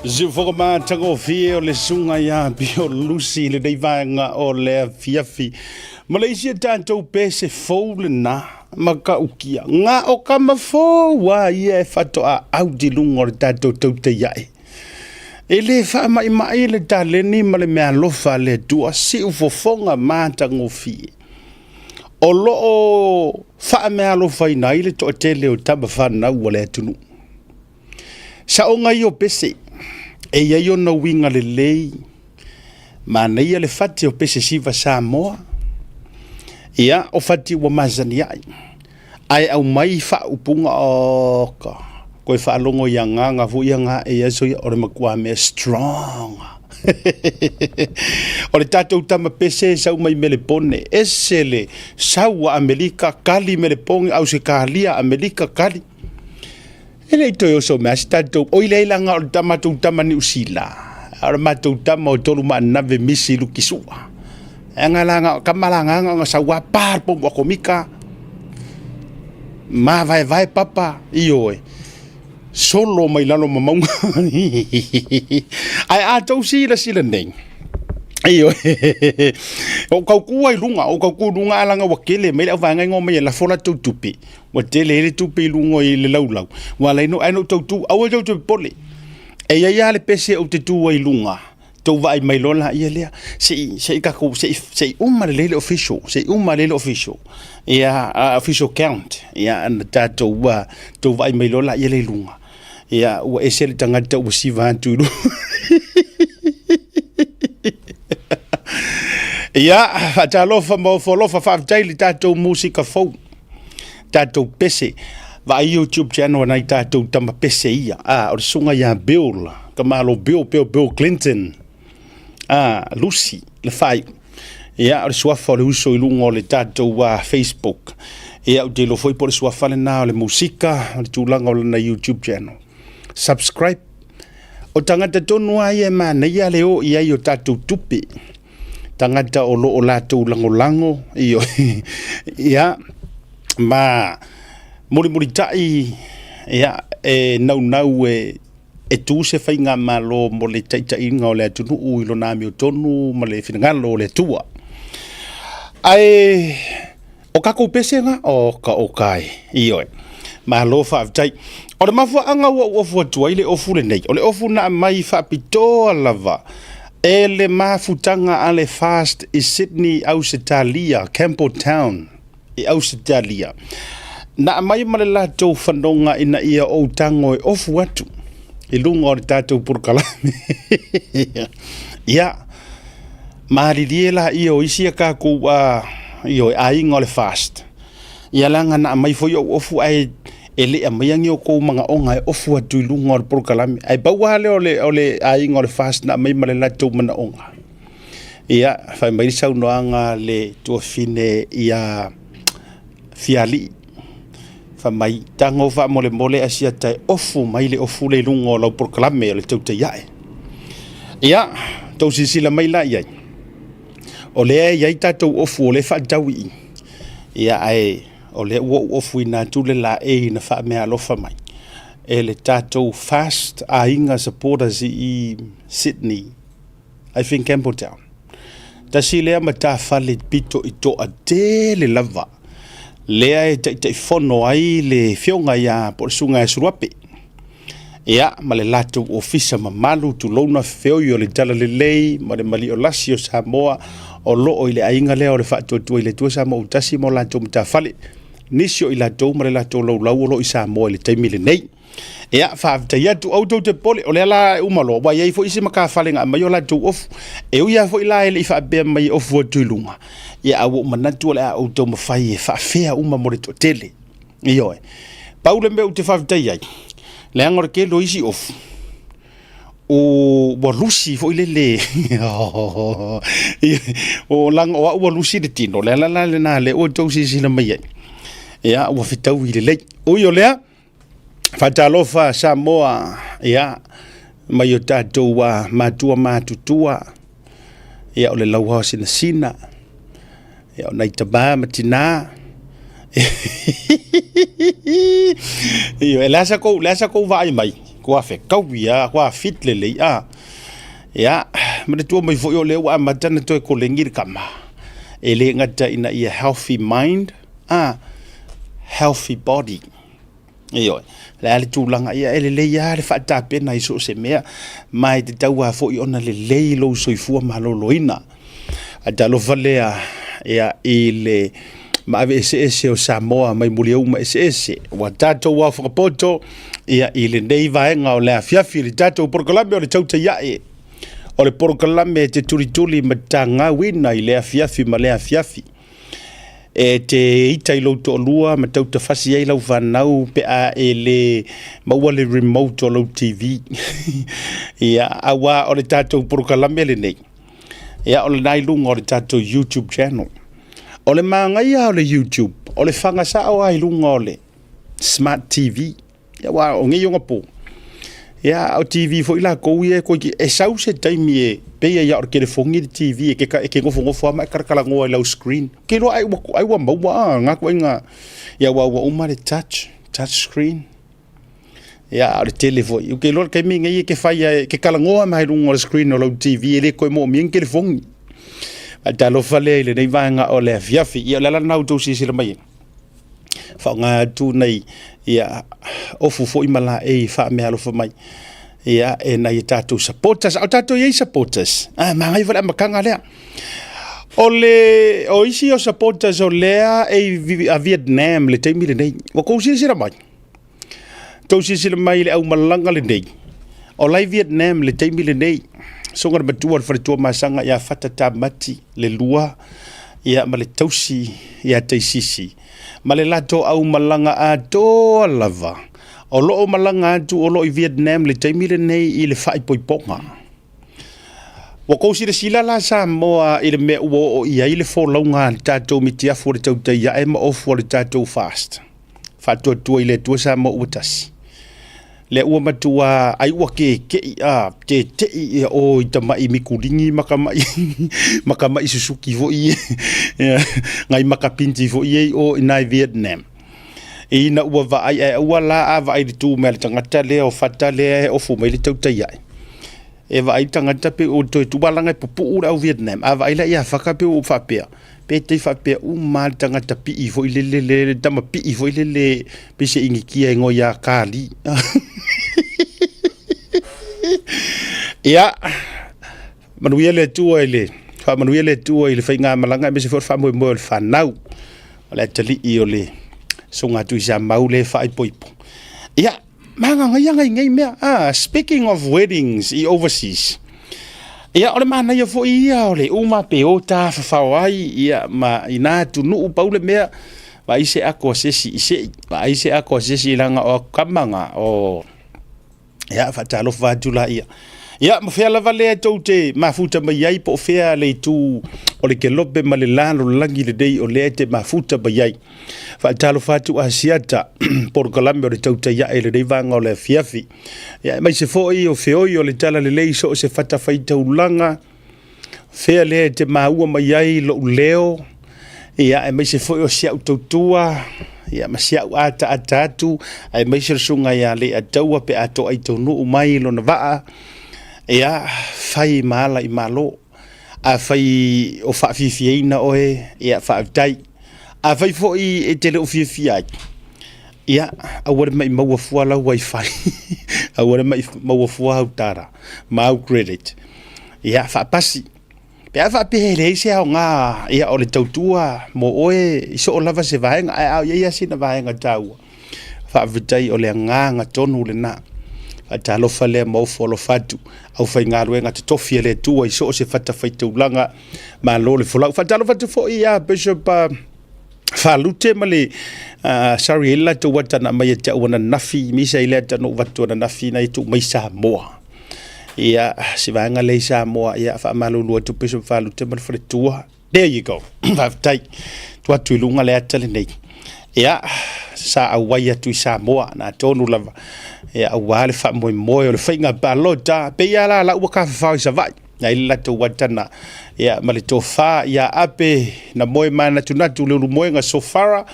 Siufogo matagofie o le susuga ia Pio Lusi i lenei vaega o le afiafi. Ma le isi a tatou pese fou lena ma kaukia. Ga o kama fou a ia e faatoa audi luga o le tatou tautaiae. E le faamaimai le taleni ma le meaalofa a le Atua, siufofoga matagofie. O lo o faameaalofaina ai le toatele o tama fanau a le atunuu. Saoga ia o pese, e i ai ona uiga lelei, manaia le fati o pese siva Samoa, ia, o fati ua masani ai, ae aumai faaupuga, oka, koe faalogo i agaga foi ia ga e aso ia, o le matua mea strong. O le tatou tama pese e sau mai Melepone, ese le sau a Amerika, kali Melepone, Ausetalia, Amerika, kali. E le i toe oso mea se tatou, oi leai laga o le matou tama Niu Sila, o le matou tama o tolu maanave misi luki sua. E nga la nga kama la nga nga sau a pa le pomu akomika, ma vae vae papa, ioe, solo mai lalo ma mauga. Ae a tou silasila nei, Ioe. O kaukua i luga, o kaukua i luga alaga ua kele mai le au vaega ingoa mai e lafo latou tupe. Ua tele ai le tupe i luga i le laulau. Ua ala ai no, ai no tau tu, aua tou te popole. E i ai lava le pese ou te tu ai i luga, tou vaai mai loa laia lea, se i, se i tatou, se i, se i uma lelei le official, se i uma lelei le official. Ia, official count, ia, na tatou, ua, tou vaai mai loa laia lea i luga. Ia, ua ese le tagata ua siva atu i luga. Ia, faatalofa ma ofo alofa, faafetai i le tatou musika fou, tatou pese. Vaai YouTube channel a nai tatou tama pese ia. Ah, o le susuga ia Bill, tamalo Bill, Bill, Bill Clinton. Ah, Lucy, le fai. Ia, o le suafa o le uso i luga o le tatou Facebook. Ia, ou te iloa foi po o le suafa lena o le musika, o le tulaga o lana YouTube channel. Subscribe. O tagata tonu lava ia e manaia le o i ai o tatou tupe. Tagata o lo o latou lagolago, ioe, ia, ma mulimulitai, ia, e naunau e e tu se faigamalo mo le taitaiga o le atunuu i lona amiotonu ma le finagalo o le Atua. Ae o kakou pese ga, o ka o kai, ioe. Malo faafetai. O le mafuaaga ua ou ofu atu ai le ofu lenei, o le ofu na aumai faapitoa lava e le mafutaga a le Fast i Sydney, Ausetalia, Campbelltown i Ausetalia. Na aumai ma le latou fanoga ina ia ou tago e ofu atu i luga o le tatou polokalame. Ia, malilie laia o isi a tatou ioe, aiga o le Fast. Ia leaga na aumai foi ou ofu ae e le aumaia ni outou manaoga e ofu atu i luga o le polokalame. Ae pau lava lea o le aiga o le Fast na aumai ma le latou manaoga. Ia, fai mai le saunoaga a le tuafine ia Fialii, fai mai, tago faamolemole Asiata e ofu mai le ofu lea i luga o lau polokalame o le tautai ae. Ia, tou silasila mai la i ai, o lea e i ai tatou ofu o lea e faatau i i, ia ae o lea ua ou ofuina atu le laei na faameaalofa mai e le tatou Fast Aiga Supporters i Sydney. I think Campbelltown. Tasi lea matafale pito i toatele lava lea e taitaifono ai le fioga ia po o le susuga ia Suluape. Ia, ma le latou ofisa mamalu, tulouna feoi o le Talalelei ma le Maliolasi o Samoa o lo o i le aiga lea o le Faatuatua i le Atua Samoa ua tasi ma o latou matafale. Nisi o i latou ma le latou laulau o lo o i Samoa i le taimi lenei. Ia, faafetai atu, aua tou te popole, o lea la e uma loa, ua i ai foi isi matafale na aumai o latou ofu. E ui lava foi la e le i faapea mai e ofu atu i luga, ia a ua ou manatu o le a ou taumafai e faafea uma mo le toatele. Ioe. Pau le mea ou te faafetai ai, leaga o le tele o isi ofu, ua lusi foi lele o laga o au ua lusi le tino, o le ala la lena lea ua outou silasila mai ai, ia ua fetaui lelei. Ui o lea, Faatalofa Samoa, ia, mai o tatou matua matutua, ia, o le lauao sinasina, ia, o nai tama ma tina. Ia, e le a sa kou vaai mai. Kua fekaui a, kua fit lelei a. Ia, manatua mai foi o lea ua amata ona toe kolegi le kama. E le gata ina ia healthy mind, a, healthy body. Ioe, le a le tulaga, ia e lelei lava le faatapena i so o se mea, ma e tatau lava foi ona lelei lou soifua maloloina. Ae talofa lea ia, i le maave eseese o Samoa mai muliauma eseese ua tatou aofaga ia, i lenei vaega o le afiafi, le tatou polokalame o le Tautai Ae, o le polokalame e te tulituli ma tagauina i le afiafi ma le afiafi. E te ita i lou toalua ma tautafasi ai lau fanau pe a e le maua le remote o lou TV. Ia, auā o le tatou polokalame lenei, ia, o lena i luga o le tatou YouTube channel. O le manaia o le YouTube, o le faga sao lava i luga o le Smart TV. Ia, aua o nei ona po, ia, o TV foi latou ia e toe e sau se taimi e pei ai lava o le telefoni le TV e te, e te nofonofo lava ma e talatalanoa i lau screen. Ou te iloa ai ua, ai ua maua a, na ituaiga, ia aua ua uma le touch, touch screen. Ia, a o le tele foi. Ou te iloa le taimi lenei e te fai e te talanoa mai luga o le screen o lau TV e le toe moomia ni telefoni. Faatalofa lea i lenei vaega o le afiafi. Ia, o le ala lena ua outou silasila mai ai. Faaaoga atu nai ia ofu foi ma laei e faameaalofa mai ia e nai a tatou supporters. A o tatou i ai supporters, ah, manaia foi le amataga lea. O le o isi o supporters o lea e i a Vietnam le taimi lenei. Ua tou silasila mai? Tou silasila mai i le aumalaga lenei. O la i Vietnam le taimi lenei. Susuga le matua o le faletua Masaga ia Fata Tamati le lua ia ma le tausi ia Taisisi ma le latou aumalaga atoa lava. O lo o malaga atu o lo o i Vietnam le taimi lenei i le faaipoipoga. Ua tou silasila la Samoa i le mea ua oo i ai le folauga a le tatou mitiafu o le tautai ae ma ofu o le tatou fast. Faatuatua i le Atua Samoa ua tasi. Lea ua matua ai ua keke'i a tete'i ia o i tama'i mikuligi ma tama'i ma tama'i Susuki foi ia nai makapinti foi ia i o i nai Vietnam. Ina ua vaai ae aua la a vaai i le tu mai a le tagata lea o Fata lea e ofu mai le tautai ae. E vaai le tagata pe ua toe tu leaga e pupu'u le au Vietnam. A vaai la ia Fata pe ua faapea pe te faapea uma lava le tagata pii foi lele, le tama pii foi lele pei se Initia e igoa ia Kali. Ia, manuia le Atua i le faamanuia le Atua i le faigamalaga aemaise foi o le faamoemoe o le fanau o le atalii o le Susuga a Tuisamau lea e faaipoipo. Ia, Manaia nai nei mea. Ah, speaking of weddings i overseas, ia o le manaia foi ia o le uma pe o tafafao ai ia ma i nā atunuu pau le mea vaai se ako a se isi i sei, vaai se ako a se isi leaga o kama na o ia faatalofa atu laia. Ia ma fea lava lea tou te mafuta mai ai po o fea le itu o le kelope ma le lalolagi lenei o lea e te mafuta mai ai. Faatalofa atu Asiata, polokalame o le tautai ae i lenei vaega o le afiafi. Ia, aemaise foi o feoi o le talalelei i so o se fatafaitaulaga, fea lea e te maua mai ai lou leo, ia, aemaise foi o si au tautua, ia, ma si au ataata atu, aemaise o le susuga ia Leiataua pe a toai taunuu mai lona vaa, ia, fai ma ala i Malo. Afai o faafiafiaina oe, ia faafetai. Afai foi e te le o fiafia ai, ia, aua le maimau fua lau wifi, aua le maimau fua au tala ma au credit. Ia, faapasi. Pe a faapea e leai se aoga ia, o le tautua mo oe i soo lava se vaega, ae a o i ai lava sina vaega taua, faafetai o le agaga tonu lena. Faatalofa lea ma ofo alofa atu aufaigaluega totofi a le Atua i so o se fatafaitaulaga, malo le folau. Faatalofa atu foi ia Bishop Falute ma le sorry e latou ata na mai te au ananafi, misa i le ata no vatu ananafi na i tu mai Samoa. Ia, si vaega lea i Samoa, ia faamalulu atu Bishop Falute ma le faletua. There you go. Faafetai. Tu atu i luga le ata lenei. Ia, sa auai atu i Samoa, na tonu lava. Ia, aua le faamoemoe o le faiga palota. Pei lava la, la ua tafafao i Savaii. Na i le latou atana ia ma le tofa ia Ape na moe manatunatu le ulumoega Sofara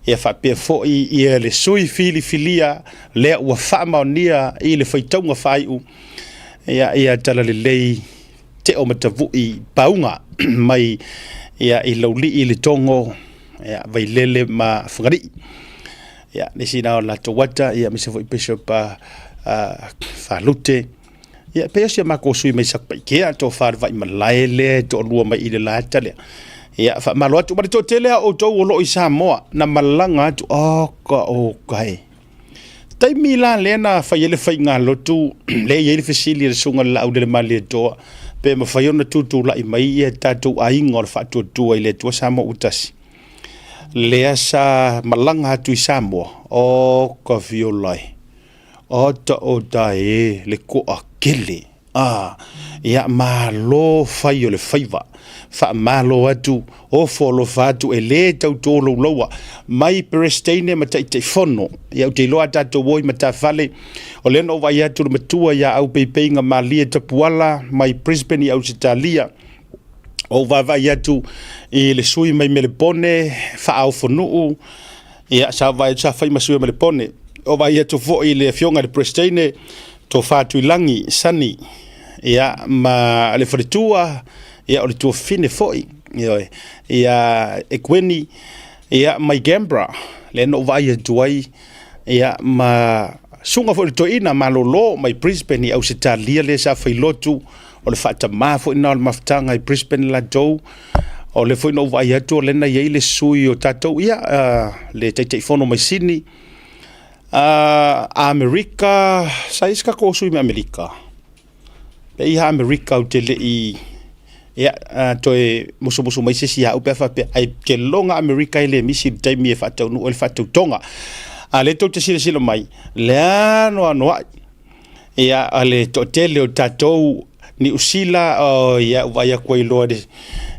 ia faapea foi ia le sui filifilia lea ua faamaonia i le faitauga faaiu ia ia Talalelei Teo Matavui Pauga mai ia i Laulii Letogo ia Vailele ma Fagalii. Ia nisi na o latou ata ia aemaise foi Bishop Falute. Ia pei o si a matou sui mai Satupaitea, tofa le Vaimalae lea e toalua mai i le laata lea. Ia faamalo atu ma le toatele a outou o lo o i Samoa na malaga atu oka oka e. Taimi la lea na fai ai le faigalotu lea e i ai le fesili a le Susuga i le Laaulialemalietoa pe mafai ona tutulai mai ia tatou aiga o le Faatuatua i le Atua Samoa ua tasi. Lea sa malaga atu i Samoa, o ka viola e. Ata o ta e le toatele. A, ia malo fai o le faiva. Faamalo atu, ofo alofa atu e lē tau toloulaua mai Peresetene ma Taitaifono. Ia ou te iloa a tatou o i matafale, o lea na ou vaai atu le matua ia Aupeipeiga Malie Tapuala mai Brisbane i Ausetalia. Ou vaavaai atu i le sui mai Melepone, Faaofonuu, ia sa vaai atu sa fai ma sui o Melepone. O vaai atu foi i le afioga i le Peresetene, Tofa Tuilagi Sani, ia ma le faletua, ia o le tuafafine foi, ioe, ia Ekueni, ia mai Canberra, lea na ou vaai atu ai, ia ma susuga foi i le toeaina malolo mai Brisbane i Ausetalia lea sa fai lotu, o le faatama foi lena o le mafutaga i Brisbane latou. O lea foi na ou vaai atu o lea na i ai le sui o tatou, ia, le Taitaifono mai Sini, Amerika, sa i ai se tatou sui mai Amerika? E i ai Amerika ou te le i, ia, toe musumusu mai se isi ia au pe a faapea, ae ou te lagona Amerika e le misi i le taimi e faataunuu ai le faatautoga. A o lea tou te silasila mai, le anoanoai ia le toatele o tatou Niu Sila, oh, ia, ua vaai atu ai loa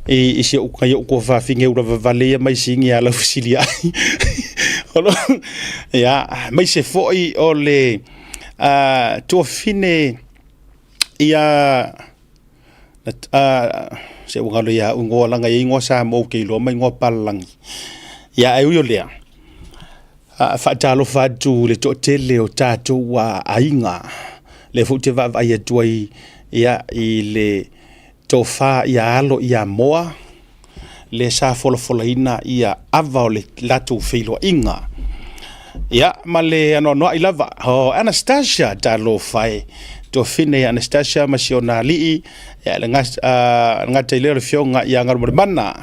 i si ou nai ou tuafafine ulavavale ia mai sini ia Laufesiliai. Ia, aemaise foi o le tuafafine ia se ua galo ia au igoa leaga e i ai igoa Samoa ou te iloa ma igoa papalagi. Ia ae ui o lea, faatalofa atu i le toatele o tatou aiga, lea foi ou te vaavaai atu ai ia, i le tofa ia alo ia Moa, lea sa folafolaina ia ava o le latou feiloaiga. Ia, ma le anoanoai lava. O Anastasia, talofa e. Tuafafine ia Anastasia ma si ona alii, ia, le gata i lea o le afioga ia Galumalemana.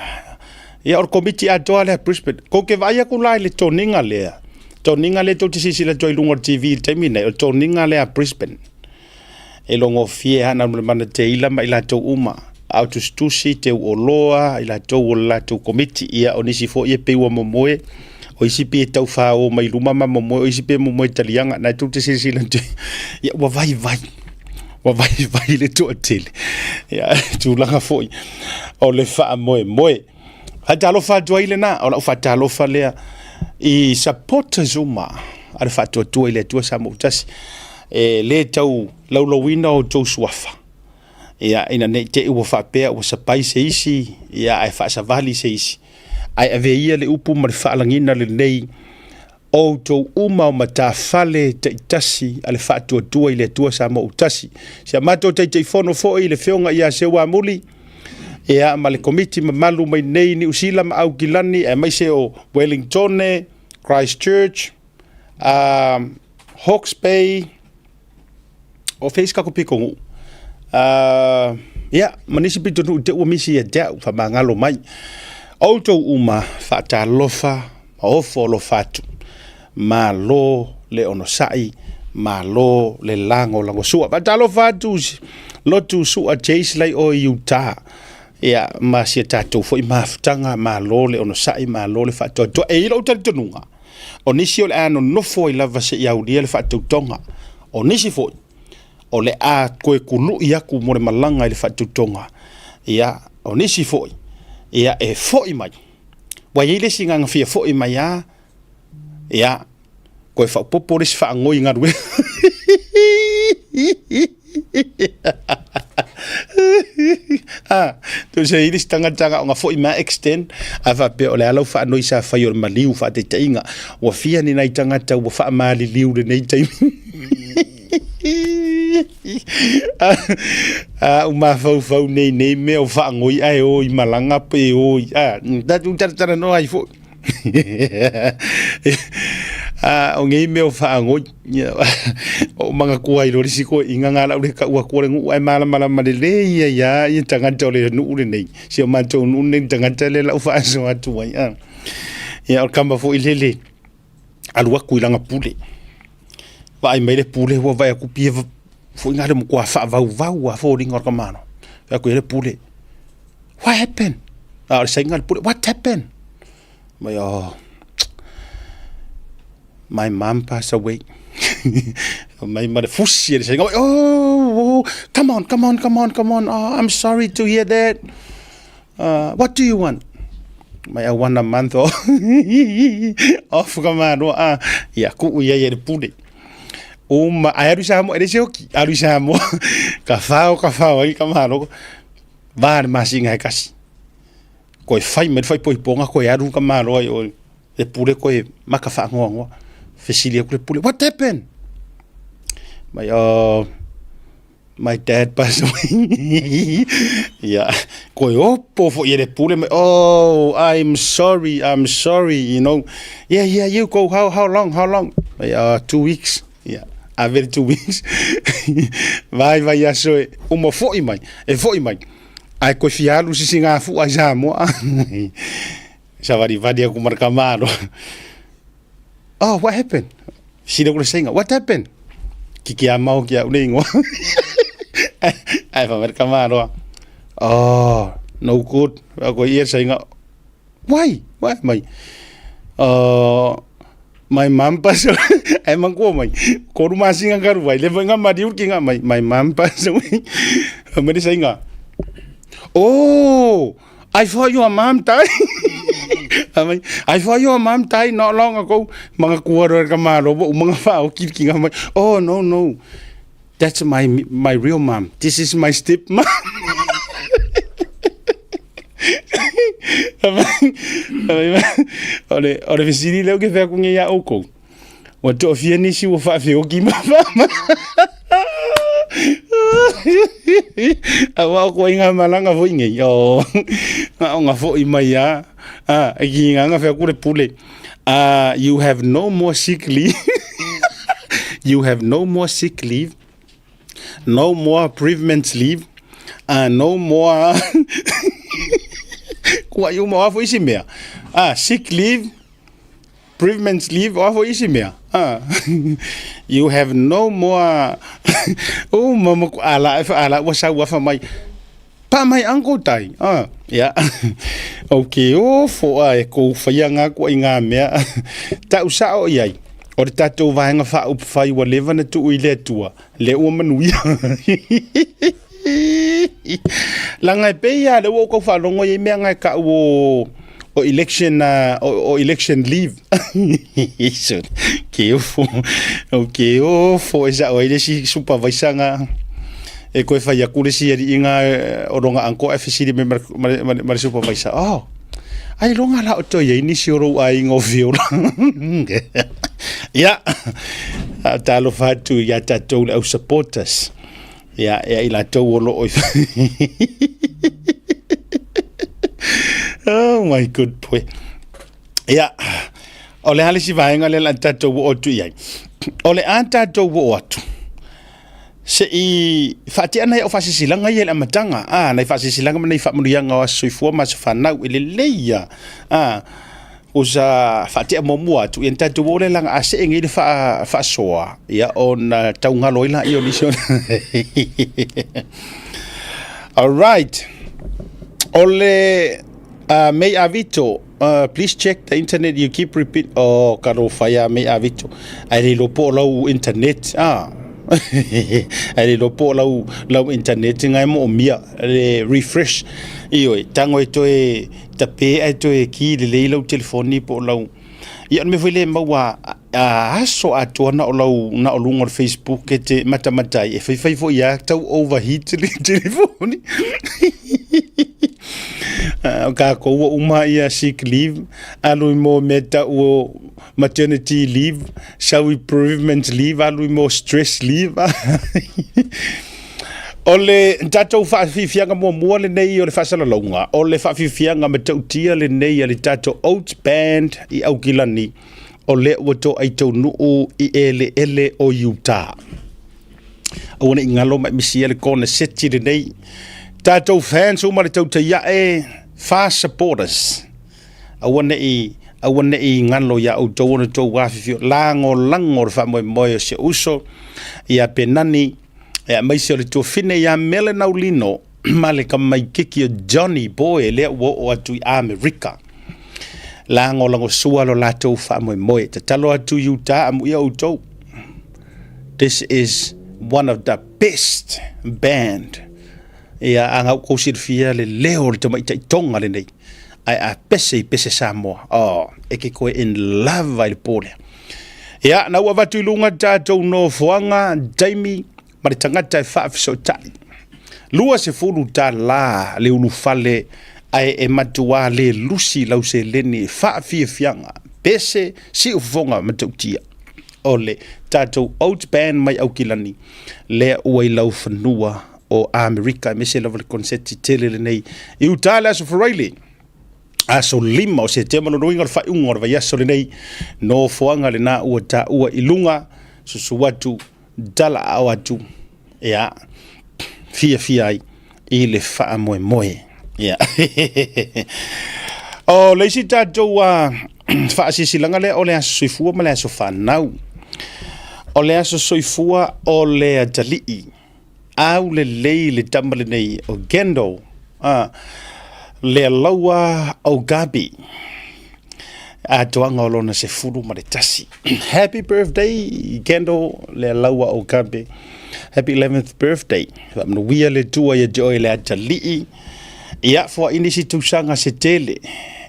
Ia, o le komiti atoa lea Brisbane. Kou te vaai atu la i le toniga lea, toniga lea tou te silasila atu ai i luga o le TV i le taimi nei, o le toniga lea a Brisbane. E logofie lava Galumalemana Teila ma i latou uma, a o tusitusi, teuoloa, i latou o le latou komiti. Ia, o nisi foi e pei ua momoe, o isi pei e tau fao mai luma ma momoe, o isi pei e momoe taliaga. Na tou te silasila atu, ia ua vaivai, ua vaivai le toatele. Ia, tulaga foi o le faamoemoe. Faatalofa atu ai lena, o lau faatalofa lea i supporters uma a le Faatuatua i le Atua Samoa ua tasi. E le tau laulauina o outou suafa, ia, ina ne i te i ua faapea ua sapai se isi, ia, ae faasavali se isi. Ae avea ia le upu ma le faalagiga lenei, outou uma o matafale taitasi a le Faatuatua i le Atua Samoa ua tasi. Si a matou Taitaifono foi le Afioga ia Seuamuli, ia, ma le komiti mamalu mai nei Niu Sila ma Aukilani, aemaise o Wellingtone, Christchurch, Hawke's Bay, o fea isi tatou pitonuu? Ia, ma nisi pitonuu te ua misi ia te au, faamagalo mai. Outou uma, faatalofa ma ofo alofa atu. Malo le onosai, malo le lagolagosua. Faatalofa atu lotu Sua Chase lai o i Utah. Ia, ma si a tatou foi mafutaga, malo le onosai, malo le faatoatoa. E i ai lou talitonuga, o nisi o le a nonofo ai lava seia aulia le faatautoga, o nisi foi o le a toe kului atu mo le malaga i le faatautoga, ia, o nisi foi, ia, e foi mai. Ua i ai le isi agaga fia foi mai lava, ia, toe faaopoopo le isi faanoi galuega. Ah, tusa i le isi tagata na ona foi mai extend, ae faapea o le a lau faanoi sa fai o le maliu faataitaiga. Ua fia ni nai tagata ua faamaliliu lenei taimi. A u mafaufau nei nei mea o faanoi ae o i malaga pe o i a tatou talatalanoa ai foi. A o nei mea o faanoi o manatua ai loa le isi toeaiina na lau le tau atu o le nuu ae malamalama lelei ai lava ia tagata o le nuu lenei, si o matou nuu lenei i le tagata lea lau faasoa atu ai. Ia o le tama foi lele alu atu i lana pule, vaai mai le pule ua vaai atu pei foi na le matua faavauvau lava foliga o le tamaloa. Fai atu i ai le pule, what happened? A o le saina a le pule, what happened? Mai oh, my mom passed away. Mai ma le fusi e le saina, oh, oh, come on, come on, come on, come on, oh, I'm sorry to hear that. What do you want? Mai I want a month off. Off ka maloa. Ah, ia, kuu ia i le pule. Uma, ai alu i Samoa, e le se oki, alu i Samoa. Ka whao, ka whao ai ka malo. Vā le masina e kasi. Koe whai mai le whaipoipoga, koe alu ka maloa i o le pule koe maka whaangoangoa. Fesili aku le pule, what happened? Mai, oh, my dad passed away. Ia, koe opo foi e le pule mai, oh, I'm sorry, I'm sorry, you know. Yeah, yeah, you go, how long, how long? Mai, 2 weeks. Yeah, ave le 2 weeks. Vai, vai aso e, uma foi mai, e foi mai. Ae koe fia alu sisi ngā fua i Samoa. Savalivali aku ma le tamaloa. Oh, what happened? Sila kula sainga, what happened? Kiki a mau ki au le ingoa. Ai fa mai tamaloa. Oh, no good. Ko ia sainga, why? Why mai? Oh, my mom passed away. Ai mangkua mai. Koru masinga karu vai. Le nga mari ki nga mai. My mom passed away. Mai sainga. Oh, I thought your mom died. I thought your mom died not long ago. Mga kuha roa ka malo bo mga whao ki ki nga mai. Oh no no. That's my real mom. This is my step mom. O le fesili lea ou te fai atu nei ia oukou. Ua toafia nisi ua faafeoki ma faama. Aua o koe ngā malanga foi nei. O, ngā o ngā foi mai a. Ah, e ki ngā ngā whea le pule. You have no more sick leave. You have no more sick leave. No more bereavement leave. No more... Kua i uma o a foi isi mea. Ah, sick leave. Bereavement leave, o a foi isi mea. Ah. You have no more... Oh, mama ku ala e ala ua sau afa mai. Pa mai uncle tai. Ah, yeah. Okay, o fo a e kou whaia ngā kua i ngā mea. Tau sao i ai. O le tātou vaenga whaupawhai ua leva na tuu i le Atua. Le ua manuia. Langa e pei a le ua o kau whaalongo i mea ngai ka o o election o election leave. So, ke ofo. O ke ofo e sa o ile si supervisor nga e koe whai aku le si ari inga o ronga anko e fesili me ma le supervisor. Oh, ai longa la o toi ai nisi o rou ai ngo viola. Ia, talofa atu ia tatou le au supporters. Ia, ia i latou o loo i Oh my good boy. Ia, o le a le isi vaega lea o le a tatou oo atu i ai. O le a tatou oo atu, se i faatea nai au faasilasilaga ia i le amataga, a, nai faasilasilaga ma nai faamanuiaga o aso soifua ma aso fanau e lelei lava. A, usa faatea muamua atu, ia ona tatou oo lea leaga a see nei le faasoa, ia ona tau galo ai laia o nisi o... Alright. O le May Avito, please check the internet, you keep repeat. Oh, ka ro whai a May Avito. Ai le iloa po o lau internet, ah. Ai le iloa po o lau, lau internet ngai mo o mia, le refresh. Ioe, tango e toe tape ae toe ki lelei lau telefoni po o lau... Ia o le mea foi lea e maua a aso atoa na o lau na o luga o le Facebook e te matamata ai, e faifai foi lava tau overheat le telefoni. O kākou ua uma ia sick leave, alu i mo mea tau o maternity leave, sau i bereavement leave, alu i mo stress leave. O le tatou faafiafiaga muamua lenei o le faasalalauga, o le faafiafiaga matautia lenei a le tatou Oats Band i Aukilani, o lea ua toai taunuu i eleele o Utah. Aua ne i galo ma e misia le koneseti lenei. Tatou fans uma le tautai ae, fast supporters. Aua ne i aua ne i galo iā outou ona outou afifio lagolago le faamoemoe o si ou uso ia Penani e aemaise o le tuafine ia Mele Naulino ma le tamaititi o Johnny Boy lea ua oo atu i Amerika. Lagolagosua lo latou faamoemoe. Tatalo atu i Utah amuia outou. This is one of the best band. Ia, a na outou silafia le leo o le tamaitai Tonga lenei, ae a pese i pese Samoa, oh, e te toe in love ai le po lea. Ia, na ua avatu i luga tatou nofoaga, taimi, ma le tagata e faafesootai. $20 le ulufale ae e matuā le lusi lau seleni faafiafiaga, pese, siufofoga matautia. O le tatou Oats Band mai Aukilani lea ua i laufanua o Amerika, aemaise lava le koneseti tele lenei i Utah le aso Faraile, aso 5 o Setema, lona uiga o le faaiuga o le vaiaso lenei. Nofoaga lena ua taua i luga, susu atu, talaaao atu, ia, fiafia ai i le faamoemoe. Ia. O le isi tatou faasilasilaga lea o le aso soifua ma le aso fanau. O le aso soifua o le atalii aulelei le tama lenei o Gendo Lealaua Ogabi, atoaga o lona 11. Happy birthday Gendo Lealaua Ogabi. Happy 11th birthday. Faamanuia le Atua ia te oe le atalii. Ia foai nisi tausaga se tele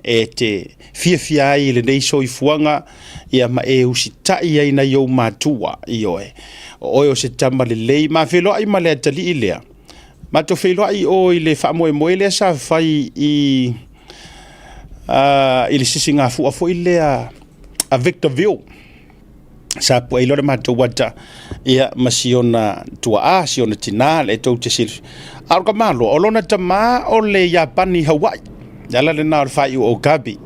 e te fiafia ai i lenei soifuaga, ia ma e usitai ai nai ou matua. Ioe, o oe o se tama lelei. Ma feiloai ma le atalii lea. Matou feiloai o i le faamoemoe lea sa fai i i le sisigafua foi lea a Victorville. Sa puai loa le matou ata ia ma si ona tuaa, si ona tinā le tou te silafia. A o le tamaloa, o lona tamā o le Iapani Hawaii. Le ala lena o le faaiu o Gabi.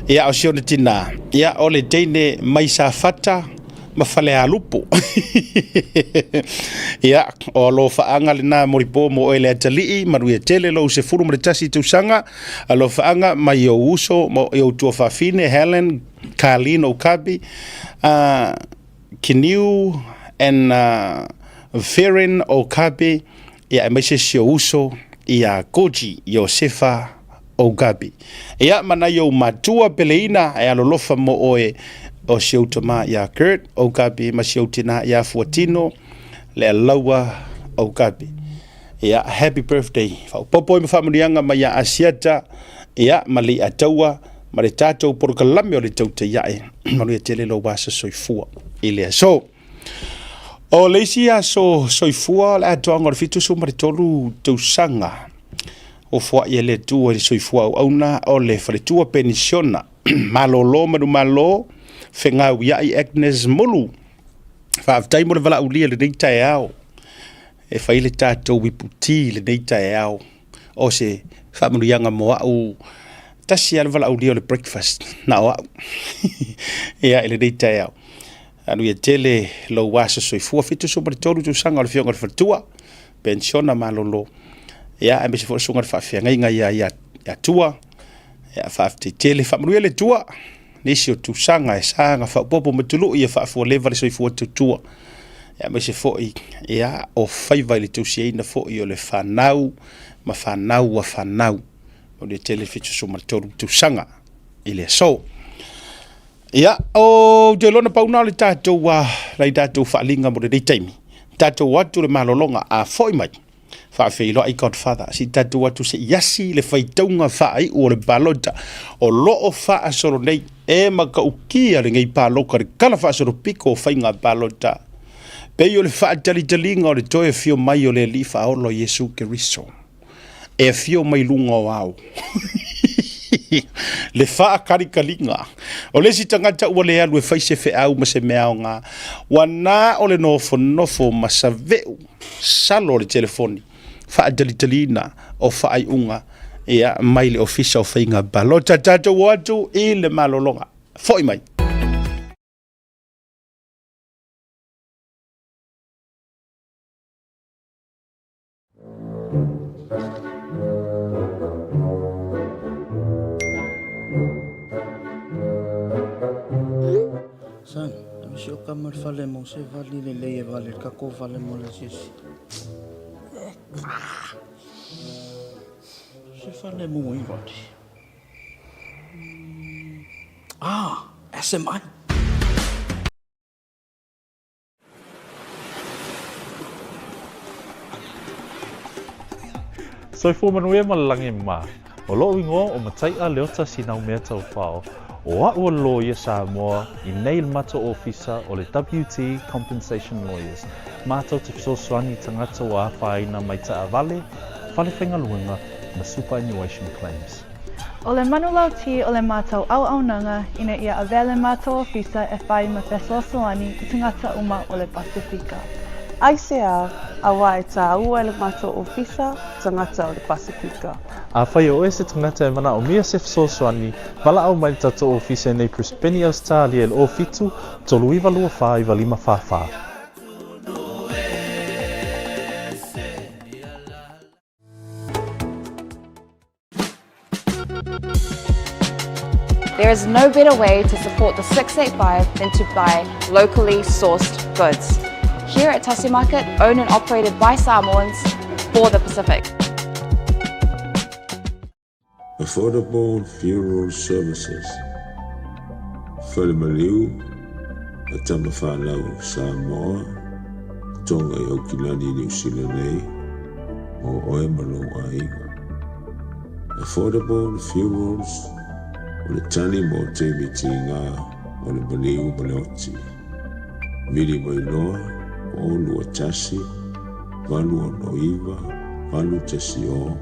Ia o si ona tinā, ia o le teine mai Safata ma Falealupo. Ia, o alofaaga lena molipo mo oe le atalii, manuia tele lou 11 tausaga, alofaaga mai ou uso ma ou tuafafine Helen, Carlene Okabi, Kiniu and Ferin Okabi, ia aemaise si ou uso ia Koji Iosefa Okabi. Ia ma nai ou matua peleina e alolofa mo oe o si ou tama ia Kurt Okabi ma si ou tina ia Fuatino Lealaua Okabi. Ia, happy birthday. Faaopoopo ai ma faamanuiaga mai ia Asiata, ia, ma Leiataua, ma le tatou polokalame o le Tautai Ae. Manuia tele lou aso soifua i le aso. O le isi aso soifua o le atoaga o le 73 tausaga o foai e le Atua i le soifua auauna o le faletua penisiona malolo manumalo Fegauiai Agnes Mulu. Faafetai mo le valaaulia i lenei taeao. E fai le tatou iputi i lenei taeao o se faamanuiaga mo au. Tasi lava le valaaulia o le breakfast na o au ia i lenei taeao. Manuia tele lou aso soifua, 73 tausaga o le Afioga i le Faletua, penisiona malolo, ia aemaise foi o le susuga i le faafeagaiga ia Tua. Ia faafetai tele, faamanuia le Atua nisi o tausaga e saga faaopoopo ma tului e faafualeva le soifua tautua, aemaise foi ia o faiva i le tausiaina foi o le fanau ma fanau a fanau. O le tele 73 tausaga i le aso. Ia, ou te iloa na pau na o le tatou, nai tatou faaaliga mo lenei taimi. Tatou atu le malologa a foi mai. Faafeiloai Godfather, se i tatou atu se i asi le faitauga faaiu o le palota o lo o faasolo nei. E matautia lenei palota i le tala faasolopito o faiga palota, pei o le faatalitaliga o le toe afio mai o le Alii Faaola o Iesu Keriso. E afio mai luga o ao. Le faakalikaliga o le isi tagata ua le alu e fai se feau ma se mea aoga, ua na o le nofonofo ma save'u salo le telefoni faatalitaliina o faaiuga ia mai le Ofisa o Faiga Palota. Tatou o atu i le malologa. Foi mai. Son, ave si o kama le fale mo se vali lelei e vale le kako vale mo le asiasi. Se fale mo i vali. Ah, SMI. Soifua manuia ma le lagi mā. O loʻu igoa o Mataiʻa Leota Sinaumea Taufao. O aʻu o le loia Samoa i nei le matou ofisa o le WT Compensation Lawyers. Matou te fesoasoani i tagata ua afaina mai taavale, fale faigaluega ma superannuation claims. O le manulauti o le matou auaunaga ina ia avea le matou ofisa e whai ma fesoasoani i tagata uma o le Pasifika. Aisea, auā e tāua e le matou ofisa tagata o le Pasifika. Afai o oe se tagata e manaomia se fesoasoani, valaau mai le tatou ofisa i nei Brisbane, Ausetalia i le 07 39 24 95 44. There is no better way to support the 685 than to buy locally sourced goods. Here at Tasi Market, owned and operated by Samoans for the Pacific. Affordable Funeral Services, Falemaliu a Tamafanau Samoa, Tonga i Aukilani Niu Sila nei, mo oe ma lou aiga. Affordable Funerals o le tali mo taimi tiga o le maliu ma le oti. Vili mai loa, 0 2 1 8 6 9 8 1 0,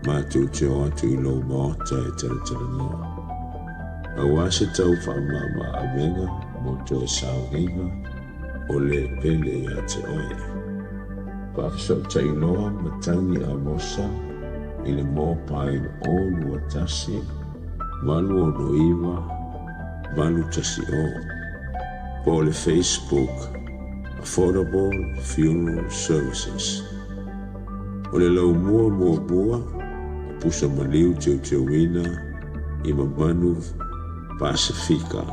matou te o atu i lou maota e talatalanoa. Aua se tau faamama avega mo toe sauniga o le pele ia te oe. Faafesootai loa Matagi Amosa i le mobile 0 2 1 8 6 9 8 1 0 po o le Facebook Affordable Funeral Services. O le laumua muamua o pusa maliu teuteuina i mamanu Pasifika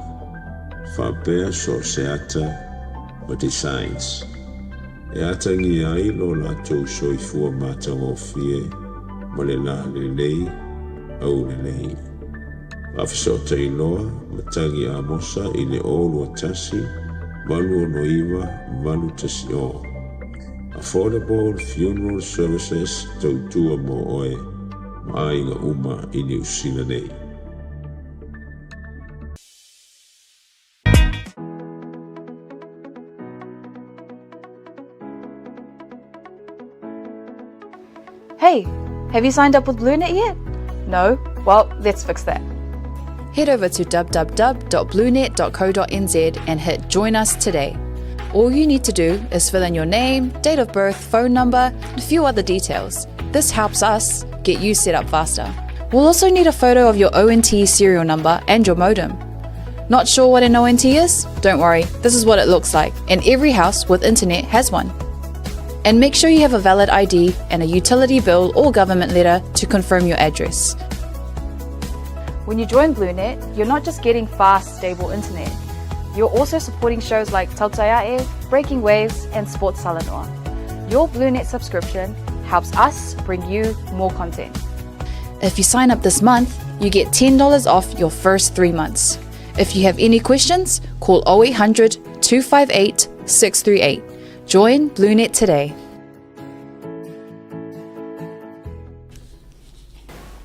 faapea so o se ata ma designs e atagia ai lo latou soifua matagofie ma le la lelei aulelei. Faafesootai loa Matagi Amosa i le 0 2 1 8 6 9 8 1 0. Affordable Funeral Services tautua mo oe ma aiga uma i Niu Sila nei. Hey, have you signed up with BlueNet yet? No? Well, let's fix that. Head over to www.bluenet.co.nz and hit Join Us Today. All you need to do is fill in your name, date of birth, phone number, and a few other details. This helps us get you set up faster. We'll also need a photo of your ONT serial number and your modem. Not sure what an ONT is? Don't worry, this is what it looks like, and every house with internet has one. And make sure you have a valid ID and a utility bill or government letter to confirm your address. When you join BlueNet, you're not just getting fast, stable internet. You're also supporting shows like Tautaiae, Breaking Waves, and Sports Talanoa. Your BlueNet subscription helps us bring you more content. If you sign up this month, you get $10 off your first three months. If you have any questions, call 0800 258 638. Join BlueNet today.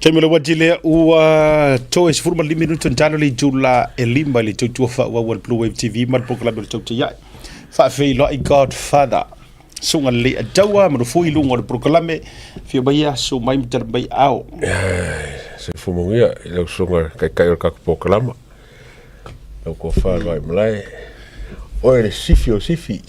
Taimi o le uati lea ua toe 15 minuto talo le itula e lima i le tautua faaauau a le Blue Wave TV ma le polokalame o le Tautai Ae. Faafeiloai Godfather. Susuga Lelei Ataua ma nofoi i luga o le polokalame. Afio mai ia, susu mai ma tala mai ao. Soifua manuia i lau susuga taitai o le tatou polokalama. Lau tofa le Vaimalae. Oe le sifi o sifi.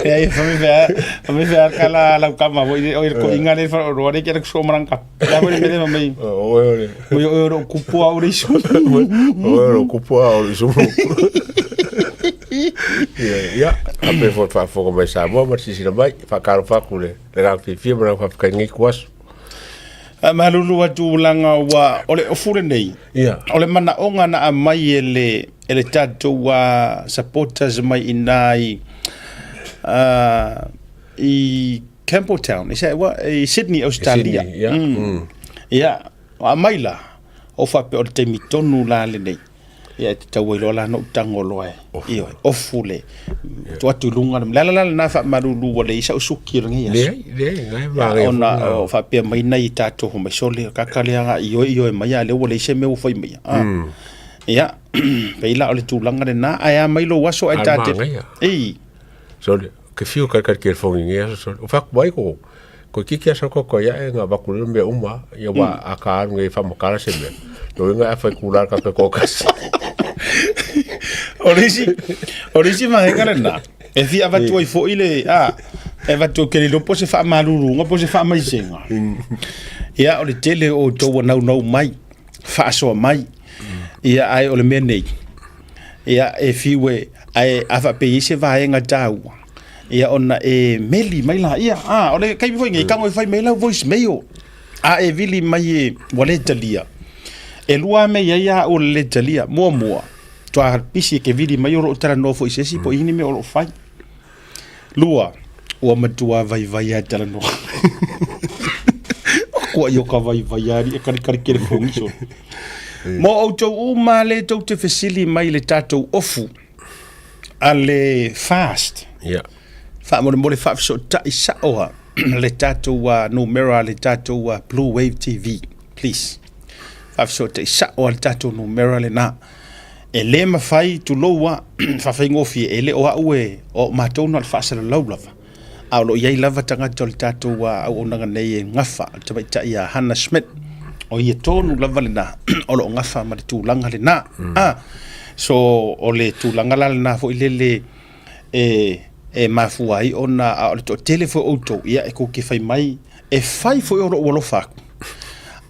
Ia fa me kala lau kama voi oi ko inga le fa ro le ke so maranga. La voi me le mai. Oe ole. Oi oi ro kupu au le isu. Oe ro kupu au le isu. Ia, a pe fo fa fo mai Samoa ma sisi mai, fa karo fa kule. Le ga fi fi ma fa fa ngi kuas. Malulu atu langa ua o le ofu lenei. Ia. O le manaoga na aumai e le e le tatou supporters mai i ina i i Campbelltown, is that what? I Sydney, Australia. Sydney, ia. Ia, aumai la, o faapea o le taimi tonu la lenei. Ia e tatau ai loa la ona ou tago loa e, ioe, ofu le tuu atu i luga le ala la lena faamalulu ua leai sau suki o lenei aso. Leai, leai, na e manaia Ona o faapea mai nai tatou homaisole, o kaka lea agai ioe ioe mai a o lea ua leai se mea ua fai mai. Ia, pei la o le tulaga lena, ae a mai lou aso ae ta te... Ei. Sole, ke fiu kai kai telefoni nei aso sole. O faku mai ko ko kiki aso ko ko ia e nga vaku le mea uma ia wa a ka alu ngai whamakara se mea. No inga a whai kula ka pe kōkasi. O le isi, o le isi vaega lena, e fia avatu ai foi le, a, e avatu ke le iloa po o se faamaluluga po o se faamaisega. Ia, o le tele o outou ua naunau mai, faasoa mai, ia, ae o le mea nei, ia, e fiu e, ae a faapea e i ai se vaega taua, ia ona e meli mai laia. A, o le taimi foi nei, tago e fai mai lau voice mail, a e vili mai e ua le talia. E lua mea i ai a au o le le talia. Muamua, toa pisi e ke vili mai o loo talanoa foi i se isi po o i ai ni mea o loo fai. Lua, ua matua vaivai lava talanoa. Kua i o ka vaivai alii e kalikali telefoni solo. Mo outou uma lea tou te fesili mai i le tatou ofu a le fast. Yeah. Faamolemole faafesootai sao lava le tatou numera a le tatou Blue Wave TV, please. Faafesootai sao lava le tatou numera lena. E le mafai, tulou lava, faafaigofie, e le o au e, o matou na o le faasalalau lava, a o lo o i ai lava tagata o le tatou auaunaga nei e gafa, le tamaitai ia Hannah Schmidt, o ia tonu lava lena o lo o gafa ma le tulaga lena. Ah, so o le tulaga la lena foi lele e, e mafua ai ona a o le toatele foi o outou, ia e kou te fai mai, e fai foi o lou alofa atu,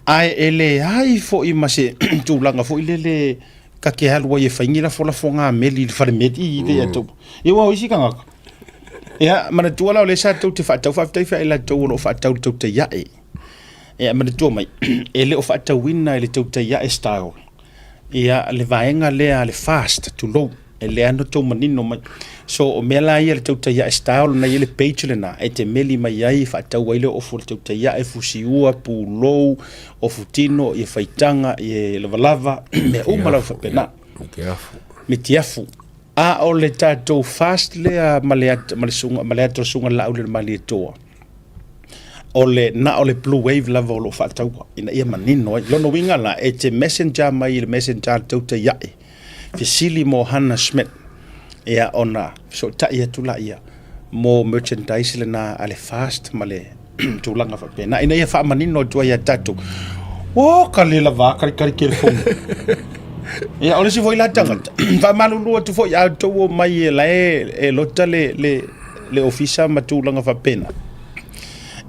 ae e leai foi ma se tulaga foi lele ta te alu ai e fai ni lafolafoga meli i le fale meli i le atu. Ia aua o isi tagata, ia manatua la o lea sa tou te faatau, faafetai foi ia i latou o lo o faatau i le tautai ae. Ia manatua mai, e le o faatauina i le tautai ae style ia le vaega lea a le fast, tulou, e lea na outou manino mai. So o mea la ia le tautai ae style lena e i ai le page lena e te meli mai ai e faatau ai le ofu o le tautai ae, fusiua, pulou, ofu tino, ia faitaga, ia lavalava, mea uma lava faapena. Mitiafu. Mitiafu. A o le tatou fast lea ma le ma le susuga ma le ata o le susuga Laaulialemalietoa, o le na o le blue wave lava o lo o faataua ina ia manino ai. Lona uiga la, e te messenger mai i le messenger a le tautai ae, fesili mo Hannah Schmidt, ia ona fesootai atu laia mo merchandise lena a le fast ma le tulaga faapena ina ia faamanino atu ai ia tatou. O ka le lava kalikali telefoni. Ia o le isi foi la tagata, faamalulu atu foi a outou o mai e la e lota le, le, le ofisa ma tulaga faapena.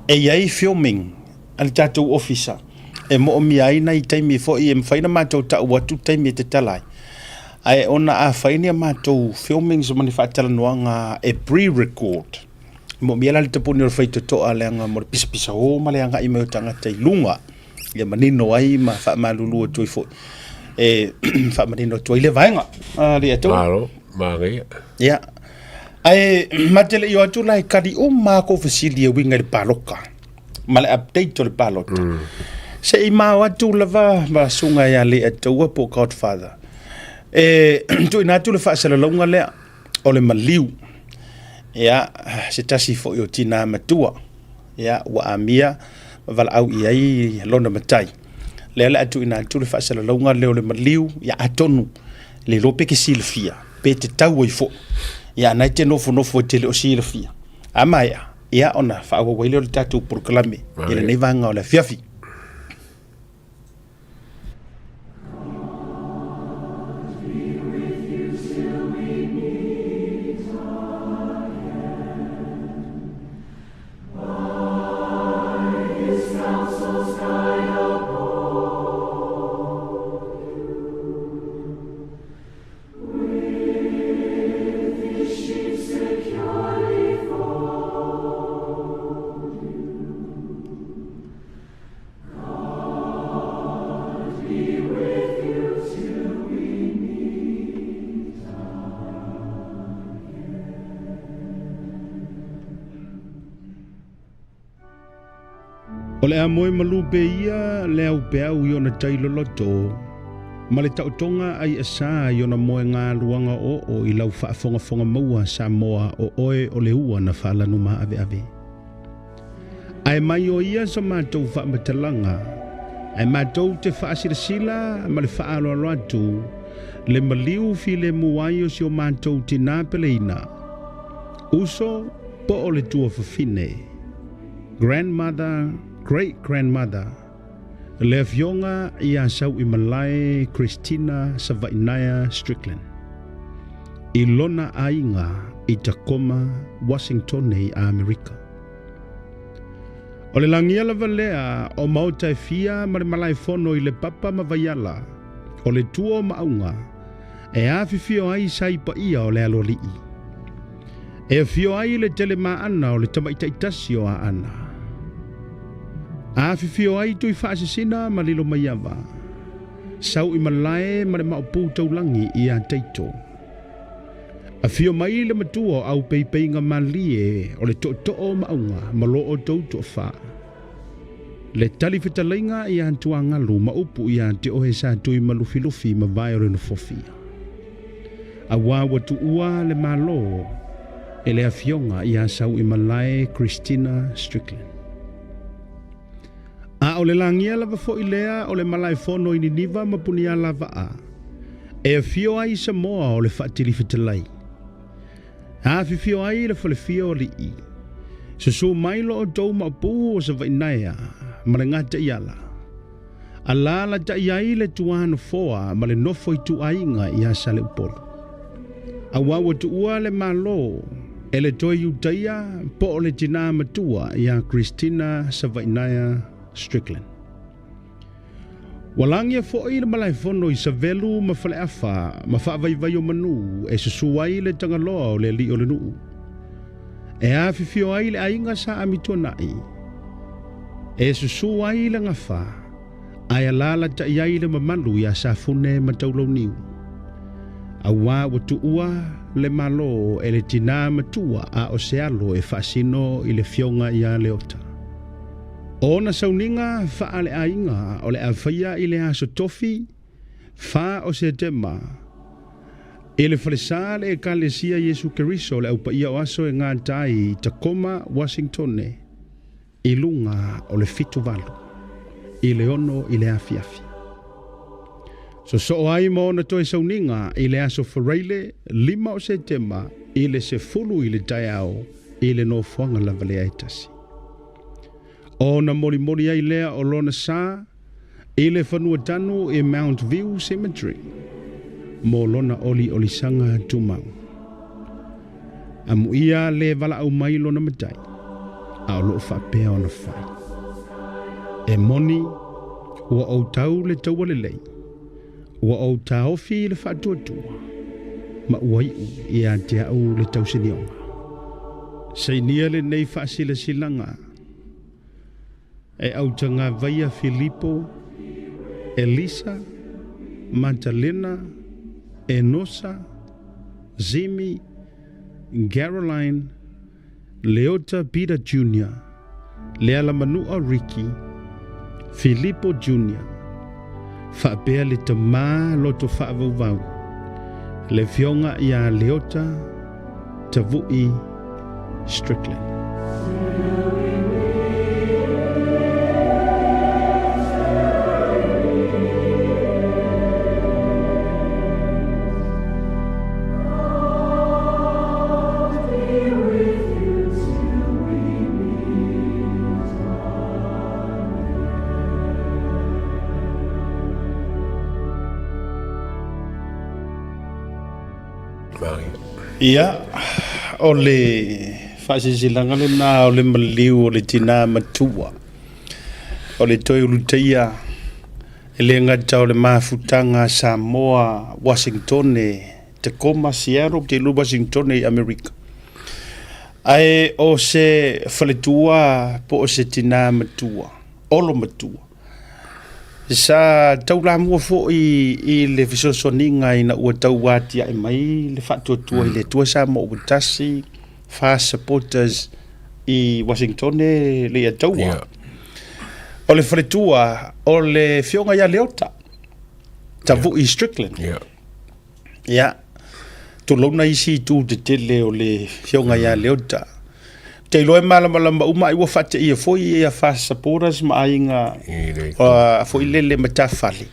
E i ai filming a le tatou ofisa e moomia ai nai taimi foi e mafai ona matou tau atu taimi e tatala ai. Ae ona a fai ni a matou filmings ma ni faatalanoaga e pre-record, e moomia la le tapuni o le faitotoa leaga mo le pisapisao ma le agai mai o tagata i luga ia manino ai ma faamalulu atu ai foi e faamanino atu ai le vaega. Alii Atua. Malo, manaia. Ia. Ae ma te le i o atu la e kali uma a kou fesili e uiga i le paloka ma le update o le palota. Se i mao atu lava ma susuga ia Leiataua po o Godfather e tuuina atu le faasalalauga lea o le maliu. Ia, se tasi foi o tinā matua, ia, ua amia ma valaau i ai lona matai. Lea o le a tuuina atu le faasalalauga lea o le maliu, ia atonu le iloa pe ke silafia, pe tatau ai foi. Ia na e te nofonofo e te le o silafia. A maea, ia ona faaauau ai lea o le tatou polokalame i lenei vaega o le afiafi. O le a moe malu pea ia le aupeau i ona tai loloto, ma le taotoga ai asa i ona moegaluaga oooo i lau faafogafoga maua Samoa o oe o le ua na faalanu maaveave. Ae mai o ia so matou faamatalaga, ae matou te faasilasila ma le faaaloalo atu le maliu filemu ai o si o matou tinā peleina, uso po o le tuafafine, grandmother, great grandmother, le afioga ia Sauimalae Christina Savainaea Strickland, i lona aiga i Tacoma, Washingtone i Amerika. O le lagia lava lea o maota e fia ma le malaefono i Lepapa ma Vaiala, o le tua o Maauga, e afifio ai sai paia o le aloalii. E afio ai le telemaana o le tamaitai tasi o Aana. Afifio ai Tuifaasisina ma Lilomaiava, Sauimalae ma le Maopu Taulagi ia Taito. Afio mai le matua o Aupeipeiga Malie o le tootoo o Maauga ma lo outou toafa. Le tali fetalaiga ia Tuagalu ma upu ia te oe sa tui ma Lufilufi ma vae o le Nofofia. Auā ua tuua le Malo e le afioga ia Sauimalae Christina Strickland. A o le lagia lava foi lea o le malaefono i Niniva ma Punialavaa, e afio ai Samoa o le faatilifetalai. Afifio ai le falefia o alii. Susu mai lo outou maopu o Savainaea ma le gataiala. Alaalatai ai le tuanofoa ma le nofo ituaiga ia Saleupolu. Auā ua tuua le Malo e le toe Iutaia po o le tinā matua ia Christina Savainaea Strickland. Ua lagia foi le malaefono i Savelu ma Faleafa ma Faavaivaiomanū e susu ai le Tagaloa o le alii o le nuu. E afifio ai le aiga Sa Amituanai, e susu ai le gafa, ae alaalatai ai le mamalu iā Safune ma Taulauniu. Auā ua tuua le Malo e le tinā matua a o se alo e faasino i le fioga iā Leota. O ona sauniga faaleaiga o le a faia i le aso Tofi, 4 o Setema, i le falesa le Ekalesia Iesu Keriso le Au Paia o Aso e gata ai i Tacoma, Washingtone, i luga o le 7 8 i le 6 i le afiafi. Sosoo ai ma ona toe sauniga i le aso Faraile 5 o Setema i le 10 i le taeao i le nofoaga lava lea e tasi. Ona molimoli ai lea o lona sa i le fanua tanu i Mount View Cemetery mo lona oliolisaga tumau. Amuia le valaau mai lona matai, a o loo faapea ona fai. E moni, ua ou tau le taua lelei, ua ou taofi le faatuatua, ma ua iu ia te au le tausinioga. Sainia lenei faasilasilaga e Autagavaia Filipo, Elisa, Matalena, Enosa, Zimi, Caroline, Leota Peter Jr., Lealamanua Ricky, Filipo Jr., faapea le tamā loto faavauvau, le afioga ia Leota Tavu'i Strickland. Ia, o le faasilasilaga lena o le maliu o le tinā matua, o le toe ulutaia e le gata o le mafutaga a Samoa, Uasinitone, Tacoma, Seattle, ou te iloa Uasinitone i Amerika. Ae o se faletua po o se tinā matua, olo matua, Sa taulamua foi i le fesoasoaniga ina ua tau atiae mai le faatuatua i le Atua Samoa ua tasi FAST supporters i Washingtone Leiataua. Yeah. O le faletua o le Afioga ia Leota Tavu'i yeah. Strickland. Yeah. Ia, tulouna isi itu tetele o le Afioga ia Leota. Ou te iloa e malamalama uma ai ua faateia foi ia FAST supporters ma aiga foi lele matafale.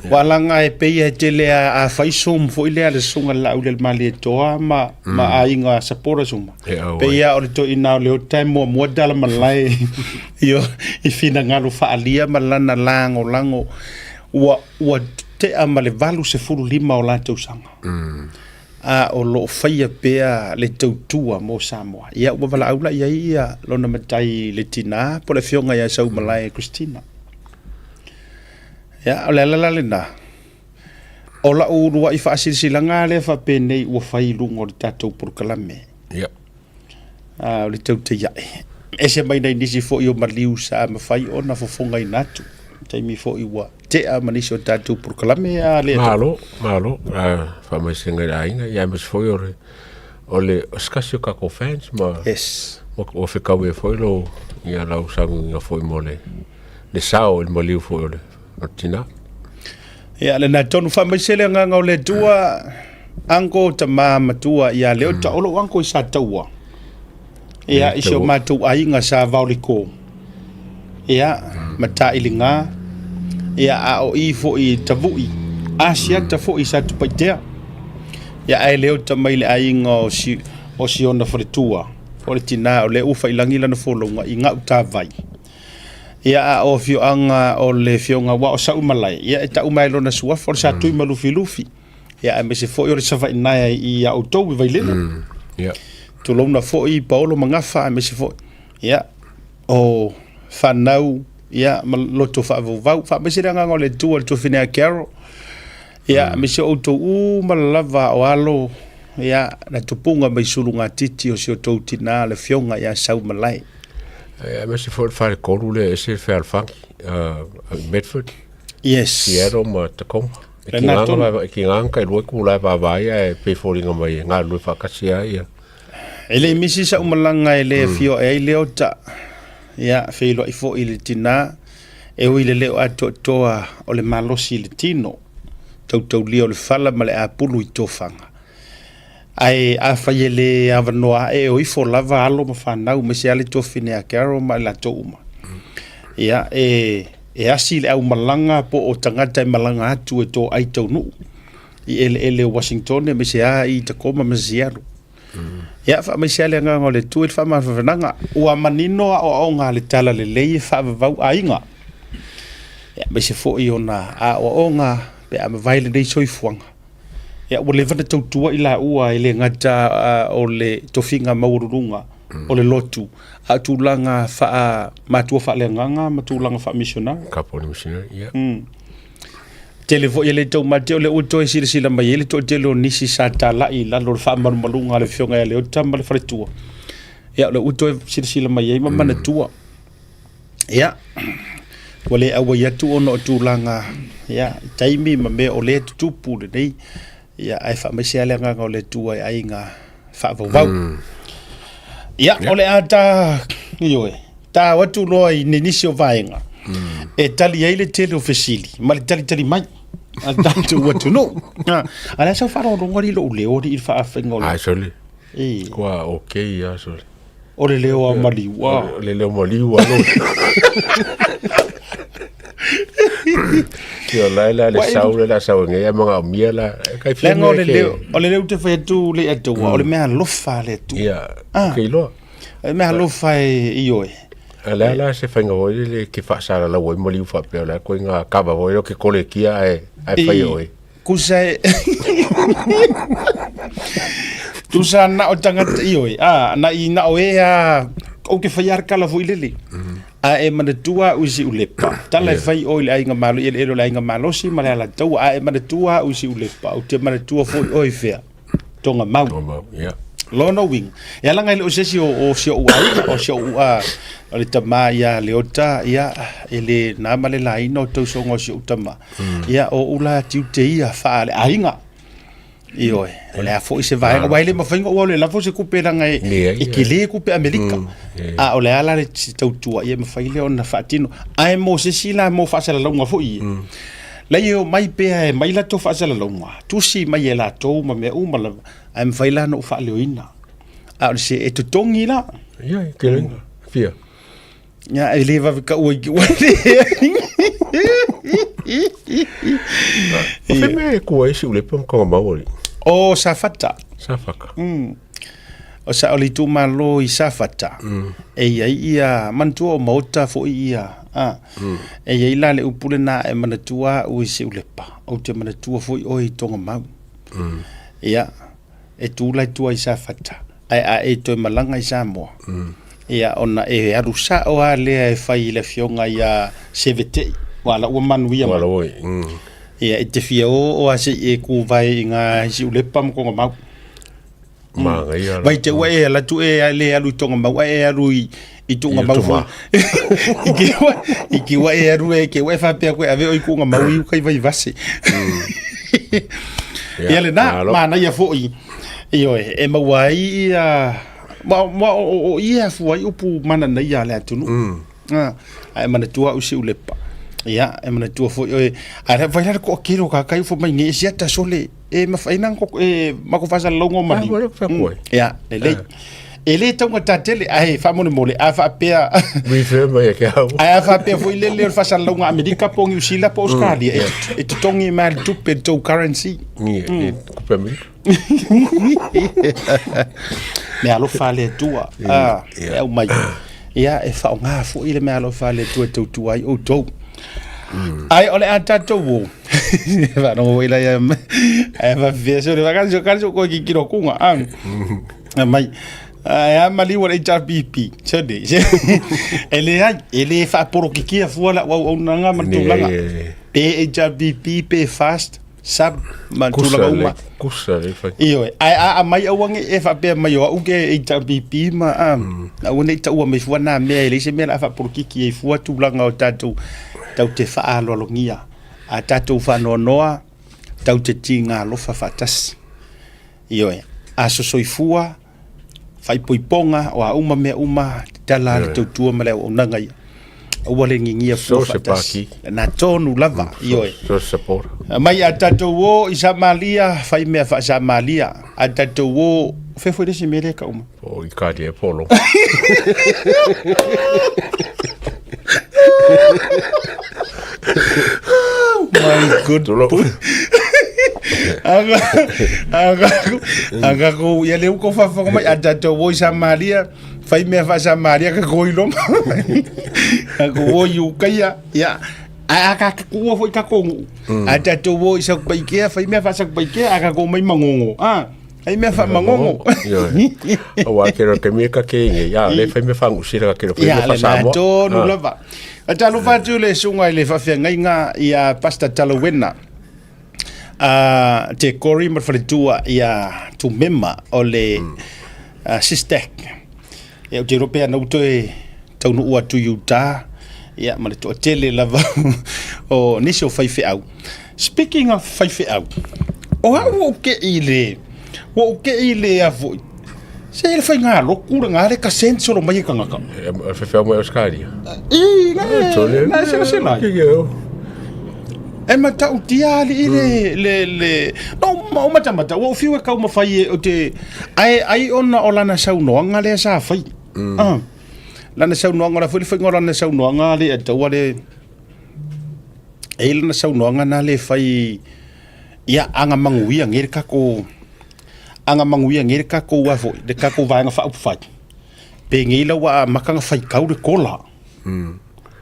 Ua alaga e pei e tele a fai soom foi lea a le Susuga i le Laaulialemalietoa ma, ma aiga supporters uma. Pei lava o le toeaina o Leota e muamua tala malae i finagalo faaalia ma lana lagolago ua Ua tea ma le 85 o la tausaga, a o lo o faia pea le tautua mo Samoa. Ia, ua valaau la i ai ia lona matai i le tinā po o le afioga ia Saumalae Christina. Ia, o le ala la lena, o lau uluai faasilasilaga lea faapenei ua fai i luga o le tatou polokalame. Ia. A o le tautaiae, ese mai nai nisi foi o maliu sa mafai ona fofogaina atu, taimi foi ua tea ma nisi o tatou polokalame a le Malo, malo, faamaisega i le aiga, ia aemaise foi o le, o le, o se tasi o tatou fans ma, yes. ua fetaui ai foi lou, ia lau saunoaga foi mo le, le sao i le maliu foi o le, o le tina. Ia, lena tonu faamaise le agaga o le Atua, uncle tama matua ia Leota, o lou uncle i Sataua. Ia, i si o matou aiga sa Vaoliko. Ia, ma Tailiga. Ia, a o i foi i Tavui. Asiata foi i Satupaitea. Ia, ae Leota mai le aiga o si, o si ona faletua. O le tina o lea ua faiilagi lana folauga i Gautavai. Ia, a o afioaga o le afioga aua o Saumalae, ia e tau mai lona suafa o le Satuimalufilufi. Ia, aemaise foi o le Savainaea i a outou i Vailele. Yeah. Tulouna foi Paolo ma Gafa, aemaise foi, ia, o fanau, ia, ma loto faavauvau. Faamaise le agaga o le Atua i le tuafine a Carol. Ia, aemaise o outou uma lava o alo, ia, na tupuga mai sulugatiti o si o tou tinā le afioga ia Saumalae. Aemaise foi le faletolu lea e ese le fealofani i Medford, Yes. Seattle ma Tacoma. E Lena tiga tonu. e tiga ona tailua itula e vaavaai ae pei e foliga mai e galulue faatasi lava ia. E le misi sa'u malaga e le afioa'i ai Leota, ia, feiloai foi i le tinā, e ui i le leo atoatoa o le malosi i le tino, tautaulia o le fala ma le apulu i tofaga. Ae afai e le avanoa ae, o ifo lava alo ma fanau, aemaise lava le tuafine a Carol ma i latou uma. Ia, e, e asi le aumalaga po o tagata e malaga atu e toai taunuu i eleele o Washington, aemaise lava i Tacoma ma Seattle. Ia, faamaise lava le agaga o le Atua i le faamafanafanaga. Ua manino aoaoga a le Talalelei e faavavau aiga. Ia, aemaise foi ona aoaoga pe a mavae lenei soifuaga. Ia, ua leva ona tautua i laua e le gata o le tofiga maualuluga o le lotu, a o tulaga faa-matua faaleagaga ma tulaga faa-missionary. Kaponi missionary, ia. Tele foi e le taumate o lea ua toe silasila mai ai le toatele o nisi sa talai i lalo o le faamalumaluga a le Afioga ia Leota ma le faletua. Ia, o lea ua toe silasila mai ai ma manatua. Ia, ua le auai atu ona o tulaga ia, i taimi ma mea o lea e tutupu lenei, ia, ae faamaise lava le agaga o le Atua i aiga faavauvau. Ia, o le a ta, ioe, ta o atu loa i nisi o vaega e tali ai le tele o fesili ma le talitali mai a le tatou atunuu. A o le a sau faalogologo alii lou leo alii i le faafaiga o le... Ai, sole. E. Kua okay lava sole. O le leo a maliu a. O le leo maliu a lo. Ia la la le sau le la sau ngai ma ngau mia la. Kai fia o le leo o le leo te fai atu le atu o le mea alofa le atu. Ia, okay loa. O le mea alofa e i oe. A le a la se faiga foi lele e te faasalalau ai maliu faapea o le a ituaiga kava foi lea o te kolekia ae fai e oe. Tusa e Tusa na o tagata ioe, a, na i na o e a, ou te whai kala foi lele. A e manatua au i Siulepa. Tala e fai oe i le aiga malo, i eleele o le aiga malosi ma le Alataua. A e manatua au i Siulepa, ou te manatua foi oe i fea? Togamau. Togamau, yeah. Lona uiga, e ala ngai le o se isi o, o si ou aiga, o si ou, a, o le tama ia Leota, ia, e le na ma le laina o tausoga o si ou tama. Ia, o ou la tiute ia wha le aiga. Ioe, o le a foi se vaega, aua e le mafai ona ou alu e lafo se kupe leaga e, Leai, e tele kupe Amerika. A o le a la le tautua, ia e mafai lea ona faatino. Ae mo se isi la mo faasalalauga foi ia, lai e omai pea e aumai latou faasalalauga, tusi mai e latou ma mea uma lava, ae mafai la ona ou faaleoina. A o le se e totogi la. Ia, e tele ina. Fia. Ia, e le vave taua i ua O fea mea e kua ai Siulepa ma Togamau alii? O Safata. Safata. O sa o le itumalo i Safata. E i ai ia, manatua o Maota foi ia. A. E i ai la le upu lena e manatua au i Siulepa. Ou te manatua foi oe i Togamau. Ia, e tu la i tua i Safata, ae a e toe malaga i Samoa, ia ona e alu sao lava lea e fai i le afioga ia Sevetei, aua la ua manuia mai. Ua oi. Ia e te fia oo lava se i e kuvae i ngā Siulepa ma Togamau. Manaia la. Vai te ua e ala atu e le alu i Togamau ae e alu i i Tuugamau foi. I ke ua i ke ua e alu e ke ua e faapea koe ave oe i Tuugamau i uka i Vaivase. Ia lena, manaia foi. Ioe, e maua ai ia ma ma o, o ia afua ai upu mananaia a le atunuu. Ah, ae manatua au Siulepa. Ia, e manatua foi oe. Ae la vai la le toatele o tagata ia fai mai nei e siata sole. E mafai na e mako faasalalauga o maliu. Ah, wale fa koe. Ia, lelei. E le taugata tele, ae faamolemole, a faapea Refer mai e ke au. Ae a faapea foi lele o le faasalalauga Amerika po o Niu Sila po o Australia, e, e totogi mai le tupe le tou currency. Ni e kupe Amerika. Mea alofa a le Atua, ah, e aumai. Ia, e faaaoga foi le mea alofa a le Atua e tautua ai outou. Ae o le a tatou o. Faalogo foi la ia ae faafefea se o le fakasi o kasi o koe kikilo kuga. Ah. Mai. Ae a maliu o le HRPP. Sone. E leai, e le faapolokikia fua lau auaunaga ma le tulaga. Pe HRPP, pe FAST, SUB, ma le tulaga uma. Kusa le fai. Ioe, ae a aumai aua ne i e faapea mai o au ke HRPP ma a, aua ne i taua mai fua na mea e leai se mea o le a faapolokiki ai fua tulaga o tatou tatou te faaaloalogia, a tatou faanoanoa tatou te tiga alofa faatasi. Ioe, aso soifua, faaipoipoga, o a uma mea uma, tatala le tautua ma le auaunaga ia. Aua le ngigia fua So se faatasi. paki. Na tonu lava, ioe. So se support. Mai a tatou o i Samalia, fai mea faa-Samalia. A tatou o, fea foi le isi mea lea e tau mai? Po i kalia e polo. My good. Tulo. Aga, aga, aga ko ia le uko fafaga mai a tatou o i Samaria, fai mea faa-Samaria ka ko i loma. Ka ko o i Ukaia, ia. A a ka kuua foi ka kongu. A tatou o i Sakupaikea, fai mea faa-Sakupaikea, a ka ko mai Mangongo. Ah. Ai mea whaamangongo. Aua ke ro ke mea ka ke inge. Ia, le whai mea whaangusira ka ke ro whai Ia, mea le nā whasamoa. tonu Ah. lava. A talofa atu le susuga i le faafeagaiga ia Pastor Talawena a te Kori ma le faletua ia Tumema o le mm. Sistec. Ia, ou te iloa pea na ou toe taunuu atu i Utah, ia, ma le toatele lava o nisi o faifeau. Speaking of faifeau, o au ua ou kei i le, ua ou kei i le a foi, se le faigalotu le ngā le ka sense o lo mai e kangaka. E, e faifeau mai Australia. I, na, Tole. na selasela ai. Ke ke o. E matautia alii le, le, le, no, o matamata, ua ou fiu e taumafai e, o te, ae ai ona o lana saunoaga lea sa fai. Mm. Ah, lana saunoaga, o le a foi le faiga o lana saunoaga le e taua le, e i lana saunoaga na le fai, ia, aga manuia nei le tatou, aga manuia nei le tatou a foi, le tatou Vaega Faaupufai, penei la ua amata ona faitau le kola. Mm.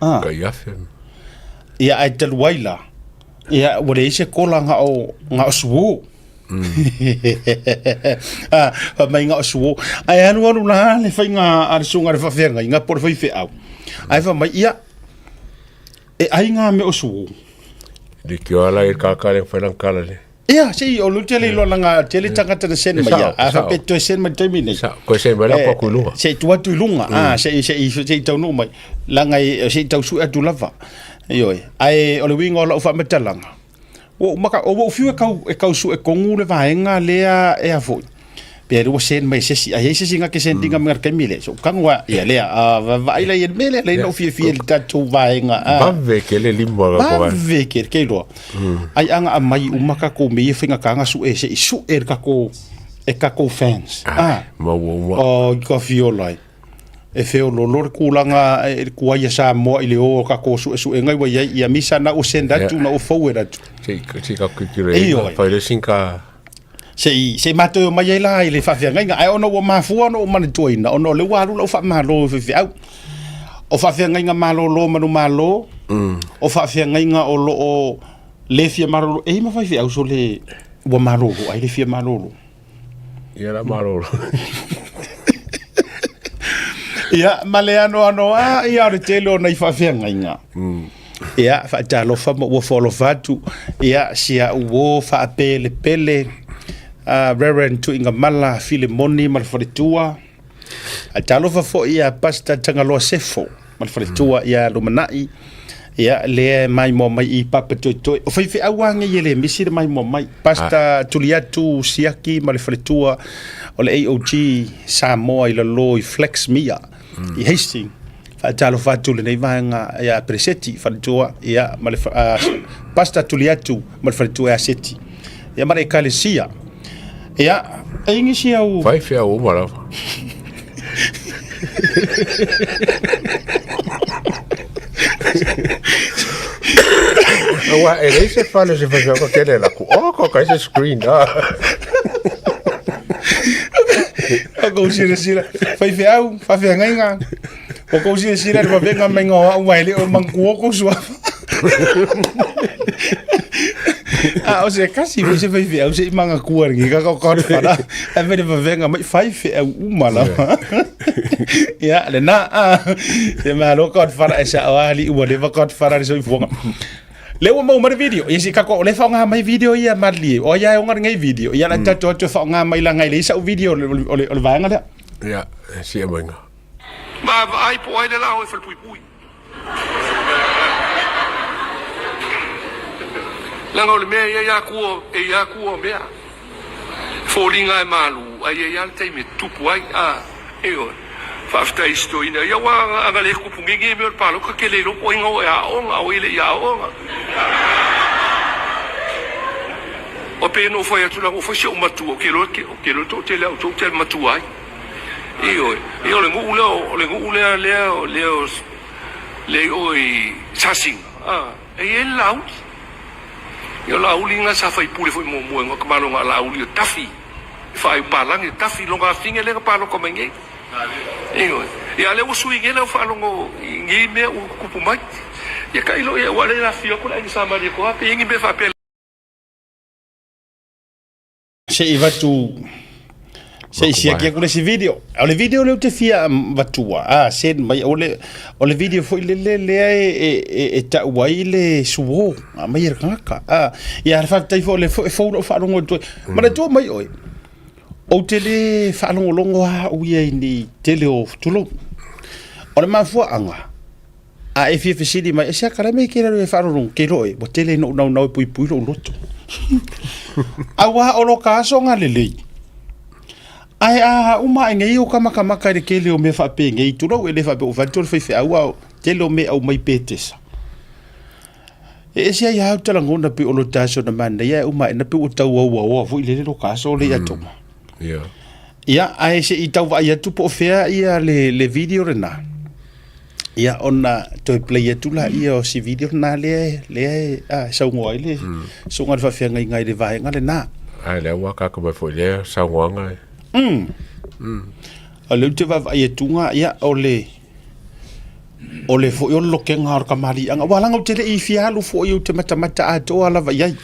Ah. Kai afe. Ia, ae talu ai la. Ia, ua leai se kola na o, na o suo. Ah, fai mai na o suo. Ae alualu la le faiga a le susuga i le faafeagaiga po o le faifeau. Ae fai mai, ia, e ai ngā mea o suo. Leitioa la i kaka le whai kala le. Ia, sei, o le tele iloa langa tele tagata na send mai ia. A faapea toe send mai le taimi nei. Sao, koe send mai la kua ku i luga. Sei tuu atu i luga, ah, sei, sei, sei taunuu mai. Langa e, sei tau sue atu lava. Ioe, ae o le uiga o lau faamatalaga, ua ou maka, ua ou fiu e kau, e kau sue kogu le vaega lea e a foi. Pe lea ua send mai e se isi, a i ai se isi na te send ina mai i le taimi lea. So, kago lava, ia lea, a, vaai la i le mea lea, lea na ou fiafia i le tatou vaega, a. Vave tele lima o le Vave tele, ke iloa. Ai a na aumai uma tatou mea ia faigata na sue se i sue e le tatou, e tatou fans. A. Maua uma. Oi, ka fiola ai. E feololo le tulaga e le tuai a Samoa i le o o tatou suesuega ua i ai, ia misa na ua send atu, na ua forward atu. Se i ka tilotilo i ai, fai le sin ka... Se i, se i matou omai ai la i le faafeagaiga, ae ona ua mafua ona ou manatuaina, ona o lea ua alu lau faamalo i faifeau. O faafeagaiga malolo manumalo, o faafeagaiga o lo o le fia malolo, e i ai ma faifeau sole ua malolo ai le fia malolo. Ia la malolo. Ia, ma le anoano a ia o le tele o nai faafeagaiga. Ia, faatalofa ma ua foalofa atu. Ia, si au uo faapelepele, Reverend Tuigamala Filemoni ma le faletua. Faatalofa foi ia Pastor Tagaloa Sefo ma le faletua ia Lumanai. Ia, lea e maimoa mai i Papatoetoe. O faifeau lava nei e le misi le maimoa mai. Pastor Tuliatu Siaki ma le faletua o le AOG Samoa i lalo i Flaxmere i Hastings. Faatalofa atu i lenei vaega ia Pereseti faletua ia ma le Pastor Tuliatu ma le faletua ia Seti. Ia ma le ekalesia. Ia, e i nisi au... Faifeau uma lava. Aua e leai se fale o se faifeau ka kele la ku. Oh, ko kai se screen. Ah. O kou silasila, faifeau, faafeagaiga. O kou silasila i le vavega maiga o au ae le o manatua kou suafa. A o se kasi foi se faifeau se i manatua i lenei kaka o Godfather. Ae fai le vavega mai faifeau uma lava. Ia, lena, ah. Ia malo Godfather e sao lava alii ua leva Godfather i le soifuaga. Lea ua maua mai le video. Ia se kako o lea e faaaoga mai video ia malilie. O ai lava e oga lenei video. Ia la tatou atu e faaaoga mai leaga e leai sau video o le vaega lea. Ia, e sia maiga. Vaavaai po o ai le lao e falepuipui. Leaga o le mea e i ai akua, e i akua o mea. E foliga e malu, ae i ai lava le taimi e tutupu ai. A, ioe. Faafetai i si toeaina ia, aua a na le tupu nei nei mea o le palota, te le iloa po o ai na o e aoga, a o ai e le i aoga. Ua pei ona ou fai atu, leaga ua fai si ou matua, ou te iloa, ou te iloa le toatele a outou ou te matua ai. Ioe, ia o le nuu lea, o le nuu lea, lea, lea, lea i o i Sasina, a, e i ai le Laauli. Ia o Laauli lena sa faipule foi muamua i Gatamalo na o Laauli o Tafi, e faaiu palagi e Tafi, lona afine lea na palota mai nei. Ioe, ia a lea ua sui nei lau faalogo i nei mea ua tutupu mai. Ia tailo ia, aua o lea e afifio atu le Aiga Sa Malietoa, pe i ai ni mea faapea. Se i avatu se i siaki atu le isi video. O le video lea ou te fia avatua, a send mai, o le, o le video foi lele lea e, e, e, e tau ai le suo a mai e le tagata. A, ia le faafetai foi o lea foi e fou lau faalogo atu ai. Manatua mai oe, ou te le faalogologo lava au ia i ni tele o tulou. O le mafuaaga, A e fia fesili mai, e sea ka le ke raro e whaaroro, ke roe, ua tele no nau nau e pui pui lou loto. Aua o lo ka aso ngā lelei. Ae a uma e ngei o ka makamaka i le kele o mea whaape ngei, tulou e le whaape o whantu o le whaiwhe aua o tele o mea au mai petesa. E ese ai hau tala ngona pe o lo taso na mana ia e uma e na pe o tau au aoa foi lele lo ka aso le ia toma. Yeah. Ia, ae se i tau vaai atu po o fea ia le, le video lena. Ia, ona toe play atu laia o si video lena lea, lea e, a, e saunoa ai le susuga i le faafeagaiga i le vaega lena. Ae lea ua akaka mai foi lea saunoaga e. O lea ou te vaavaai atu ga, ia, o le, O le foi o le lokega o le kamaliiaga, aua leaga ou te le i fia alu foi ou te matamata atoa lava i ai,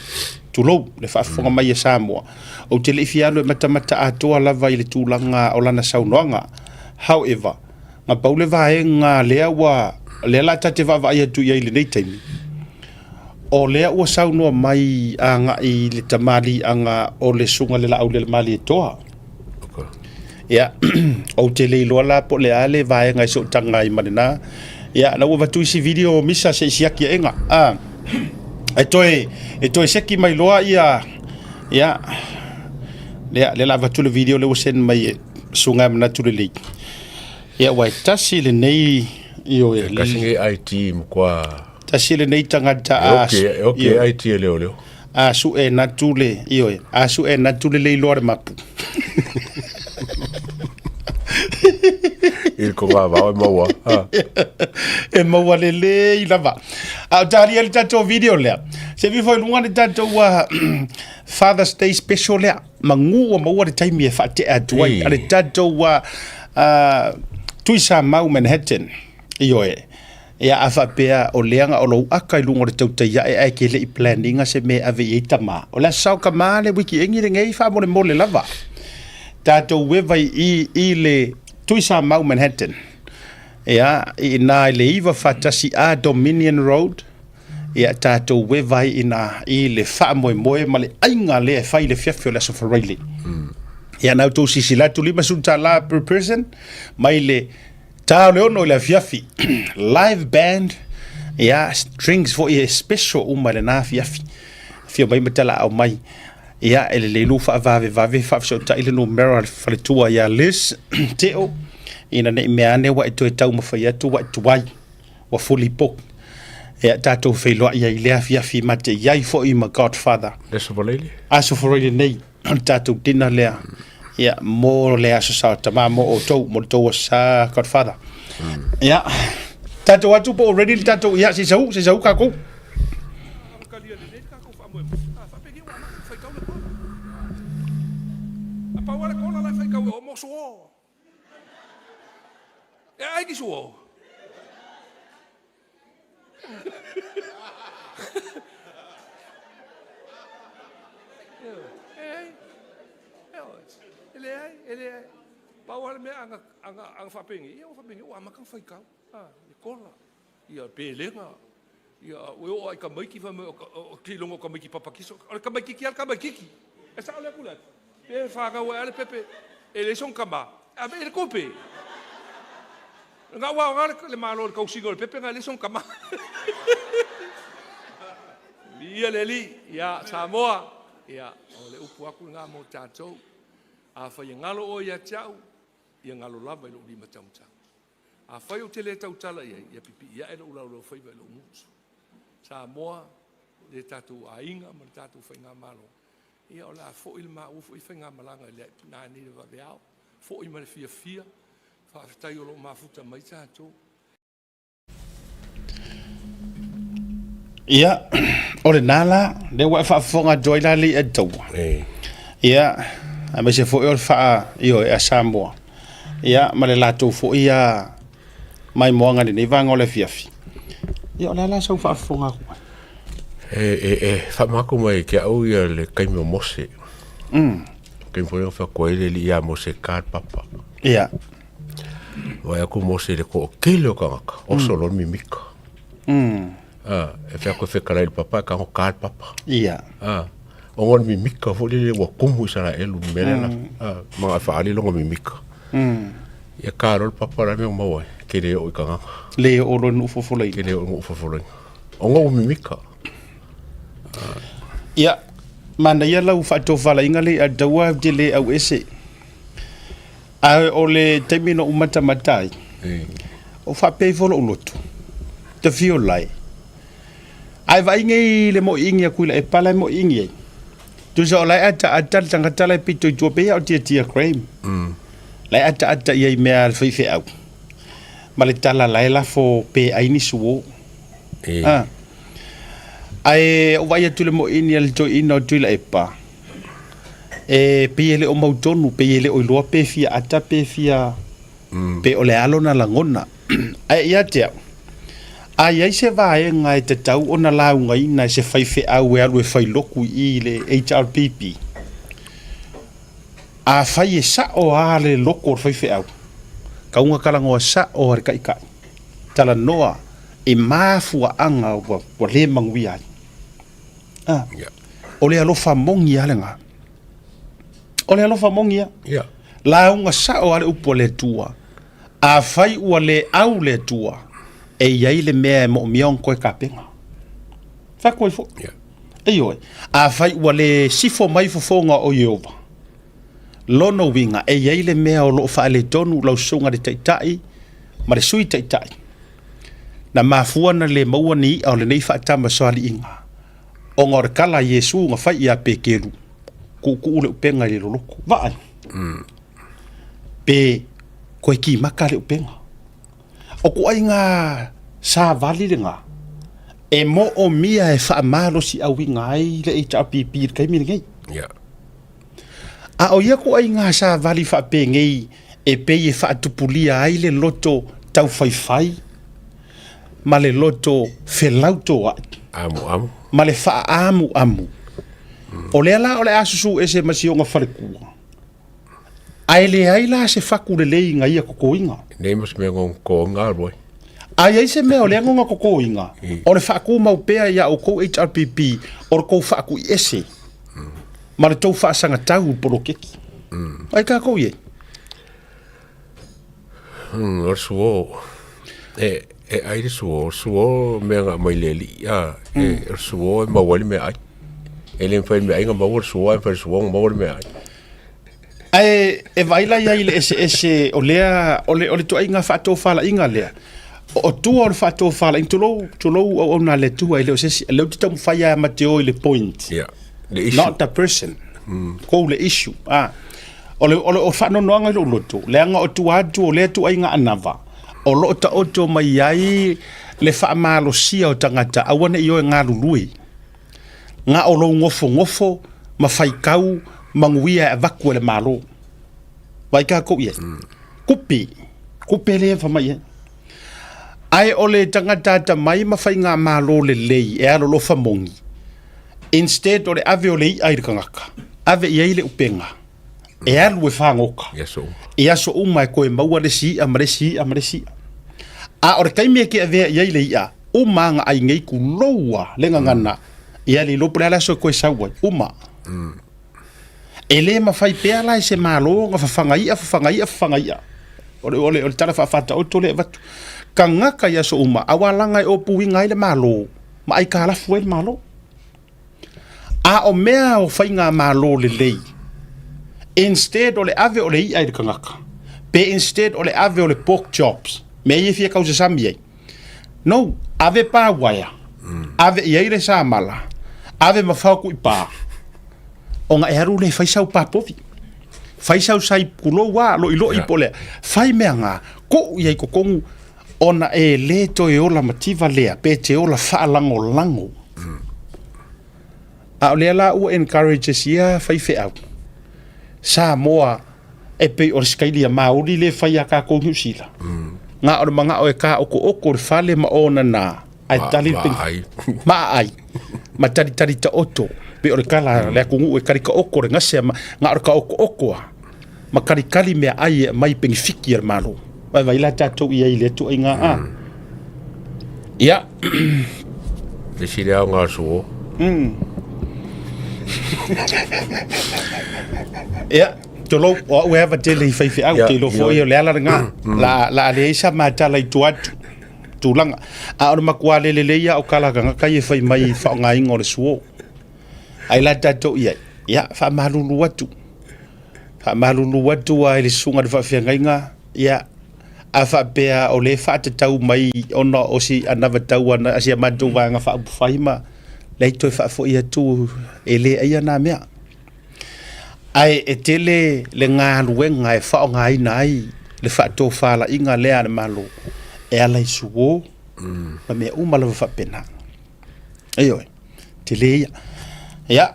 tulou le faafofoga mai a Samoa, ou te le i fia alu e matamata atoa lava i le tulaga o lana saunoaga. However, na pau le vaega lea ua, lea la ta te vaavaai atu i ai i lenei taimi, o lea ua saunoa mai agai i le tamaliiaga o le Susuga i le Laaulialemalietoa. Ia, ou te le iloa la po o le a le vaega e sootaga ai ma lena. Ia, na ua avatu isi video o Misa se i siaki aega. Ah, e toe, e toe seki mai loa ia, ia, lea, lea la avatu le video lea ua send mai e Susuga e Manatu Lelei. Ia, ua e tasi lenei, ioe, Kasi nge IT mkwa. Tasi lenei tagata a... E oke IT e leo leo. A suʻe natu le, ioe, a suʻe natu le leiloa le mapu. I le konga vao e maua. E maua lelei lava. A o talia le tatou video lea. Se vi foi lunga le tatou Father's Day special lea. Magu ua maua le taimi e faatea atu ai. A le tatou Tuisamau Manhattan. Ioe. Ia a faapea o lea o lou aka i luga o le tautai ae ae ke le i plan ina se mea e ave i ai tama. O le aso sao tama le wiki-engi lenei faamolemole lava. Tatou eva i i le Tuisamau Manhattan. Ia, i ina i le 941 A Dominion Road. Ia, tatou eva ai i ina i le faamoemoe ma le aiga lea e fai i le afiafi o le aso Faraile. Ia, na outou silasila atu, $50 per person mai le Ta o le 6 i le afiafi, live band, ia, drinks foi e special uma i lena afiafi. Afio mai ma talaau mai. Ia, e lelei lou faavavevave, faafesootai le numera a le faletua ia Liz Teo, ina ne i mea ane ua e toe taumafai atu ua e tuai, ua fully booked. Ia, tatou feiloai ai i lea afiafi ma te i ai foi ma Godfather. Le Aso Faraile? Aso Faraile nei. O le tatou dinner lea ia mo le Aso Sa o Tama mo outou, mo le tou Aso Sa Godfather. Ia, tatou atu po o ready le tatou, ia se i sau, se i sau kakou. E leai, e leai. Pau lava le mea ana, ana, ana faapenei, ia ua faapenei ua amata ona faitau. A, le kola, ia pelega, ia ua oo lava i tamaiti fai mai o, o, seiloga o tamaiti papatiso. O le tamaititi lava le tamaititi. E sao lea Tuilaepa? Pe fanau ai lava le pepe, e leai sona tama, e ave i ai le tupe. Na ua aoga le Malo i le tausiga o le pepe na e leai sona tama. Viia le Alii, ia Samoa, ia o le upu atu lena mo tatou. Afai e galo oe ia te au, ia galo lava i lou lima taumatau. Afai ou te le tautala i ai, ia pipii ae lou laulaufaiva i lou gutu. Samoa, le tatou aiga ma le tatou faigamalo, ia o le a foi le maua foi faigamalaga i le nanei le vaveao, foi ma le fiafia, faafetai o lo o mafuta mai tatou. Ia, o lena la, lea ua e faafofoga atu ai la le i'a taua. Ia, aemaise foi o le faa, ioe, a Samoa. Ia, ma le latou foi ia maimoaga i lenei vaega o le afiafi. Ia, o le a la sau faafofoga atu ai? E, e, e faamanatu mai ke au ia le taimi o Mose. Taimi foi na fai atu ai le Alii ia Mose ka le papa. Ia. Vaai atu Mose i le toatele o tagata, oso loa le mimita. A, e fai atu e fetalai i le papa, e tago ka le papa. Ia. A, ona o le mimita foi lele ua tumu Isaraelu i le mea lea na, a, ma e faaali lona mimita. Ia ka loa le papa la mea ua maua ai, ke le oo i tagata. Le oo loa i le nuu fofolaina. Ke le oo i le nuu fofolaina. Ona ua mimita. Ia, manaia lau faatofalaiga lea i Altaua ou te le auese. Ae o le taimi na ou matamata ai, o faapea ifo lou loto, tafio lae. Ae vaai nei le moiingi atu i lae pala e moiingi ai. Tusa o lae ataata le tagata lae pito i tua pei a o Tiatia Graham. Lae ataata i ai mea a le faifeau. Ma le tala lae lafo pe ai ni suo. Ah. Ae ou vaai atu i le moiini a le toeaina o Tuilaepa, e pei e le o mautonu, pei e le o iloa pe fia ata pe fia, pe o le a lona lagona. Ae ia te au, A i ai se vaega e tatau ona laugaina e se faifeau e alu e fai loku i i le HRPP? Afai e sa'o a le loko o le faifeau, kauga talanoa sa'o a le taitai, talanoa i mafuaaga ua le manuia ai. A, o le alofa moni a lena. O le alofa moni a. Lauga sa'o a le upu a le Atua. Afai ua le au le Atua, e i ai le mea e moomia ona toe tapena. Fai atu ai foi. Yeah. Ioe. Afai ua le sifo mai fofoga o Ieova, lona uiga e i ai le mea o lo o faaletonu lau susuga i le Taitai ma le Sui Taitai, na mafua ona le maua ni i'a o lenei faatamasoaliiga, ona o le tala a Iesu na fai ia Peteru, Tuutuu le upega i le loloto. Vaai. Pe koe kimaka le upega. O kuaiga savali lena e moomia e faamalosiauina ai le HRPP i le taimi lenei. Yeah. A o ia kuaiga savali faapenei e pei e faatupulia ai le loto taufaifai ma le loto felautoai. Amuamu. Ma le faaamuamu. O lea la o le a susu ese ma si ona faletua. Ae leai la se fatu lelei ina ia totoina. Nei ma se mea ngong koonga alu ai. A i ai se mea o lea ngonga totoina, o le faatumau pea ia outou HRPP o le tou faatuiese ma le tou faasagatau i le poloketi. Ai tatou i ai. O le suo, e, e ai le suo, o le suo mea na aumai le alii, a, e, o le suo e maua ai le meaai. E le mafai e le meaai ona maua le suo, ae mafai e le suo ona maua le meaai. Ae e vaai la i ai i le eseese o lea, o le, o le ituaiga faatofalaiga lea. O tua o le faatofalaiga, tulou, tulou auauna a le Atua, e le o se isi, o lea ou te taumafai lava ma te o i le point. Yeah, le issue. Not the person. Kou le issue. Ah. O le, o le o faanoanoaga i lou loto, leaga o tua atu o lea ituaiga anava, o lo o taoto mai ai le faamalosia o tagata aua ne i o e galulue. Na o lou nofonofo ma faitau manuia e avatu e le Malo. Vaai tatou i ai. Kupi, kupe lea e fai mai ai. Ae o le tagata atamai ma faigamalo lelei e alolofa moni, instead o le ave o le i'a i le tagata, ave i ai le upega e alu e fagota I aso uma. i aso uma e toe maua le isi i'a ma le isi i'a ma le isi i'a. A o le taimi e te avea i ai le i'a, uma aga ai nei tulou a le gagana, ia le iloa po o le a le aso e toe sau ai, uma. E le mafai pea la e se Malo ona fafaga i'a, fafaga i'a, fafaga i'a. O le, o le, o le tala faafata'oto lea e avatu. Tagata i aso uma, aua laga e opuiga ai le Malo ma aikalafu ai le Malo. A o mea o faigamalo lelei, instead o le ave o le i'a i le tagata, pe instead o le ave o le pork chops, mea ia e fia tausasami ai, no, ave pa uaea, ave i ai le samala, ave ma fao kuipā, ona e alu lea e fai sau pa povi, fai sau sai pulou a, loiloi po o le a, fai mea na, tuu i ai i totonu, Ona e le toe ola mativa lea pe te ola faalagolago. A o lea la ua encourage sia faifeau Samoa e pei o le sikaili a Maori lea e fai ia tatou Niu Sila. Na o le manao e taotooko le fale ma ona na ae tali le Ma ma aai ma talitali taoto pei o le tala a le atunuu e tali taoto le gase ma na o le taotooko a ma kalikali meaai e aumai penefiti a le Malo. Vaivai la tatou i ai i lea ituaiga a. Ia. Le isi lea aoga o le suo. Ia, tulou, o au e ava tele i faifeau, te iloa foi o le ala lena. La, la a leai sa ma tala i tua atu, tulaga. A o le matua le lelei lava o tala a tagata ia e fai mai i le faaaogaina o le suo. Ai la tatou i ai, ia, faamalulu atu. Faamalulu atu lava i le susuga i le faafeagaiga, ia, a faapea o lea e faatatau mai ona o si anavatau a si a matou Vaega Faaupufai ma leai toe faafoi atu e le aia na mea. Ae e tele le galuega e faaaogaina ai le faatofalaiga lea a le Malo e ala i suo ma mea uma lava faapena. Ioe, tele ia. Ia,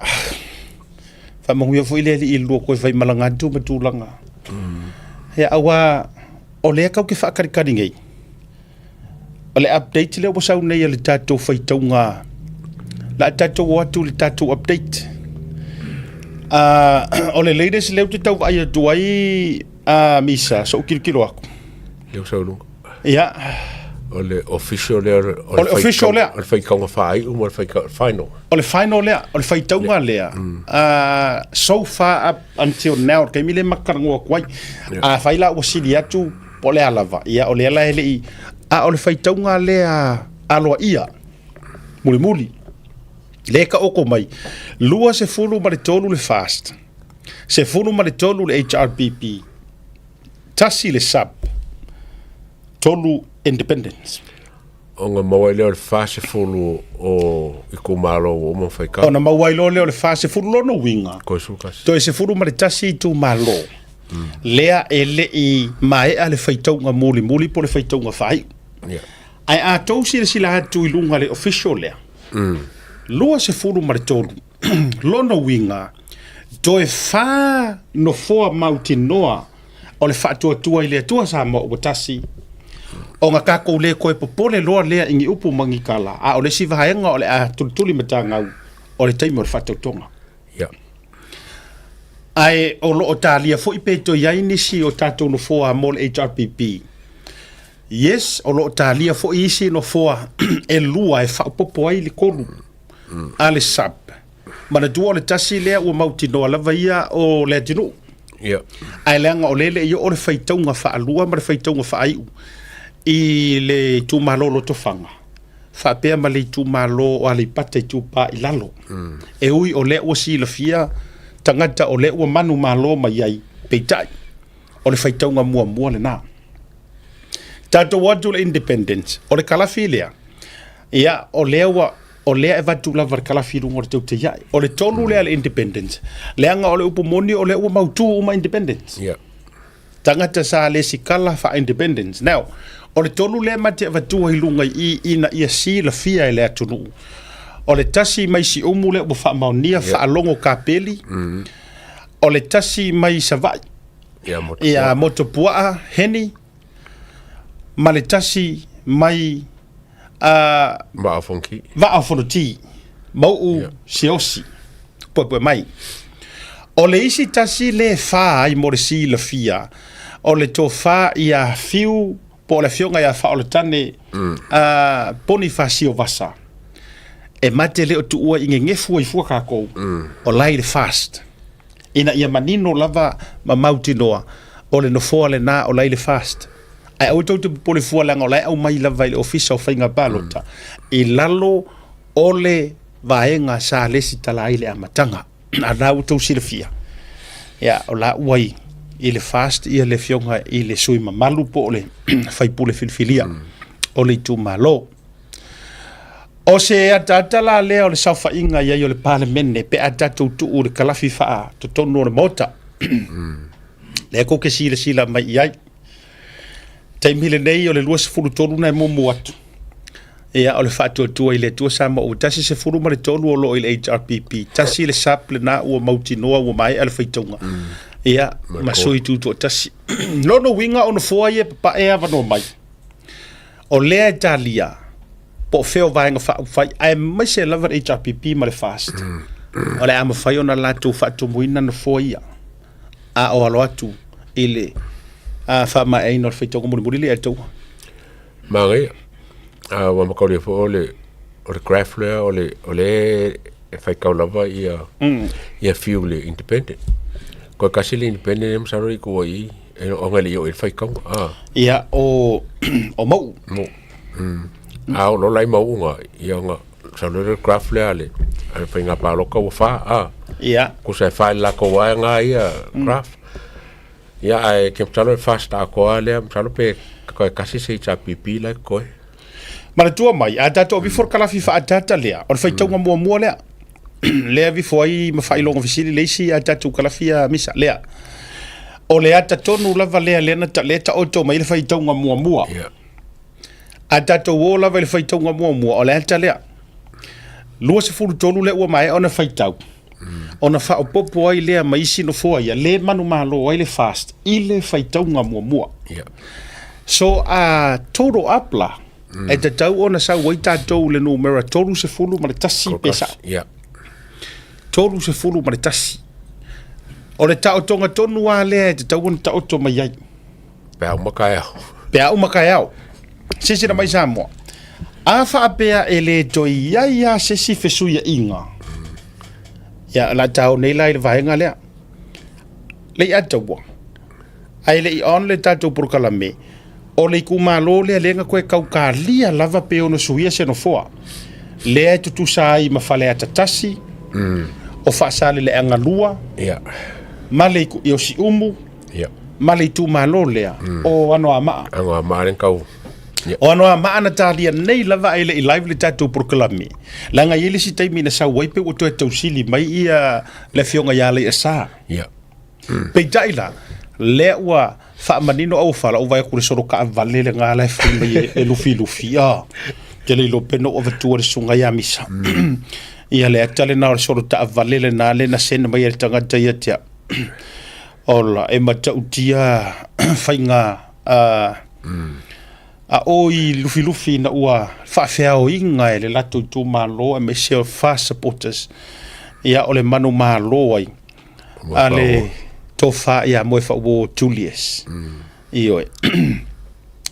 faamanuia foi le Alii i le lua toe faimalaga atu ma tulaga. Ia, aua o lea tatou te faatalitali nei, O le update lea ua sau nei a le tatou faitauga, la a tatou o atu i le tatou update. O le latest lea ou te tau vaai atu ai a Misa, so'u tilotilo atu. Lea ua sau i luga. Ia. O le official lea, o le official lea. O le faitauga faaiu ma le faitauga final. O le final lea, o le faitauga lea. So far up until now, le taimi lea ma te talanoa atu ai. Afai la ua sili atu, po o le a lava, ia o lea la e le i, a o le faitauga lea aloaia, mulimuli, lea e taoto mai, 23 le FAST, 13 le HRPP, 1 le sub, 3 Independents. Ona maua ai lea o le 40 o itumalo ua uma ona faitau. Ona maua ai loa lea o le 40 lona uiga. Toe 11. Toe 11 itumalo lea e le i maea le faitauga mulimuli po o le faitauga faaiu. Yeah. Ae a tou silasila atu i luga le official lea, 23 lona uiga toe fa nofoa mautinoa o le faatuatua i le Atua Samoa ua tasi, ona tatou le toe popole loa lea i ni upu ma ni tala, a o le isi vaega o le a tulituli matagau, o le taimi o le faatautoga. Yeah. Ae o lo o talia foi pe toe i ai nisi o tatou nofoa mo le HRPP. Yes, o lo o talia foi isi nofoa e lua e faaopoopo ai le tolu a le sub. Manatua o le tasi lea ua mautinoa lava ia o le atunuu. Yeah. Ae leaga o lea e le i oo le faitauga faalua ma le faitauga faaiu i le itumalo o Lotofaga faapea ma le itumalo o Aleipata Itupa i Lalo. E ui o lea ua silafia tagata o lea ua manumalo mai ai, peitai o le faitauga muamua lena. Tatou o atu i le Independence, o le kalafi lea, ia o lea ua o lea e avatu lava le kalafi i luga o le teuteia'i. O le tolu lea le Independence, leaga o le upu moni o lea ua mautu uma Independence. Yeah. Tagata sa lesitala faa-Independence. Now, o le tolu lea ma te avatua i luga i i ina ia silafia e le atunuu. O le tasi mai Siumu lea ua faamaonia Yeah. faalogo kapeli. O le tasi mai Savaii. Ia Motupuaa. Ia Motupuaa, Heni, ma le tasi mai a Vaa o Fonoti. Vaa o Fonoti, Mau'u Yeah. Siaosi, puepue mai. O le isi tasi le fa ai mo le silafia, o le tofa ia Fiu po o le afioga ia Faaoletane a Ponifasio Vasa. E mate le o tuua i gegefu ai fua kakou, o la i le FAST. Ina ia manino lava ma mautinoa, o le nofoa lena o la i le FAST. Ae aua tou te popole fua leaga o la e aumai lava i le Ofisa o Faiga Palota i lalo o le vaega sa lesitala ai i le amataga. A la ua tou silafia, ia, o la ua i, i le FAST ia le afioga i le sui mamalu po o le faipule filifilia o le itumalo. O se ataata la lea o le saofaiga i ai o le Palemene pe a tatou tuu i le kalafi faa-totonu o le Maota. Lea tou te silasila mai i ai. Taimi lenei o le 23 na e mumu atu. Ia, o le faatuatua i le Atua Samoa ua tasi 13 o lo o i le HRPP, tasi le SAP lena ua mautinoa ua maea le faitauga. Ia, ma sui tutoatasi. Lona uiga o nofoa ia e papae avanoa mai. O lea e talia po o fea o Vaega Faaupufai aemaise lava le HRPP ma le FAST, o le a mafai ona latou faatumuina nofoa ia a o alo atu i le faamaeaina o le faitauga mulimuli lea e taua. Manaia. A ua mataulia foi o le o le graph lea o le o le e faitau lava ia ia fiu le independent. Koe kasi le independent e masalo i tua i e ona le i o i le faitauga. Ah. Ia o o Mau'u. Mau'u. A o lo lai Mau'u nga ia nga masalo le graph lea le a le faiga palota ua fa a. Ia. Kusa e fa i le latou vaega ia graph. Ia ae ke masalo e fast atoa lea masalo pe toe kasi se HRPP la e totoe. Manatua mai, a tatou avifo le kalafi faaataata lea, o le faitauga muamua lea. Lea avifo ai ma faailoga fesili le isi a tatou kalafi a misa lea. O le ata tonu lava lea lea na lea taoto mai le faitauga muamua. Yeah. A tatou o lava i le faitauga muamua, o le ata lea. 23 lea ua maea ona faitau. Ona faaopoopo ai lea ma isi nofoa ia, le manumalo ai le FAST i le faitauga muamua. Yeah. So a total up la, E tatau ona sau ai tatou i le numera 31 pe sao. Ia. 31. O le taotoga tonu lava lea e tatau ona taoto mai ai. Pe a uma taeao. Pe a uma taeao. Silasila mai Samoa. A faapea e le toe i ai lava se isi fesuiaiga, ia o le a taoto nei la i le vaega lea. Leiataua, ae le i on le tatou polokalame, o le itumalo lea lea na toe taukalia lava pe ono suia se nofoa. Lea e tutusa ai ma Faleata 1, o Faasaleleaga 2, ma le o Siumu, ma le itumalo lea o Anoamaa. Anoamaa lea na tau... O Anoamaa na talia nei lava ae le i live le tatou polokalame, leaga e i ai le isi taimi na sau ai pe ua toe tausili mai ia le afioga ia Alaiasa. Peitai la, lea ua faamanino auofala, ua vaai atu i le solo taavale lena la e fai mai e Lufilufi. Ah, te le iloa pe na ou avatua le susuga ia Misa. Ia le ata lena o le solo taavale lena lea na send mai e le tagata ia te au. Ola, e matautia faiga a o i Lufilufi ina ua faafeaoina e le latou itumalo aemaise o FAST supporters, ia o le manumalo ai a le tofa ia Moefauo Julius. Ioe.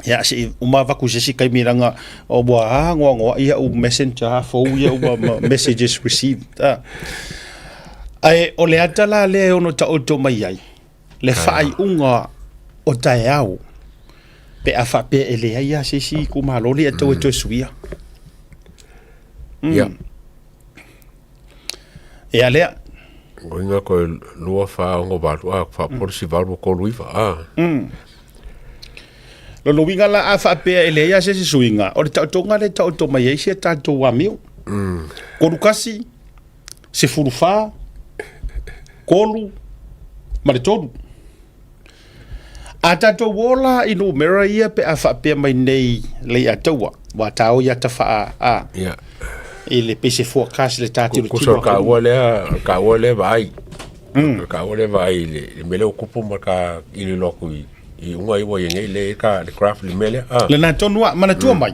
Ia se i uma avatu i se isi taimi leaga ua anoanoai au messenger fou ia ua messages received. Ae o le ata la lea e ono taoto mai ai le faaiuga o taeao pe a faapea e leai lava se isi itumalo lea e tau e toe suia. Ia. Ia lea. Uiga koe 2, 4, 6, 8, a, faapolisi 8, 3, 9, a. Lona uiga la a faapea e leai lava se isi suiga, o le taotoga lea e taoto mai ai si a tatou amio. 3 1, 14, 3 ma le 3. A tatou o la i numera ia pe a faapea mai nei Leiataua, ua tao ia tafaa a i le pei se forecast le ta tilotilo Kusa o kaua lea, kaua lea vaai. Mm. Kaua lea vaai le, le mele o kupu ma ka ili loku i, i unga i wa i nei le ka le craft le mele. Ah. Le na tonu a, manatua mai.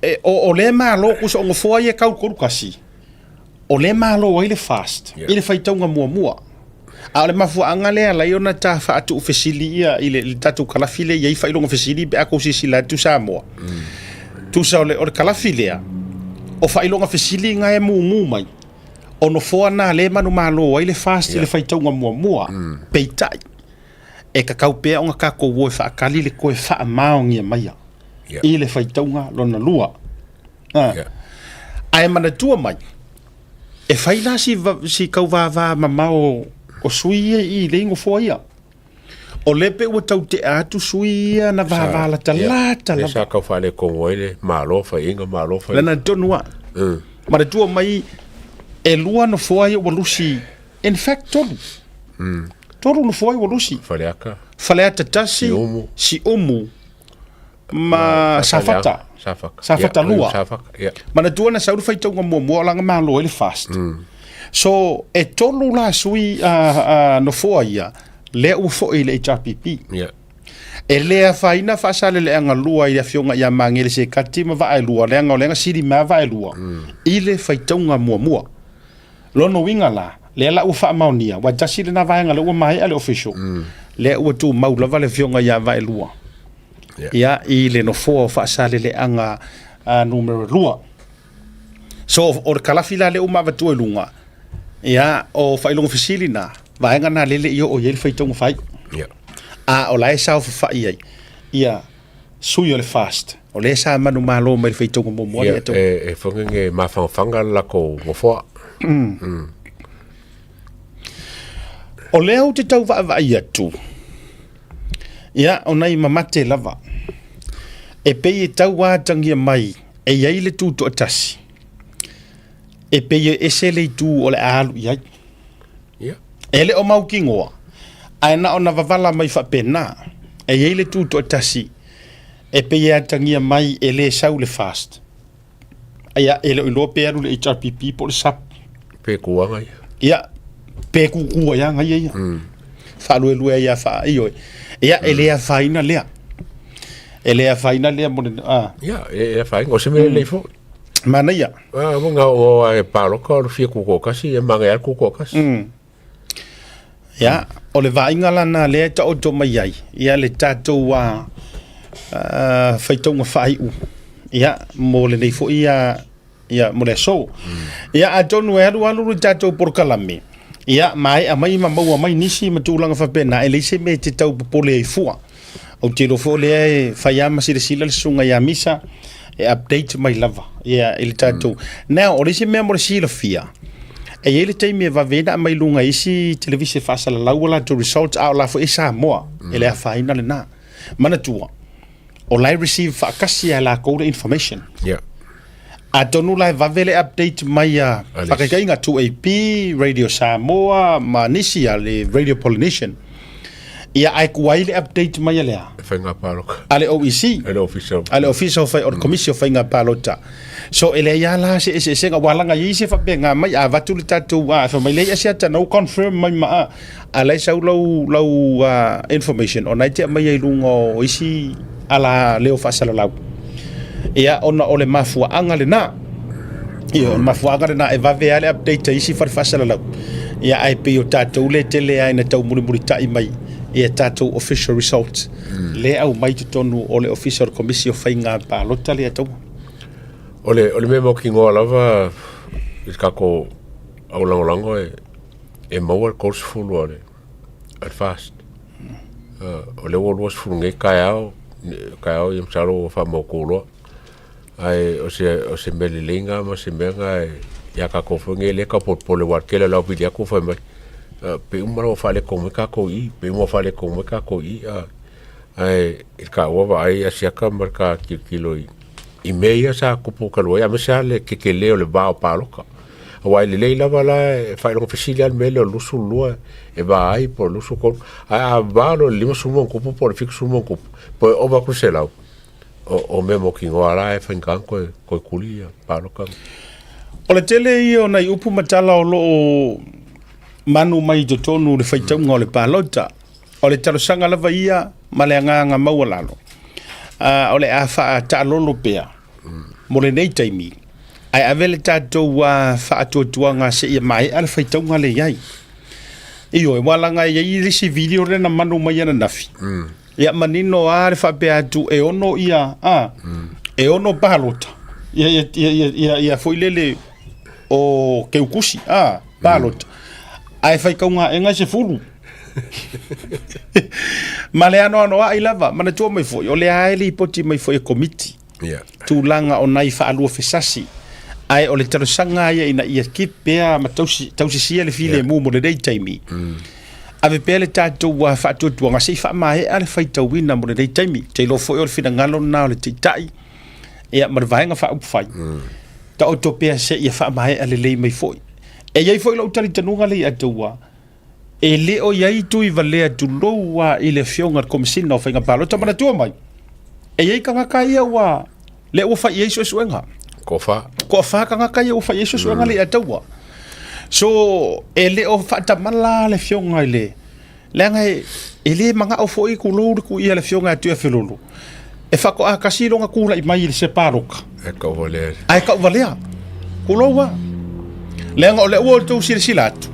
E, o, o le malo kusa o ngofoa ia kau koru kasi. O lea e malo ai le FAST i le faitauga muamua. A o le mafuaaga lea e ala ai ona ta faatuufesili ia i le, le tatou kalafi lea e i ai faailoga fesili pe a kou silasila atu Samoa. Tusa o le, o le kalafi lea, o faailoga fesili na e mumu mai, o nofoa na lea e manumalo ai le FAST i le faitauga muamua, peitai, e tatau pea ona tatou o e faatali le toe faamaonia maia i le faitauga lona lua. Ae manatua mai, e fai la si, si kauvāvā mamao o sui ia i le nofoa ia. O lea pe ua tau tea atu sui ia na vāvā lata lata lava. Sa kau faaletonu ai le Malo faiga, Malo faiga. Lana tonu a. Manatua mai, e lua nofoa ia ua lusi, in fact tolu. Tolu nofoa ia ua lusi. Faleata. Faleata tasi, Siumu. Siumu. ma Safata. Safata 2. Manatua na sau le faitauga muamua o laga malo ai le FAST. So e tolu la sui nofoa ia lea ua foi i le HRPP. E le afaina Faasaleleaga 2 i le afioga ia Magele Sekati ma Vaaelua leaga o lea na sili mai lava Vaaelua i le faitauga muamua. Lona uiga la, lea la ua faamaonia, aua e tasi lena vaega lea ua maea le official, lea ua tumau lava le afioga ia Vaelua ia i le nofoa o Faasaleleaga numera 2. So o le kalafi la lea ua avatua i luga, ia o faailoga fesili na, vaega na lele i oo i ai le faitauga faaiu. A o la e saofafai ai ia sui o le FAST, o lea sa manumalo mai le faitauga muamua lea tau. E fagege mafangafaga le latou nofoa. O lea ou te tau vaavaai atu, ia, o nai mamate lava, e pei e tau atagia mai e i ai le tutoatasi, e pei e ese le itu o le a alu i ai. E le o mautinoa, ae na ona wavala mai faapena, e i ai le tutoatasi, e pei e atagia mai e le sau le FAST. Ia, e le o iloa pe alu le HRPP po o le SAP. Pe kuaga ia. Ia, pe kukua ia ngai ia. Faaluelue ai ia faa, ioe. Ia, e le afaina lea. E le afaina lea mo le a. Ia, e afaina, o se mea lelei foi. Manaia. Ah, mo ngā o a e pāloka o le fia kukoakasi, e manaia le kukoakasi. Ia, o le vaaiga la na lea e taoto mai ai, ia le tatou a, a faitauga faaiu, ia, mo lenei foi a, ia, mo le aso. Ia, atonu e alualu le tatou polokalame, ia, maea mai ma maua mai nisi ma tulaga faapena, e leai se mea e te tau popole ai fua. Ou te iloa foi o lea e fai lava ma silasila le susuga ia Misa e update mai lava ia i le tatou. Now, o le isi mea mo le silafia, e i ai le taimi e vave ai ona aumai i luga i isi televise faasalalau a latou results, a o la foi e Samoa, e le afaina lena. Manatua, o la e receive faatasi lava e latou le information. Yeah. Atonu la e vave le update mai a faakaikaiga 2AP, Radio Samoa ma nisi a le Radio Polynesian. Ia ae kuai le update mai a le a? Faiga Palota. A le OEC. A le Ofisa. A le Ofisa o, o le Komisi o Faiga Palota. So e leai lava la se eseesega ua laga i ai se faapena mai a avatu le tatou a fai mai leai asiata na ua confirm mai ma a a la e sau lau lau information ona e te aumaia i luga o isi ala leo faasalalau. Ia ona o le mafuaaga lena. Ia o le mafuaaga lena e vave lava le update a isi fale faasalalau. Ia ae pei o tatou lea e tele lava ina taumulimulitai mai ia tatou official results lea e aumai i totonu o le Ofisa o le Komisi o Faiga Palota lea taua. O le, o le mea mautinoa lava i le tatou aulagolago e, e maua le 30 a le, a le FAST. O lea ua 20 nei taeao, taeao ia masalo ua faamautu loa. Ae o se, o se mea lelei na ma se mea na e, ia tatou foi nei lea e tau polepole aua o le tele o le au vili atu fai mai, pei uma lava ua faaletonu mai tatou i i, pei uma ua faaletonu mai tatou i i. Ae i le taua vaai a siaka ma le ta tilotilo i, i mea ia sa tupu talu ai, aemaise lava le tetele o le va o palota. Aua e lelei lava la e faailoga fesili lava le mea lea o le 22 e va ai po o le 23, ae a va loa i le 50 ma ona tupu po o le 70 ma ona tupu, po e ova atu le 100, o, o mea mautinoa la e faigata ona toe, toe tuli ia palota. O le tele ia o nai upu ma tala o lo o manu mai i totonu o le faitauga o le palota. O le talosaga lava ia ma le agaga maualalo, a, o le a faataalolo pea mo lenei taimi, ae ave le tatou faatuatuaga seia maea le faitauga lea i ai. Ioe, ua laga e i ai le isi video lea na manu mai ananafi. Ia manino lava le faapea atu e ono ia, a, e ono palota. Ia, ia, ia, ia, ia, ia foi lele o keukusi, a, palota. Ae faitauga aega e 10. Ma le anoanoai lava, manatua mai foi, o lea e lipoti mai foi e komiti. Yeah. Tulaga o nai faaluafesasi. Ae o le talosaga ia ina ia keep pea ma tausi, tausisia le filemu yeah. mo lenei taimi. Ave pea le tatou faatuatuaga se i faamaea le faitauina mo lenei taimi. Te iloa foi o le finagalo lena o le Taitai ia, ma le Vaega Faaupufai. Taoto pea se ia faamaea lelei mai foi. E i ai foi lou talitonuga lea ia taua, e le o i ai tui valea tulou a i le afioga i le Komesina o Faiga Palota. Manatua mai, e i ai tagata ia ua, lea ua fai i ai suesuega. Toafa. Toafa tagata ia ua fai i ai suesuega lea ia taua. So, e le o faatamala le afioga i le, leaga e, e le manao foi tulou le ia le afioga ia Tuiafelolo, e faatoa tasi lona tulai mai i se palota. E tauvalea. Ae tauvalea. Tulou a. Leaga o lea ua outou silasila atu,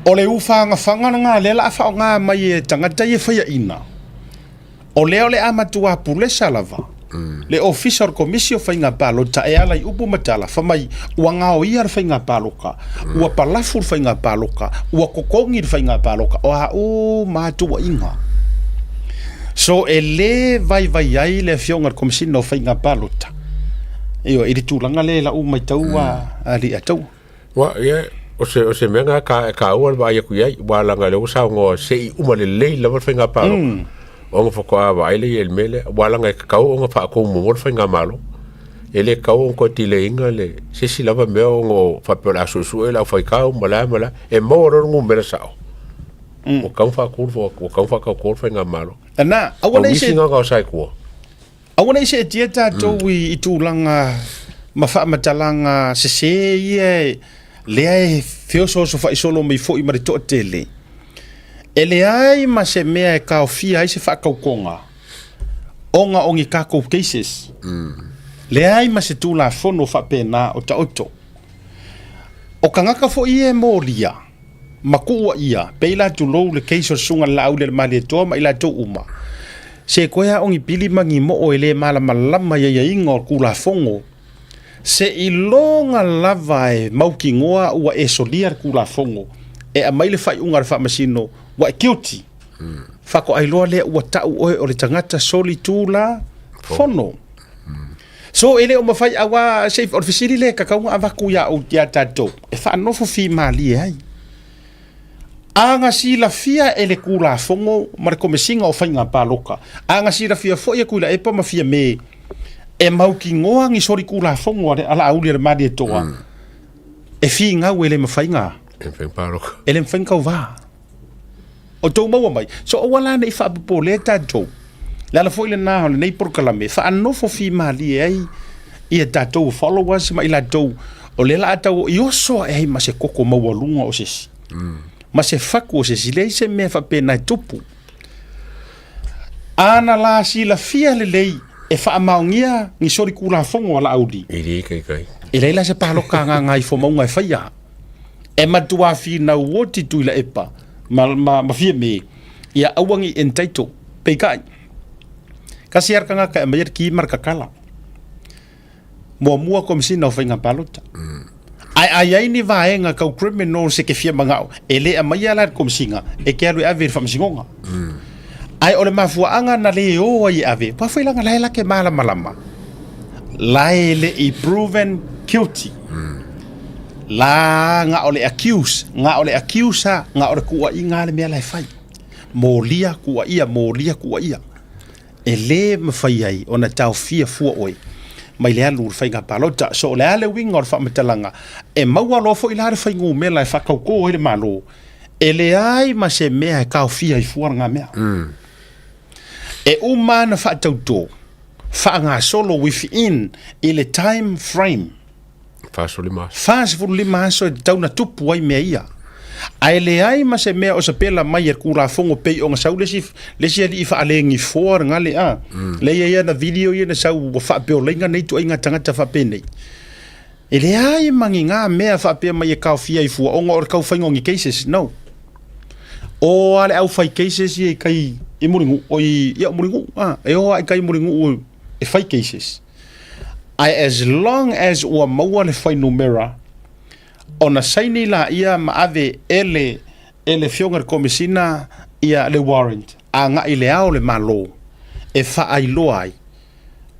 o le ufagafaga lena lea o le a faaaoga mai e tagata ia e faiaina, o lea o le a matua pulesa lava le Ofisa o le Komisi o Faiga Palota e ala i upu ma tala, fai mai ua gaoia le faiga palota, ua palafu le faiga palota, ua totogi le faiga palota, o a uma lava tuuaiga. So e le vaivai ai le afioga i le Komesina o Faiga Palota, ioe, i le tulaga lea i lau matau a Alii-a-Taua. Ua, ia, o se, o se mea lena ka, e taua le vaai atu i ai, aua leaga o lea ua saunoa se i uma lelei lava le faiga palota, ona faatoa vaai lea i le mea lea, aua leaga e tatau ona faatonu muamua le faigamalo. E le tatau ona toe delay ina le, se isi lava mea ona o faapea o le a suesue le aufaitau ma le a ma le a, e maua loa le numera sao, ua tatau ona faatu le, ua tatau ona faatauto le faigamalo. Na, aua ne i se. O nisi na o sa i tua. Aua ne i seetia tatou i tulaga ma faamatalaga sese ia lea e feosoosofai mai foi ma le toatele. E leai ma se mea e taofia ai se faatautoga Ona o ni tatou cases. Leai ma se Tulafono faapena o taoto. O tagata foi ia e molia ma kuua ia, pei la tulou le case o le Susuga i le Laauli a le Malietoa ma i latou uma, se toe lava o ni pili ma ni moo e le malamalama i aiaiga o le Tulafono, seiloga lava e mautinoa ua e solia le Tulafono e aumai le faaiuga a le Faamasino ua e guilty. Faatoa iloa lea ua tau oe o le tagata soli Tulafono. So e le o mafai aua se o le fesili lea e tatau ona avatu ia ou ia tatou e faanofo fimalie ai. A na silafia e le Tulafono ma le Komesina o Faiga Palota, a na silafia foi e Tuilaepa ma Fiame e mautinoa ni soli Tulafono a le Laauli a le Malietoa e finau e le mafai na e le mafai na tauva. O tou maua mai. So aua la ne i faapopolea tatou. Le ala foi lena o lenei polokalame, faanofo fimalie ai ia tatou followers ma i latou o lea la a tau i oso ae ai ma se koko maualuga o se isi. Ma se fatu o se isi. Leai se mea faapena e tupu. Ana la silafia lelei e faamaonia ni soli Tulafono a Laauli. E le taitai. E leai la se paloka a Gagaifomauga e faia. E matua finau oti Tuilaepa ma, ma, ma Fiame ia aua ne i entitle. Peitai, tasi lava le tagata e aumaia le ki ma le tatala. Muamua Komesina o Faiga Palota. Ae a i ai ni vaega tau criminals e te fia manao, e le aumaia la e le Komesina, e te alu e ave i le Faamasinoga. Ae o le mafuaaga na le o ai e ave, aua foi leaga la e la te malamalama, la e le i proven guilty. La na o le accuse, na o le accuser, na o le tuuaiga lava le mea la e fai. Molia, tuuaia, molia, tuuaia. E le mafai ai ona taofia fua oe mai le alu i le faiga palota. So o le a le uiga o le faamatalaga? E maua loa foi la le fuainumera e faatautō ai le Malo, e leai ma se mea e taofia ai fua lena mea. E uma ona faatautō, faagasolo within i le time frame. 45 aso. 45 aso e tatau ona tupu ai mea ia. Ae leai ma se mea o sapela mai e le Tulafono pei ona sau le isi, le isi alii faalegifoa le gale a. Lea e i ai ana video ia na sau ua faapeolaiga nei ituaiga tagata faapenei. E leai ma ni ngā mea faapea mai e taofia ai fua ona o le tau faiga o ni cases. No. O a le au fai cases ia i kai i Mulinuu, o i, ia o Mulinuu, a, e o a i kai i Mulinuu e fai cases. Ae as long as ua maua le fuainumera, ona saini laia ma ave e le e le Afioga i le Komesina ia le warrant agai i le Ao o le Malo e faailoa ai,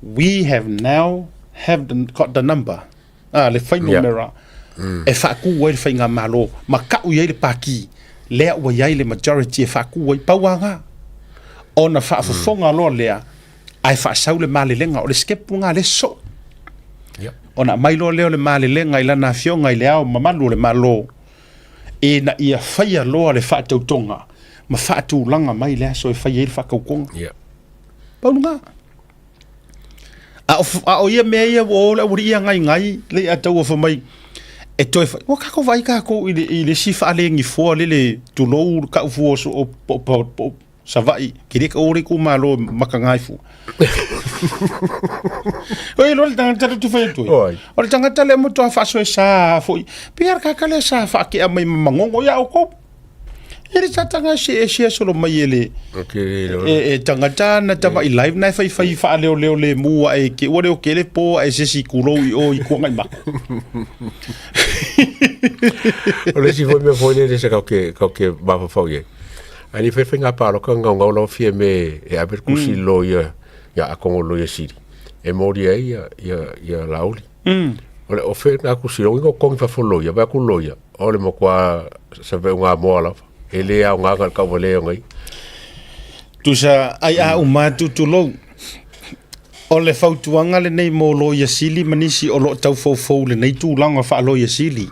we have now have the, got the number, ah, le fuainumera e faatu ai le Faigamalo ma tau i ai le Pati lea ua i ai le majority e faatu ai. Pau lava na. Ona faafofoga loa lea ae faasau le malelega, o le step lena lea soo. Yep. Ona aumai loa lea o le malelega i lana afioga i le Ao mamalu o le Malo, ina ia faia loa le faatautoga ma faatulaga mai le aso e fai ai le faatautoga. Yep. Pau lena. A o, a o ia mea ia ua o le aualii ia gaigai le ia tau ofa mai e toe fai. Ua kākou vaai kākou i le, i le isi faalegifoa lele tulou le kau fua o, o, po, po, po, Savaii, ke le ka o le itumalo e makaga ai fua. Oi, lo le tagata le tu fai atu ai. Oi. O le tagata lea matua faasoesa foi. Pe ar kaka lea sa faakea mai ma magogo ia outou. E le tataga se e sia solo mai e le e, e tagata na tama i live na e fai fai faaleoleo le mua e ke ua leo ke le po e se si kulou i o i kuanga i mako. O le isi foi mea foi lele se kau ke kau ke mafaufau i ai. Ae le fai faiga paloka gaugau lava Fiame e ave le kusi mm. loia ia Akongo loia sili e moli ai ia ia ia Lauli. Mm. O le ofe na kusi logi ko kongi fafo loia va ku loia o le matua sa ve unga moa lava e le au ngā ka wale o ngai. Tusa ai a uma tutulou. O le fautuaga lenei mo Loia Sili ma nisi o lo o tau foufou i lenei tulaga faa-Loia Sili.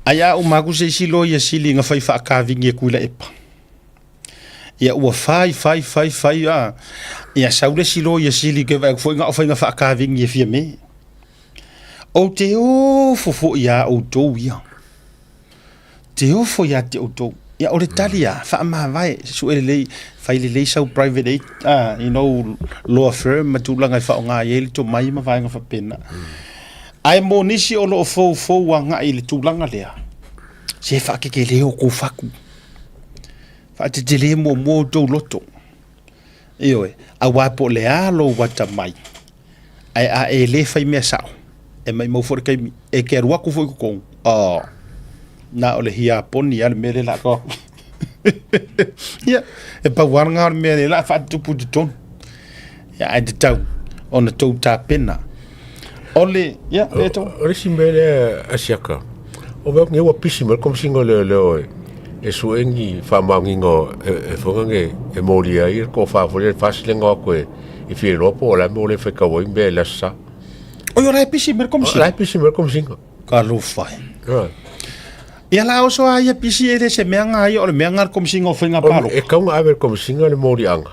Ai a uma atu se isi Loia Sili na fai faakavini e Tuilaepa. Ia ua fai, fai, fai, fai, a. Ia sau le isi Loia Sili ke vaai atu foi na o faiga faakavini e Fiame. Ou te ofo foi iā outou ia. Te ofo iā te outou. Ia, o le tali lava, faamavae, sue lelei, fai lelei sau private aid, ah, you know, law firm ma tulaga e faaaoga i ai le tomai ma vaega faapena. Ae mo nisi o lo o foufou agai i le tulaga lea, se faakekelē outou fatu, faatetelē muamua outou loto. Ioe, aua po o le a lou atamai, ae a e le fai mea sao, e maumau foi le taimi, e te alu atu foi i totonu, oh, na o le hiaponi lava le mea lea o le a tau atu. Ia, e pau lava lena o le mea lea o le a faatupu i totonu. Ia, ae tatau ona tou tapena. O le, ia, le tau. O le isi mea lea a Siaka, o mea nei ua pisi mai le Komesina o Leoleo e sue ni faamaoniga e foi nane e molia ai le tofa foi lea le faasilega o atu e fia iloa po o le a mea ua le faitau ai mea i le Aso Sa. Oi, o la e pisi mai le Komesina? O la e pisi mai le Komesina. Talofa e. Ia la oso a ia pisi e le se mea nga ia o le mea nga le Komesina o Faiga Palota. E kau nga ave le Komesina le moliaga.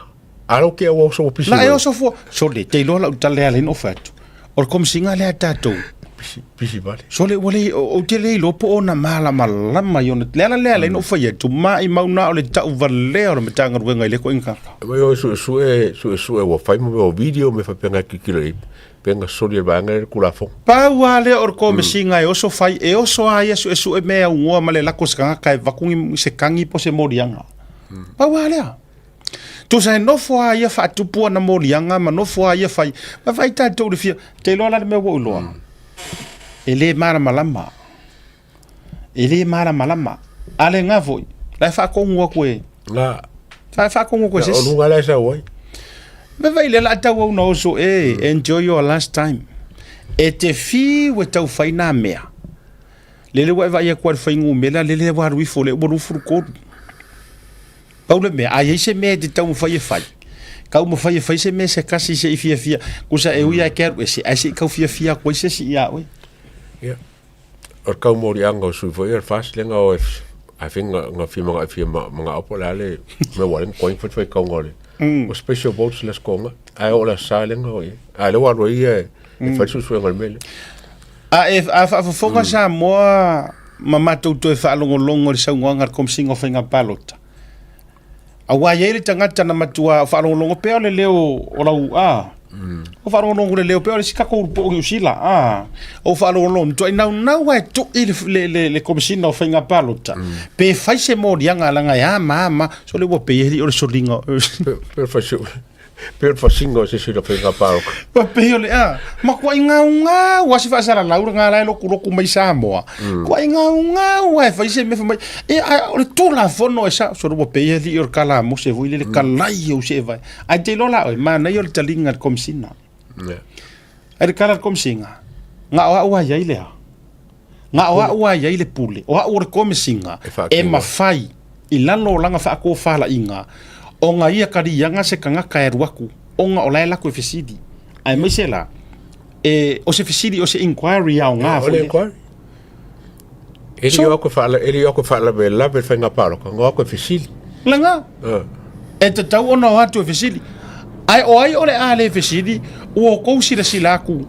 Alo ke au oso pisi. La e oso fua. Sole, te iloa lau tala e ala ai ona ou fai atu. O le Komesina lea a tatou. Pisi, pisi vale. Sole, ua le, ou te le iloa po o ona malamalama i ona, le ala lea e ala ai ona ou fai atu, maimau na o le tauvalea o le Matagaluega i lea ituaiga tagata. Mai o suesue, suesue ua fai mo mea o video me faapena e tilotilo i ai, pe na soli e le vaega lea le Tulafono. Pau lava lea o le Komesina e oso fai, e oso lava ia suesue mea e aunoa ma le lako o se tagata e avatu ni se kagi po o se moliaga. Pau lava lea. Tusa e nofo lava ia faatupu ana moliaga ma nofo lava ia fai, ma fai tatou i le fia, te iloa la le mea ua ou iloa, e le malamalama, e le malamalama. A le na foi, la e faatonu atu e, La, la e faatonu atu e se o isi. luga la e sau ai. Vaai lea o le a tauau na oso e, enjoy your last time. E te fiu e tau fai nā mea. Lele ua e vaai atu ai i le fuainumera lele ua alu ifo lea ua 23. Pau le mea, a i ai se mea e te taumafai e fai, taumafai e fai se mea se tasi se i fiafia, kusa e ui lava e te alu ese, ae se i tau fiafia atu ai se isi ia oe. Ia, o le taumoliaga o sui foi ia, le faasilega o I think na, na fia manaʻo fia manaʻo po o le a le mea ua ala ai ona toai fai faitauga o le o special votes le Aso Toonai, ae oo i le Aso Sa lea na o i ai. A o lea ua alu ai ia e fai le suesuega o le mea lea. A e a faafofoga Samoa ma matou toe faalogologo i le saunoaga a le Komesina o Faiga Palota, aua e i ai le tagata na matua faalogologo pea o le leo o lau a o faalogologo le leo pea o le isi tatou po o Niu Sila a o faalogologo matuai naunau lava e tui le, le, le, le Komesina o Faiga Palota pe fai se moliaga leaga e a ma a ma sole ua pei e alii o le soliga Pe fai se Pei o le fasiga o se isi o faiga palota. Ua pei o le a, matuai gaugau lava se faasalalau lena la e lotulotu mai Samoa. Matuai gaugau lava e fai se mea fai mai, e a o le Tulafono e sao. Solo ua pei alii o le kala a Mose foi lele, kalai ou see vai. Ae te iloa la oe, manaia o le taliga a le Komesina. Ai le kala a le Komesina, na o au lava e i ai le a? Na o au lava e i ai le pule, o au o le Komesina e mafai i lalo o lana faatofalaiga ona ia kaliaga se tagata e alu atu ona o la e lako e fesili. Aemaise la, e, o se fesili, o se inquiry aoga foi. O le inquiry. E le o aku whaala, e le o aku whaala lave le whainga pāloka, ngā aku e fesili. Langa, e tatau ona o atu e fesili. Ae o ai o le a le fesili, ua outou silasila atu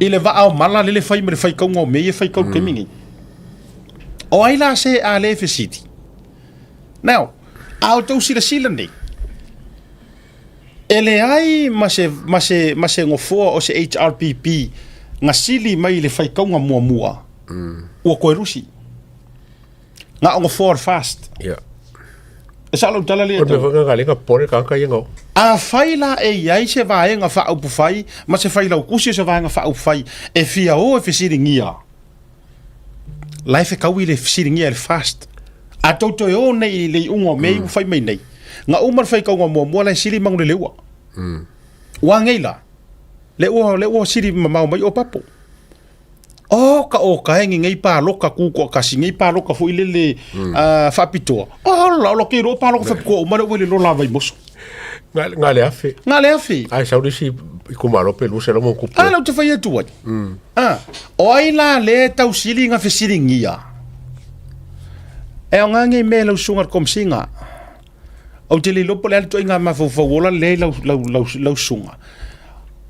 i le vaa o mala lele fai ma le faitauga o mea ia e faitau i le taimi nei. O ai la se a le fesili? Now, a outou silasila nei, e leai ma se, ma se, ma se nofoa o se HRPP na sili mai i le faitauga muamua, ua toe lusi. Na o nofoa o le FAST. Yeah. E sao lau tala lea O le mea foi lena lea na popole tagata ia na o. Afai la e i ai se vaega faaupufai ma se failautusi o se vaega faaupufai e fia o e fesiligia, la e fetaui le fesiligia e le FAST. A tou toe o nei i le iuga o mea ia ua fai mai nei, na uma le faitauga muamua la e sili Manuleleua. Ua agei la, lea ua, lea ua sili mamao mai o Papo. Oh, ka o ka engi nei pāloka kū toʻatasi, nei pāloka foi lele faapitoa. Oh, la, ola ke iloa pāloka faapitoa uma lea ua i le lola a Vaimoso. Na le afe. Na le afe. Ae sau le isi itumalo pe 200 ma ona tupu. A lea ou te fai atu ai. A, o ai la lea e tausili na fesiligia? E aoga nei mea i lau susuga i le Komesina. Ou te le iloa po o le a le ituaiga mafaufau ola lea i lau, lau, lau, lau susuga.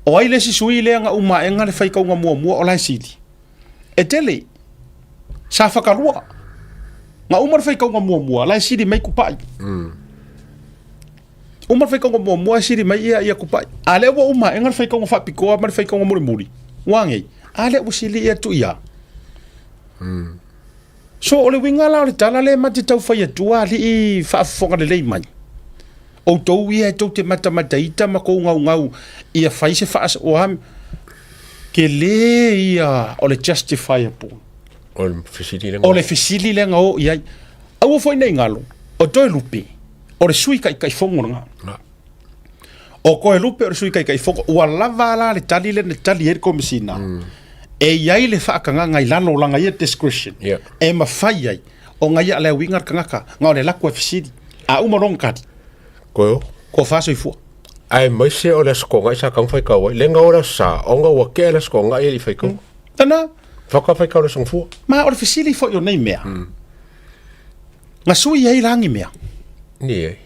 O ai le isi sui lea na uma aega le faitauga muamua o la e sili? E tele. Sa whakalua. Na uma le faitauga muamua, la e sili mai Kupa'i. Uma le faitauga muamua e sili mai ia ia Kupa'i. A lea ua uma aega le faitauga faapitoa ma le faitauga mulimuli, ua agei, a lea ua sili ia Tuia. So o le uiga la o le tala lea ma te tau fai atua alii faafofoga lelei mai. Outou ia e tou te matamataita ma kou gaugau ia fai se faas o a tele ia o le justifiable. O le fesili lea. O le fesili lea na o i ai. Aua foi nei galo, o Toelupe, o le sui taitaifono lena. O Toelupe o le sui taitaifono, ua lava la le tali lea na tali ai le Komesina. E i ai le faatagaga i lalo o lana ia discretion e mafai ai ona ia le uiga le tagata, na o le alu atu e fesili. A uma lona tali, Koe o. Tofa soifua. Aemaise o le Aso Toonai sa tatau ona faitau ai. Lea na o le Aso Sa, ona ua tea le Aso Toonai e le i faitaua. Tana. Faatoa faitau i le Aso Gafua. Ma o le fesili foi o nei mea, na sui ai la ni mea? Ni ai.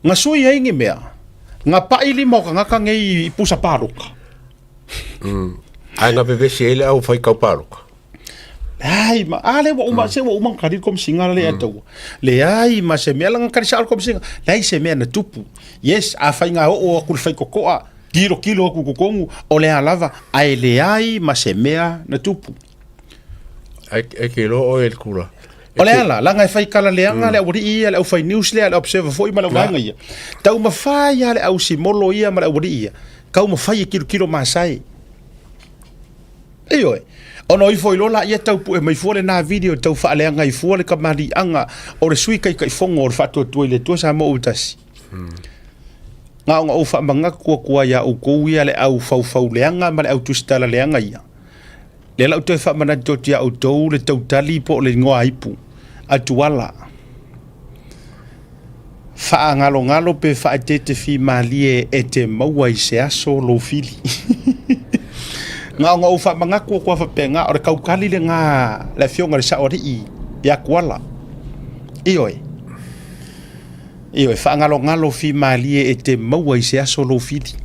Na sui ai ni mea? Na pai lima o tagata nei i pusa paloka. Ae na vevesi ai le au faitau paloka. Leai ma, a lea ua uma, se ua uma ona tali le Komesina lea mm. taua. Leai ma se mea, laga tali sao le Komesina, leai se mea na tupu. Yes, a fai ngā oo aku le whai kokoa, kilo kilo aku kokongu, o lea lava, ae leai ma se mea na tupu. Ai, ai ke loa oe le kula. O le ala, laga e fai kala leaga le aualii ia, le aufai news lea, le observer foi ma le auvaega ia. Taumafai lava le au simolo ia ma le aualii ia, taumafai e kilokilo masae. Ioe. Ona o ifo i loa laia tau pue mai fua lena video tau faaleaga ai fua le kamaliaga o le sui taitaifono o le Faatuatua i le Atua Samoa ua tasi. Na ona ou faamanatu atu ai ia outou ia le au faufau leaga ma le au tusitala leaga ia. Lea la ou toe faamanatu atu ia outou le tautali po o le igoa ipu a Tuala. Faagalogalo pe faaeteete fimalie e te maua i se aso lou fili. Na ona ou faamanatu atu lava faapena, o le tautali lena le afioga i le Saoalii ia Tuala. Ioe. Ioe, faagalogalo fimalie e te maua i se aso lou fili.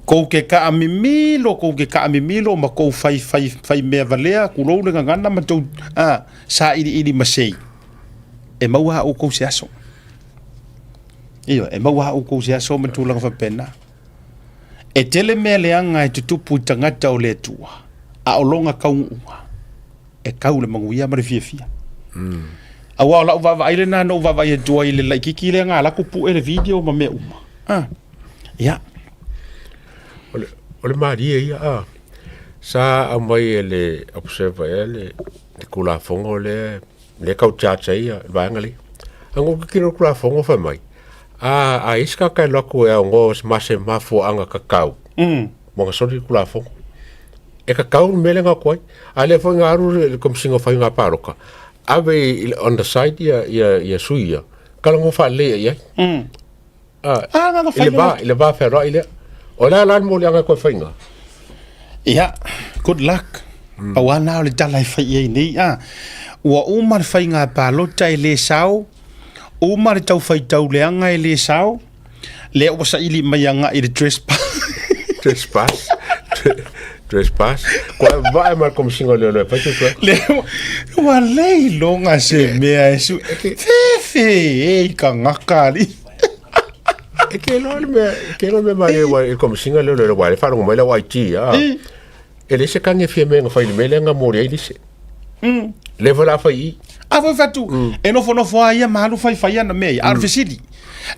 Kou ke kaamimilo, kou ke kaamimilo ma kou fai, fai, fai mea valea, kulou le gagana ma tou, a, sailiili ma sei. E maua a oukou se aso. Ioe, e maua a oukou se aso ma tulaga faapena. E tele mea leaga e tutupu i tagata o le Atua, a o lona taunuuga, e tau le manuia ma le fiafia. Aua o lau vaavaai lena na ou vaavaai atu ai i le laitiiti lea na alu atu pue le video ma mea uma. Ah, ia. O le, o le malie ia, a, sa aumai e le observer ea le, le Tulafono lea, lea tau charge ai ia le vaega lea. A na ou tilotilo i le Tulafono fai mai, a, a i ai se tagata e alu atu e aoga ma se mafuaaga tatau, ua na soli le Tulafono. E tatau le mea lea na o atu ai. A lea foi na alu le Komesina o Faiga Palota, ave i, on the side ia, ia, ia sui ia, talanoa faalelei i ai. Ah, ah, na i le va, i le va fealuai lea. O le a la le moliaga e koe faiga? Ia, good luck. Pau lava na o le tala e fai i ai nei. Ah, ua uma le faiga palota e le sao, uma le tau faitau leaga e le sao, lea ua saili mai agai i le trespass. Trespass. Trespass. Koe vae ma le Komesina o Leoleo e fai suesuega. Lea ua le iloga se mea e su... Fefe e i tagata alii. E ke iloa le mea, e ke iloa le mea malie ua i le Komesina o Leoleo ua le faalogo mai lau IT, a. E leai se tagi e fia mea na fai i le mea lea na momoli ai lise. Lea foi o le a fai i i. A foi fatu, e nofonofo lava ia ma alu faifai ana mea ia. A o le fesili,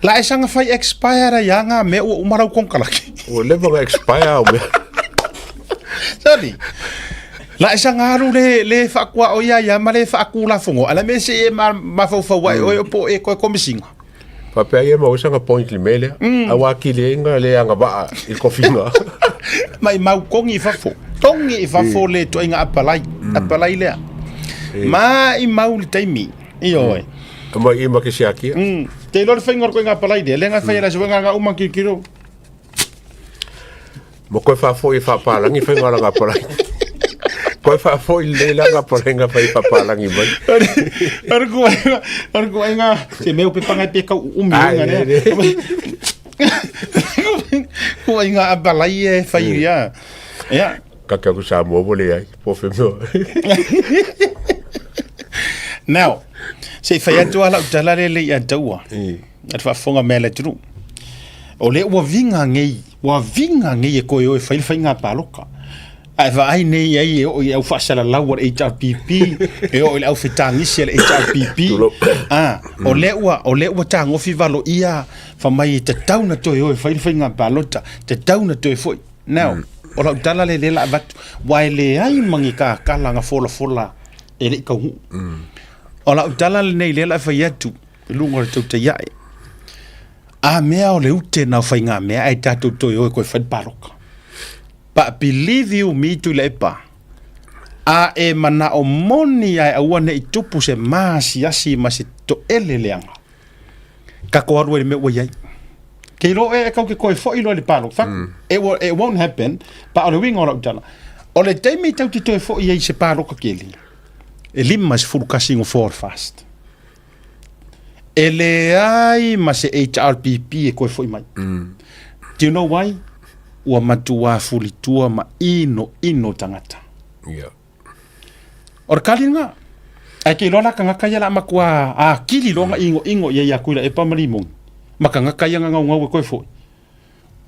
la e saga fai expire ai lava ngā mea ua uma lau konekarate. Ua leva ona expire au mea. Sorry. La e saga alu le, le faakuaoi ai lava ma le faatulafono, a o le mea se i e mafaufau ae oe po o e toe Komesina. Faapea ia maua sanga point i le mea lea. Aua atili ai na le agavaa i le tofiga. Maimau togi i fafo. Togi i fafo le ituaiga apalai. Apalai lea. Maimau le taimi. Ioe. Mai i ma ke siakia. Te iloa le faiga o le ituaiga apalai lea. Lea na fai e le aso nga nga uma kilokilo. Ma koe faafoi e faapalagi faiga o lana apalai. Koe faafoi lelei lana apalai nga fai faapalagi mai. Ora ku ai ora ku ai nga se meu pe pangai pe kau umi nga ne. Ku ai nga apalai e fai ia. Ia. Ka ke aku Samoa mo le ai, po fe mea. Now, se i fai atu lava lau tala lea le i ataua. A le faafofoga mai a le atunuu. O lea ua viga nei, ua viga nei e koe o e fai le faiga paloka. Ae vaai nei ai e oo i au faasalalau a le HRPP, e oo i le au fetagisi a le HRPP. Ah, o lea ua o lea ua tagofi valoia fa mai e tatau na toe o e fai le faiga palota, tatau na toe foi. Now, o lau tala lea lea la avatu, wa e leai ma ni kakala na folafola e le i taunuu. O lau tala lenei lea la fai atu i luga o le tautai ae. A mea o le ute na o faiga mea ae tatou toe o e koe fai le paloka. But believe you me Tuilaepa, a e manao moni ae aua ne i tupu se maasiasi ma se toele leaga, tatou alu ai i le mea ua i ai. Ke iloa oe e kau ke koe foi loa i le paloka. Fuck, it, will, it won't happen, but o le uiga o lau tala, o le taimi tau te toe foi ai i se paloka keli, e 51 gofoa o le FAST. E leai ma se HRPP e koe foi mai. Do you know why? Ua matua fulitua ma ino ino tagata. Yeah. O le kali lena. Ae ke iloa la tagata ia la matua akili loa na ingo ingo ia ia kui la epa ma limoni. Ma tagata ia na gaugau e koe foi.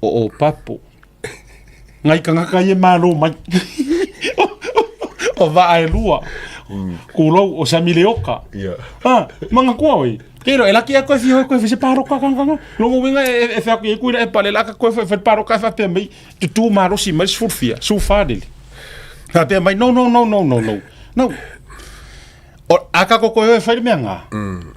O o papo. Ngai tagata ia malo mai. O vaa e lua. Kulou o Samileoka. Yeah. Ah, manga kua oi. Ke ro e laki a koe whiho koe se paroka kanga kanga. Longo winga e e whea e kuira e pale laka koe whai paroka e whapea mai. Tutu malosi mai sfurfia, su whadeli. Whapea mai no no no no no no. No. O, a kako koe oe whai le mea ngā.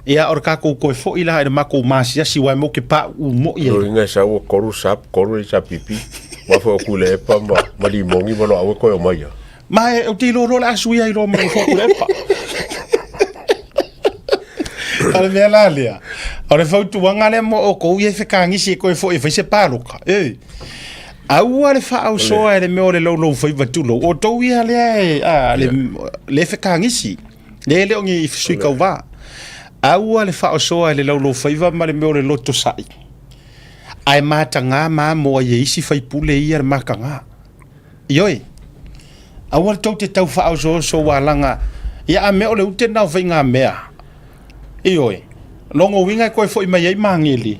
Ia, o le kako koe fo'i la e le mako masiasi wai mo ke pa u mo i Lo inga sa ua koru sap, koru i sa pipi. Wa fo ku le epa ma, ma limongi ma lo awe koe o mai ia. Ma e, o te ilo lo le asu ia i lo ma fo ku le epa. O le mea la lea. O le fautuaga lea mo oukou ia e fekagisi e koe fo'i e fai se paloka. E. Aua le faaosoa e le mea o le loulou faiva tulou. O tou ia lea e, a, le, le fekagisi. Le le o ni sui kauvā. Aua le faaosoa e le loulou faiva ma le mea o le loto sa'i. Ae matagā ma amoa i e isi faipule ia le makagā. Ioe. Aua le tou te tau faaosooso ua laga ia a mea o le ute na o faiga mea. Ioe. Logo uiga e koe foi mai ai mageli.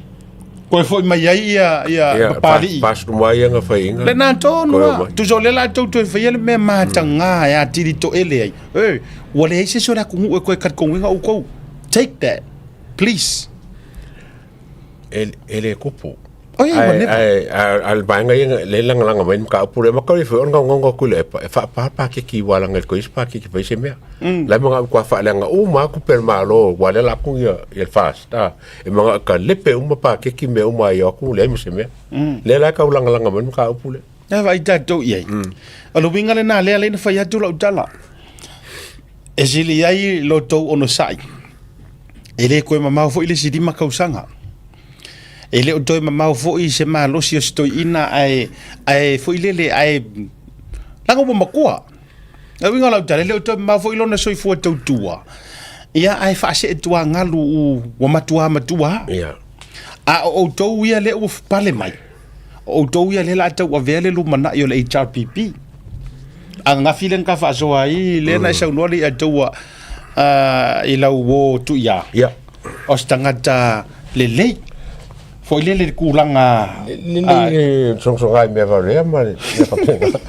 Koe foi mai ai ia ia Ia, Papali'i. pas numa ia nga faiga. Lena tonu Koe a. mai. Tusa o lea la tou toe faia le mea matagā e atili toele ai. E, ua leai se isi o le atunuu e koe talitonuina outou. Take that. Please. E, e le kupu. Oh, yeah, Ae, ua never. ae, a, a le vaega ia le lagalaga mai le mataupu lea, ma kau foi ona gaugauga atu i le epa, e faapā pakeki ua laga i le koisi pakeki fai se mea. La e manaʻo kua faaleaga uma atu pe le Malo, ua lea la atu ia, ia le FAST, a, e manaʻo ka lepe uma pakeki mea uma ai o atu leai ma se mea. Lea la e tau lagalaga mai le mataupu lea. E vaai tatou i ai. O le uiga lena lea lea na fai atu lau tala. E sili ai lo tou onosai. E le koe mamao foi le isi 5 tausaga. E le o toe mamao foi se malosi o se toeaina ae, ae foi lele, ae laga ua matua. Le uiga o lau tala, e le o toe mamao foi lona soifua tautua. Ia, ae faasee tuagalu ua matua matua. Yeah. A o outou ia lea ua pale mai, o outou ia lea la tau avea le lumanai o le HRPP. Ananafi lea na ta faasoa ai, lea na e saunoa le ia taua i lau uo tuia. Yeah. O se tagata lelei. Foi lele le tulaga Lelei le sogasoga i mea valea ma le mea faapena.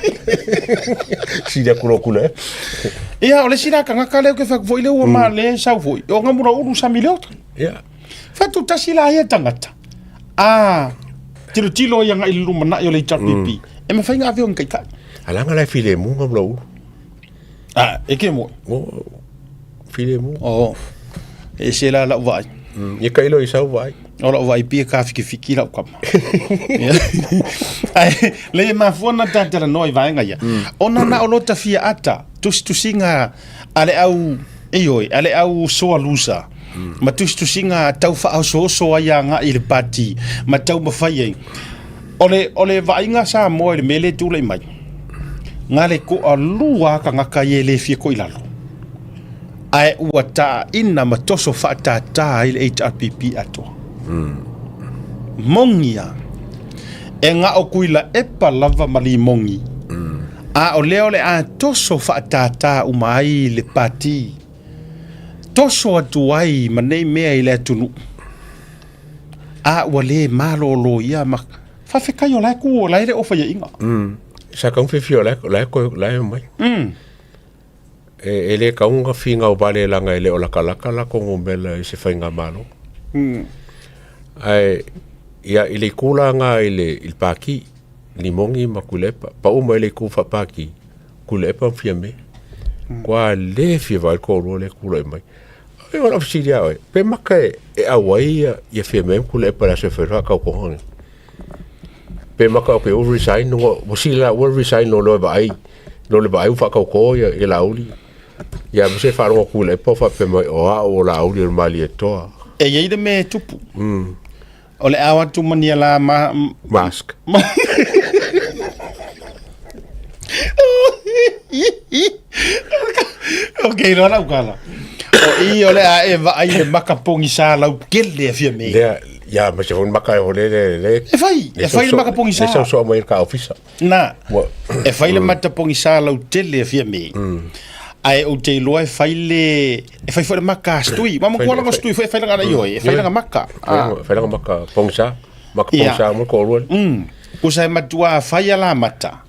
Sili atu loa kula e. Ia, o le isi la tagata lea ou te fai atu foi lea ua ma le sau foi, o Gamulaulu Sami Leota. Yeah. Fai atu tasi la ia tagata. A tilotilo ia agai i le lumanai o le HRPP. E mafai ona ave ona taitai. Alaga la e filemu Gamulaulu. A, e ke moi. O, filemu. O, e se la lau vaai. Ia kailo i sau vaai. O lau vaai pia ka fikifiki lau kama. Ai, le e mafua na talanoa i vaega ia. Ona na o lota fia ata, tusitusiga a le au, ioe, a le au soa lusa. Ma tusitusiga tau faaosooso ai agai i le pati, ma taumafai ai. O le, o le vaaiga Samoa i le mea lea e tulai mai, na le toalua lava tagata ia e le fia ko'i lalo, ae ua taaina ma toso faatātā ai le HRPP atoa. Moni lava, e na o Tuilaepa lava ma Limogi, a o lea o le a toso faatātā uma ai le pati. Toso atu ai ma nei mea i le atunuu, a ua lē malōlō ia ma faafetai o la e kū o la e le o faiaʻiga. Sa kau fiafia o la e, la e koe, la e omai. E, e le tau na finau vale laga e le o lakalaka latou numera i se faigamalo. Ae ia i le itu la na i le i le Pati, Limoni ma Tuilaepa, pau mai le itu faa-Pati, Tuilaepa ma Fiame. Kua le fia vaai le toalua lea e tulai mai. E o lau fesili ia oe, pe maka e, e auai ia, ia Fiame ma Tuilaepa i le aso e fai ai le faatautoga lenei? Pe maka o ke ua resign ua ua sila ua resign loa e vaai no le vaai ua faatauto ia ia Laauli. Ia ma se faalogo atu i le epa o faapea mai o au o Laauli o le Malietoa. E i ai le mea e tupu. O le ao atu ma nia la ma... Mask. Ok, loa lau kala. O i o le a e vaai le maka pogisa lautele e Fiame. Lea, ia ma se foni maka e hole le le. E fai, e fai le maka pogisa. Le sausoa mai i le ka ofisa. Na, e fai le mata pogisa lautele e Fiame. Ae ou te iloa e fai le, e fai foi le maka a Stui. Ma matua langa Stui foi e fai langa ioe, e fai langa maka. Fai langa maka pogisa, maka pogisa mo ko rua. Kusa e matua fai ala mata.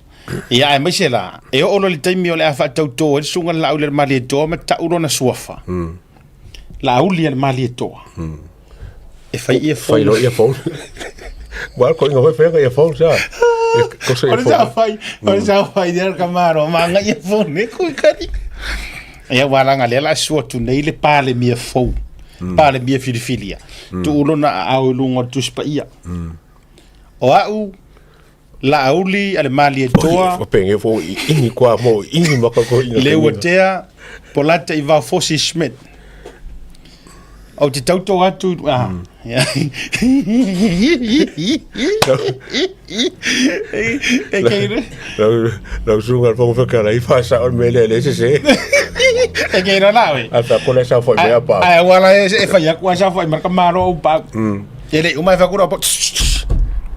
Ia aemaise la, e oo loa i le taimi o le a faatautō ai le susuga i le Laauli a le Malietoa ma tau lona suafa, Laauli a le Malietoa, e fai earphone. Fai loa earphone. Ua ko inga foi fai earphone sa. Ko se O le sa fai, o le sa fai lea ka maro, ma nga earphone e kui kari. Ia ua laga lea la sua atu nei le Palemia fou, Palemia filifilia. Tuu lona aao i luga o le Tusi Paia. O au, Laauli a le Malietoa. O penge fo i ingi kwa mo ingi maka ko inga. Leuatea Polata i Vaofosi Schmidt. Ou te tauto atu ah. E kei re. Lau lau sunga fo fo kala i fa sa o mele le se se. E kei ra la we. A fa ko le sa fo mea pa. Ai wala e e fa ya kwa sa fo marka maro o pa. E le uma e fa kura po.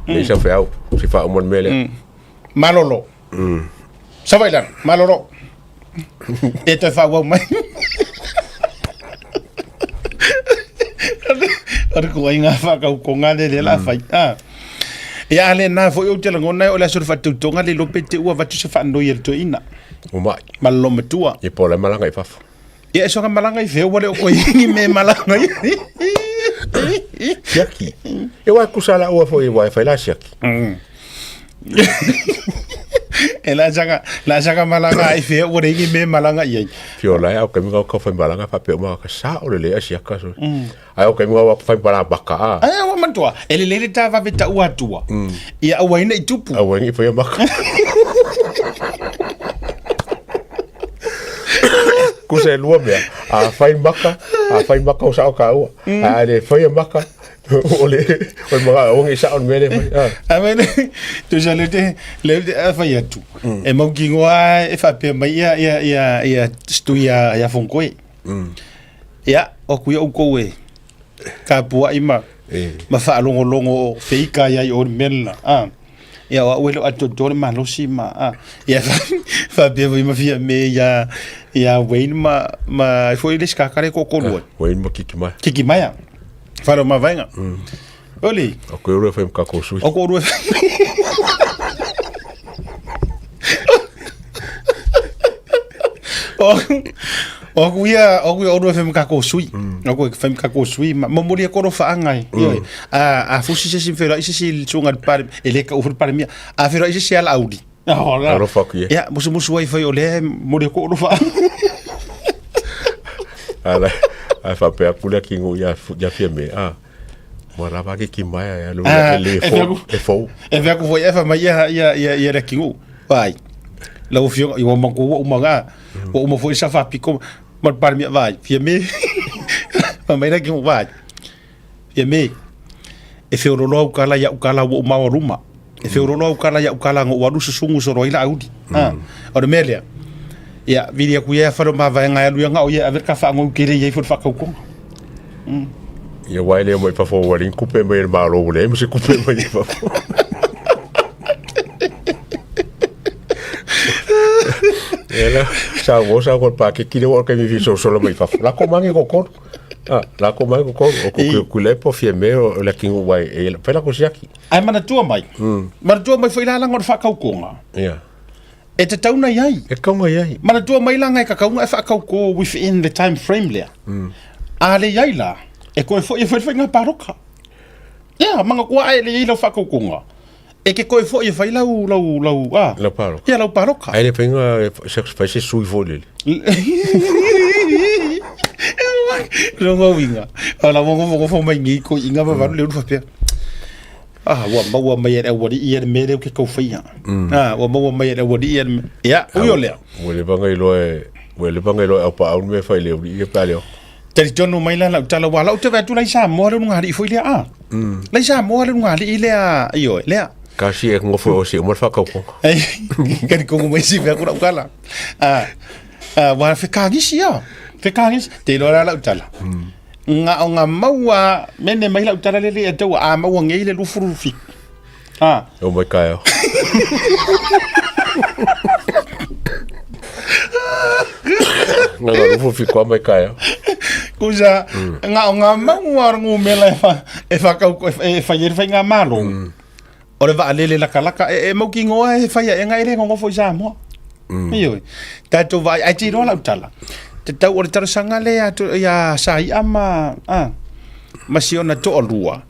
Le sa feau, si fa o mele. Malolo. Sa vai lalo, malolo. E toe faaauau mai. O le kuaiga faakaukoga le lea la fai. Ah. Ia a lena foi ou te lagona o le aso o le faatautoga le iloa pe te ua avatu se faanoi a le toeaina. O mai. Ma le loomatua. Ia po o la e malaga i fafo. Ia e soga malaga i fea ua le o koe i me malaga i. Siaki. E wai kusa la ua foi wai fai la siaki. E la saka la saka malaga i fea ua le i me malaga i ai. Fio la au kemi ngau ka fai malaga fa pe uma ka sa o le le asiaka so. Ai au kemi ngau fai malaga baka a. Ai ua matua e le le ta vave ta ua atua. Ia aua ina i tupu. Aua ina i fai maka. Kusa e lua mea, a fai maka, a fai maka o sao ka ua. A le fai maka, o le o le maka o ngi sao le mele mai. A me le tu sa le te le te a fai atu. E mau ki ngoa e fa pe mai ia ia ia ia stu ia ia fonkoe. Ia o ku ia ukou e ka puaʻi ma ma faalogologo o feika ai ai o le mea lena a ia o au e le o atoatoa le malosi ma a ia faapea foi ma Fiame ia ia Wayne ma ma ai foi le isi kaka le toatolu ai Wayne ma Kikimaea. Kikimaea fale o Mavaega Oli O koe rua e whai ma kākou sui. O koe rua e O aku ia, o aku ia orua e whai ma kākou sui. O aku e whai ma kākou sui. Ma momori e koro whaanga e. Mm. A, a fusi se si whera i se si sunga le pare, e le ka ufu le pare mia. A whera i se si ala auri. Alofa aku ia. Ia, musu musu ai whai o le mori e koro whaanga. Ala, a whapea kule ki ngu ia, ia fia me. A, Ua lava ake ki maea e alu e le fou, e fou. E vea ku foi e fa mai ia ia ia ia le kingu. Vai. Lau afioga i ua makou ua uma ga. Ua uma foi sa faapiko ma le Palemia vai. Fia me. Fai mai le kingu vai. Fia me. E feololo au kala ia ukala ua uma luma. E feololo au kala ia ukala ngo alu susugu solo ai la auli. Ha. O le mea lea. Ia vili aku ia fale o mavaega e alu ia ngao ia ave le ka faagou kele ia ifo le faakaukoga. Ia wai lea mai fafo ua ling kupe mai le malo ua leai ma se kupe mai i fafo. Ela sa wo sa ko pa ke kile wo ke mi fi so solo mai fafo. La ko mange ko ko. Ah, la ko mange ko ko o ko ku le po fie me o la kingu wai e la pela ko siaki. Ai manatua mai. Manatua mai foi la langa o le whakaukonga. Yeah. E te tauna i ai. E kaunga i ai. Manatua mai langa e kakaunga e whakauko within the time frame lea. A le iai la, e koe foi e whai ngā paroka. Ia, manga kua ai le iai lau whakaukonga. E ke koe foi e whai lau, lau, lau, a. Lau paroka. Ia, lau paroka. Ai le whainga, se whai se sui foi lele. Rongo winga. Ala mo mo mo mai ngi ko inga ma valu le uru whapea. Ah, ua maua mai e le aualii ia le mea lea ou te tau faia. Ah, ua maua mai e le aualii ia le mea. Ia, ui o lea. Ua leva ona iloa e, ua leva ona iloa e aupaau le mea e fai i le aualii ia pe a le oko. Talitonu mai la lau tala, ua lau te vaai atu la i Samoa le ulugalii foi lea, ah. La i Samoa le ulugalii lea, ioe, lea. Kasi e ngofo o si uma le whakaukonga. Kari kongo mai si mea kura ukala. Ah, ah, ua whekagisi ia. Whekagisi. Te iloa la lau tala. Nga o nga maua mene mai lau tala lele e taua a maua ngei le lufuru fi. Ah. O mai kaeo. Nga nga lufuru fi kwa mai kaeo. Kusa, nga o nga maua o ngu mela e wha, e wha kau, e wha yeri whai ngā malo. O le vaalele lakalaka, e, e mau ki ngoa e whai e nga e le ngongofo i Samoa. Ioe. Tatou vaai, ai te iloa lau tala. Te tau o le talosaga lea to, ia Saia ma, a, ma si ona toalua.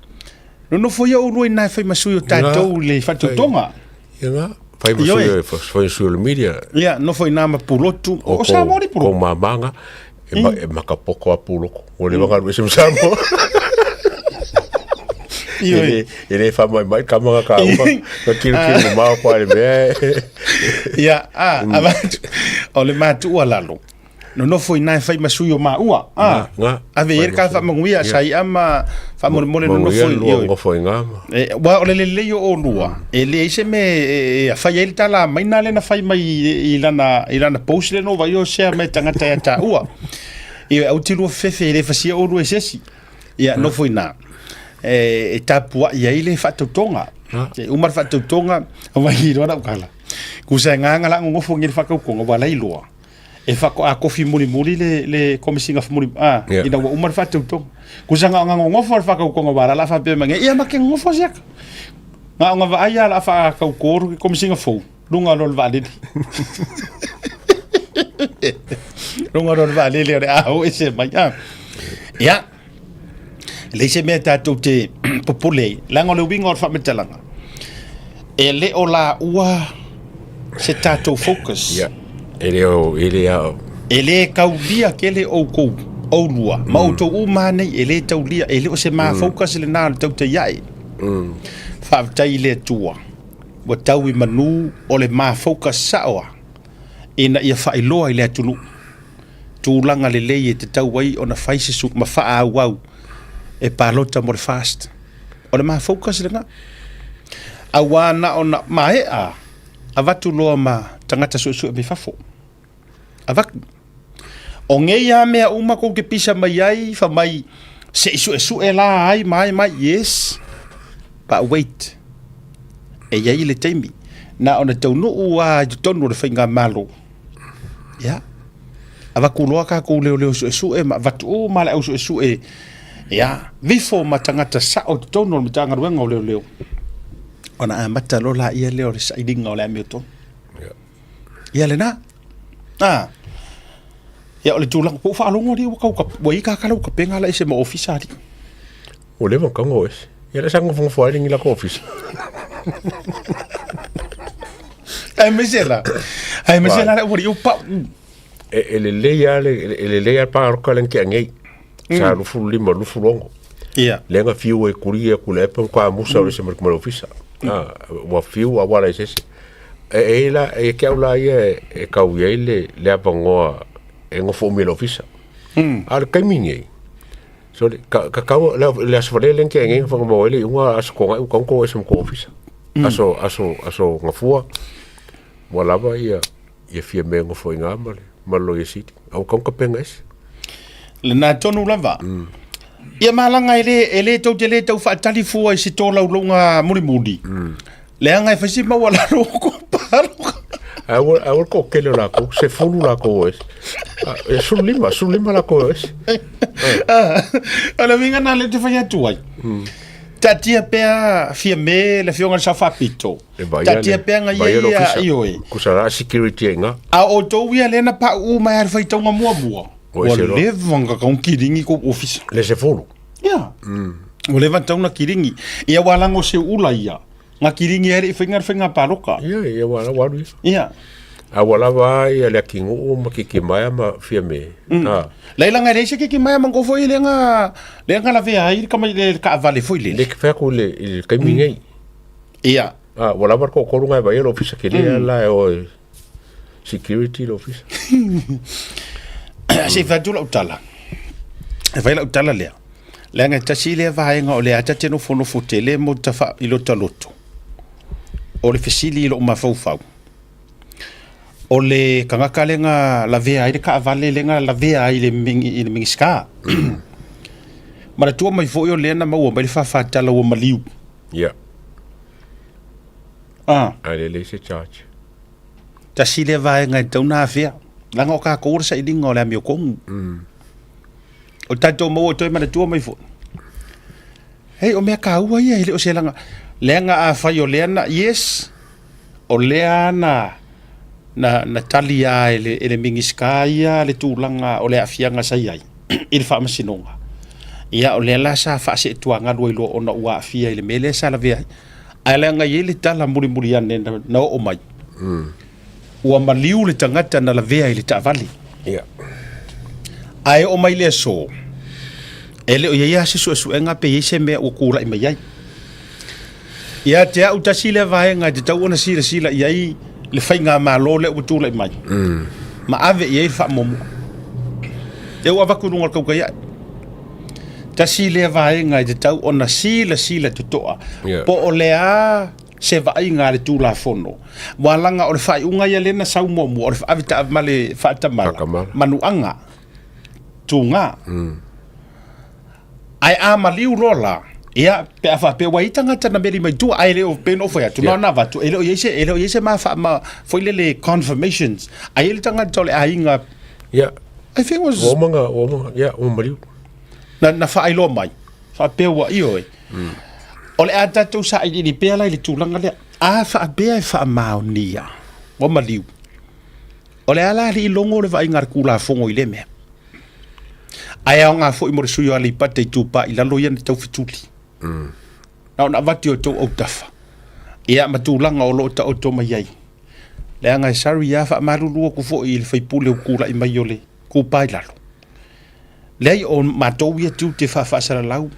Nonofo ia oulua inā e fai ma sui o tatou i le faatautoga. Ia ngā, fai ma sui, fai sui o le media. Ia, nofo inā ma Pulotu. O, o Samoa ni Pulotu. Ko mamanga, e, ma, e makapoko a Puloko. Ua leva galu ese ma Samoa. E le, e le wha mai mai kamanga ka uka. Ka kilo kilo mo mao kwa le mea. Ia, a, avatu. O le matua lalo. Nonofo inā e fai ma sui o maua. A, Nga, ave i ka whaamanguia, sa i ama, whaamolemole nonofo i. Lua ngofo i ngā ma. E, wa o le lelei o olua, e leai se mea e, e whai ai le tala a maina le na whai mai i, i lana, i lana post le no vai o sea me tangata ia tāua. I au te lua fefe e le whasia olua e sesi. Ia, nofo inā. E, e tapuai ai le whaatautonga. E uma le whaatautonga, vai i roa lau kala. Kusa e nganga la ngofo ngi le whakaukonga, wa lai loa. E whako a kofi muri muri le, le komisinga muri, a, yeah. ina ua uma le whaatautonga. Kusa nga nga ngofo le whakaukonga wa la la whapea mange, ia ma ke ngofo siaka. Nga nga vaai a la whakaukoru ke komisinga fou. Lunga lo le vaalele. Lunga lo le vaalele o le aho e se mai. Ah. Ia, le se mea tātou te popole ai. Leaga o le uiga o le faamatalaga, e le o laua se tātou focus. Ia, e le o, e le a... E le taulia tele outou, oulua, ma outou uma nei, e le taulia, e le o se ma focus lena o le tautai ae. Faafetai i le Atua. Ua tau i manu o le mafauka sao a ina ia faailoa i le atunuu tulaga lelei e tatau ai ona fai se su ma faaauau e palota mo le FAST. O le mafauka se lena. Auā na ona maea avatu loa ma tagata suesue mai fafo. Avatu. O ngei a mea uma kou te pisa mai ai, fa mai se i suesue la ai ma ai mai, yes, but wait. E iai le taimi. Na ona taunuu a i totonu o le faigamalo. Ia. Avatu loa kākou leoleo suesue ma avatu uma le au suesue. Ia. Vifo ma tagata sao i totonu o le Matagaluega o Leoleo. Ona amata loa laia lea o le sailiga o le amiotonu. Ia lena. Ah. Ia o le tulaga po o faalogo alii ua tau ua i kakala ua kapega la ese ma ofisa alii. Ua leva ona tago ese. Ia la sa nofonofo ai le ngila ko ofisa. Ai me la. Ai me la ua i pa. E e lelei lava le e lelei lava le pagaloka lea na tea nei. Sa 25 26. Ia. Lea na fiu ai kuli ia kule epa ma musa o le se ma le ofisa. Ah, ua fiu a wala i se isi. E e la e ke au la ia e, e kau i ai le le avanoa e nofo umi i le ofisa. A o le taimi nei, so le ka ka kau le le aso fale le tea nei na whakamau ai le iuga aso kongaʻi ua tau ese ma kou ofisa. Aso aso aso gafua ua lava ia ia fia mea e nofo i ina ma le ma le Loia Sili. A ua tau tapena ese. Lena tonu lava. Ia malaga e le, e le tou te le tau faatali fua i se tolaulauga mulimuli. Leaga e fai si maualalo o kou paloka. Ae ua ae ua le toatele o latou, 10 latou o ese. E 15, 15 latou o ese. O le uiga lena lea ou te fai atu ai. Taatia pea Fiame le afioga i le Sao Faapito. Taatia pea ga ia ia ioe. Kusa la security ai ngā. A o outou ia lea na pauu mai a le faitauga muamua. Ua leva ona kakauna kiligi kou ofisa. Le 10. Ia. Ua leva ona tauna kiligi. Ia ua lago seu ula ia. Nga kiligi ai le i faiga le faiga paloka. Ia, ia ua ua alu ia. Ia. A ua lava ia le akinuu ma Kikimaea ma Fiame. Mm. Ah. Laila ngai leai se Kikimaea ma foi le nga le nga lavea ai le kama le kaavale foi le. Le ke ku le i le kaimi nei. Ia. Ah, ua lava ko koru ngai vai lo ofisa ke le la e o security lo ofisa. Se fai atu lau tala. E fai lau tala lea. Leaga e tasi lea vaega o lea ta te nofonofo tele mo ta fa i lota loto. O le fesili i lou mafaufau. O le tagata lea na lavea ai le taavale lea na lavea ai i le i le Minisita. Manatua mai foi o lea na maua mai le faafatala ua maliu. Ia. Ah. Ae le leai se charge. Tasi lea vaega e tatau ona afea. Leaga o tatou o le sailiga o le amiotonu. Mm. O tatou maua toe manatua mai foi. Hei, o mea taua ia, e le o se laga. Leaga afai o lea na, yes, o lea na, na, na tali lava e le, e le Minisita ia le tulaga o le aafiaga sa i ai i le faamasinoga. Ia, o lea la sa faaseetuagalu ai loa ona ua aafia i le mea lea sa lavea ai. Ae leaga e i ai le tala mulimuli ane na, na oo mai. Ua maliu le tagata na lavea i le taavale. Ia. Ae oo mai le aso, e le o i ai lava se suesuega pe i ai se mea ua tulai mai ai. Ia te au tasi lea vaega e tatau ona silasila i ai le faigamalo lea ua tulai mai ma ave i ai le faamuamua. Lea ua avatu i luga o le tautai ae. Tasi lea vaega e tatau ona silasila totoa Yeah. po o le a se vaaiga a le Tulafono. Ua laga o le faaiuga ia lea na sau muamua, o le ave taavale faatamala, Faatamala. manuaga, tuga. Ae a maliu loa la, ia, pe a faapea ua i ai tagata na meli mai tua, ae le o, pei ona ou fai atu, na ona avatu, e le o i ai se, e le o i ai se ma faa, ma, foi lele confirmations, ae i ai le tagata o le aiga, Ia, I think it was, ua uma ona, ua uma ona, ia, ua maliu. na, na faailoa mai, faapea ua, ioe. O le a tatou sailiili pea la i le tulaga lea. A faapea e faamaonia, ua maliu. O le a la alii logo le vaaiga a le Tulafono i lea mea? Ae aoga foi mo le sui o Aleipata Itupa i Lalo ia na taufetuli. Na ona avatu i outou autafa. Ia ma tulaga o lo o taoto mai ai. Leaga e sorry lava, faamalulu atu foi i le faipule ua tulai mai o le Itupa i Lalo. Leai, o matou ia tiute faafaasalalau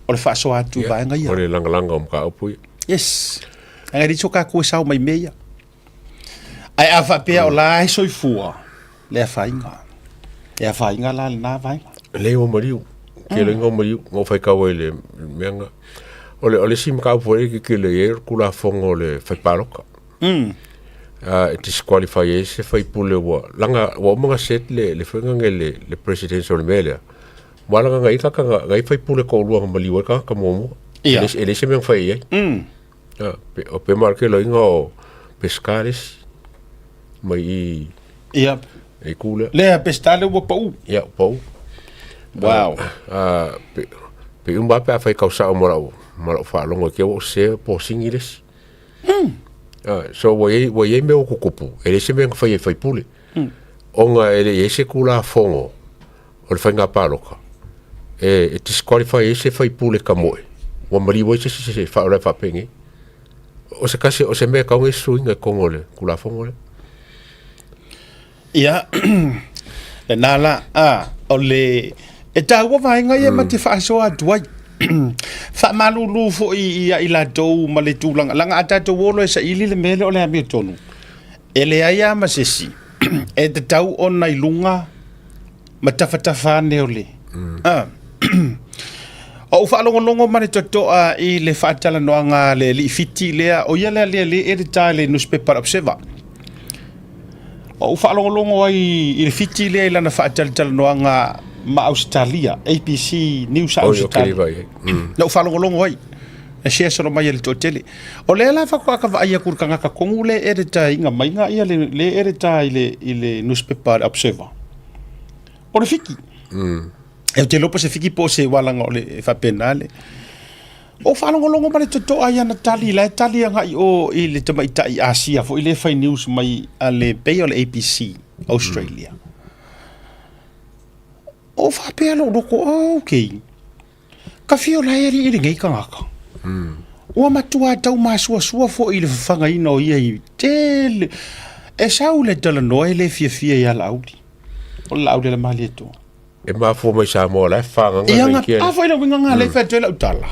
o le faasoa atu i vaega ia. O le lagalaga o mataupu ia. Yes. Leaga e leai so tatou e sao mai mea ia. Ae a faapea o la e soifua, le afaina. E afaina la lena vaega. Leai ua maliu. Tele ina ua maliu. Na ou faitau ai i le mea na. O le, o le isi mataupu foi e tilotilo i ai o le Tulafono o le Fai Palota. Mm. E disqualify ai se faipule ua, laga ua uma ona set le, le foi lea le, le presidential o le mea lea. Ua laga nai tagata na, nai faipule toalua na maliu ai le tagata muamua. Ia. E le, e leai se mea na fai i ai. Mm. Ah, pe, o pe ma ke loinga o Pesca le isi. Mai i, Ia. e ku lea. Lea Pesca lea ua pau. Ia, pau. Wow. Ah, pe, pe uma pe a fai kau sao ma lau, ma lau faalogo ke ua se po singi le isi. Ah, so ua iai, ua iai mea ua tutupu, e leai se mea na fai e faipule. Ona e le i ai se Tulafono o le faiga palota e, e disqualify ai se faipule kamoe, ua maliu ai se isi se faalavelave faapenei. O se tasi, o se mea e tatau ona i ai se suiga i totonu o le Tulafono lea. Ia, lena la, a, o le, e taua vaega ia ma te faasoa atu ai. Faamalulu foi ia i latou ma le tulaga, leaga a tatou o loa e saili le mea lea o le amiotonu, e leai lava ma se isi e tatau ona i luga ma tafatafa ane o le... A. Ou faalogologo ma le totoa i le faatalanoaga a le alii Fiti lea, o ia lea lea le editor i le nusipepa a le Observer. Ou faalogologo ai i le Fiti lea i lana faatalatalanoaga ma Ausetalia, ABC News a Oi, ok, Ausetalia. vai. Na ou faalogologo ai. E share solo mai e le toatele. O lea la faatoa ka vaai atu i le tagata tonu le editor iga maiga ia le, le editor i le, i le newspaper le Observer. O le Fiki. E te iloa po o se Fiki po o se ualaga o le e faapena le. O faalogologo ma le totoa i ana tali, la e tali agai o i le tamaitai Asia foi le fai news mai a le pei o le ABC Australia. O faapea lou loto, oh, okay. Ka fia ola ai alii lenei tagata. Ua matua tau masuasua foi i le fafagaina o ia i tele. E sau le talanoa e le fiafia ia Laauli. O le Laauli a le Malietoa. E mafua mai Samoa la e fagaga Ia nga, a foi le uiga nga le fai atu ai lau tala.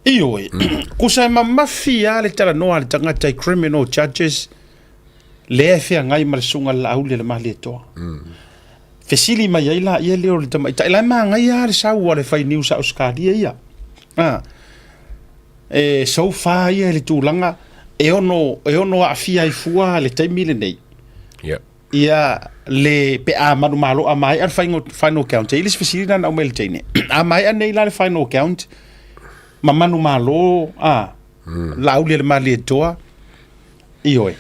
Ioe, kusa e mamafi lava le talanoa a le tagata i criminal charges lea e feagai ma le susuga i le Laauli a le Malietoa. Fesili mai ai laia lea o le tamaitai, la e manaia lava le sau a le fai news a Ausetalia ia. A, e so far ia i le tulaga e ono, e ono aafia ai fua le taimi lenei. Yeah. Ia le pe a manumalo a maea le final, final count. E i le isi fesili lena na aumai i le teine. A maea nei la le final count ma manumalo a Laauli a le Malietoa, Ioe.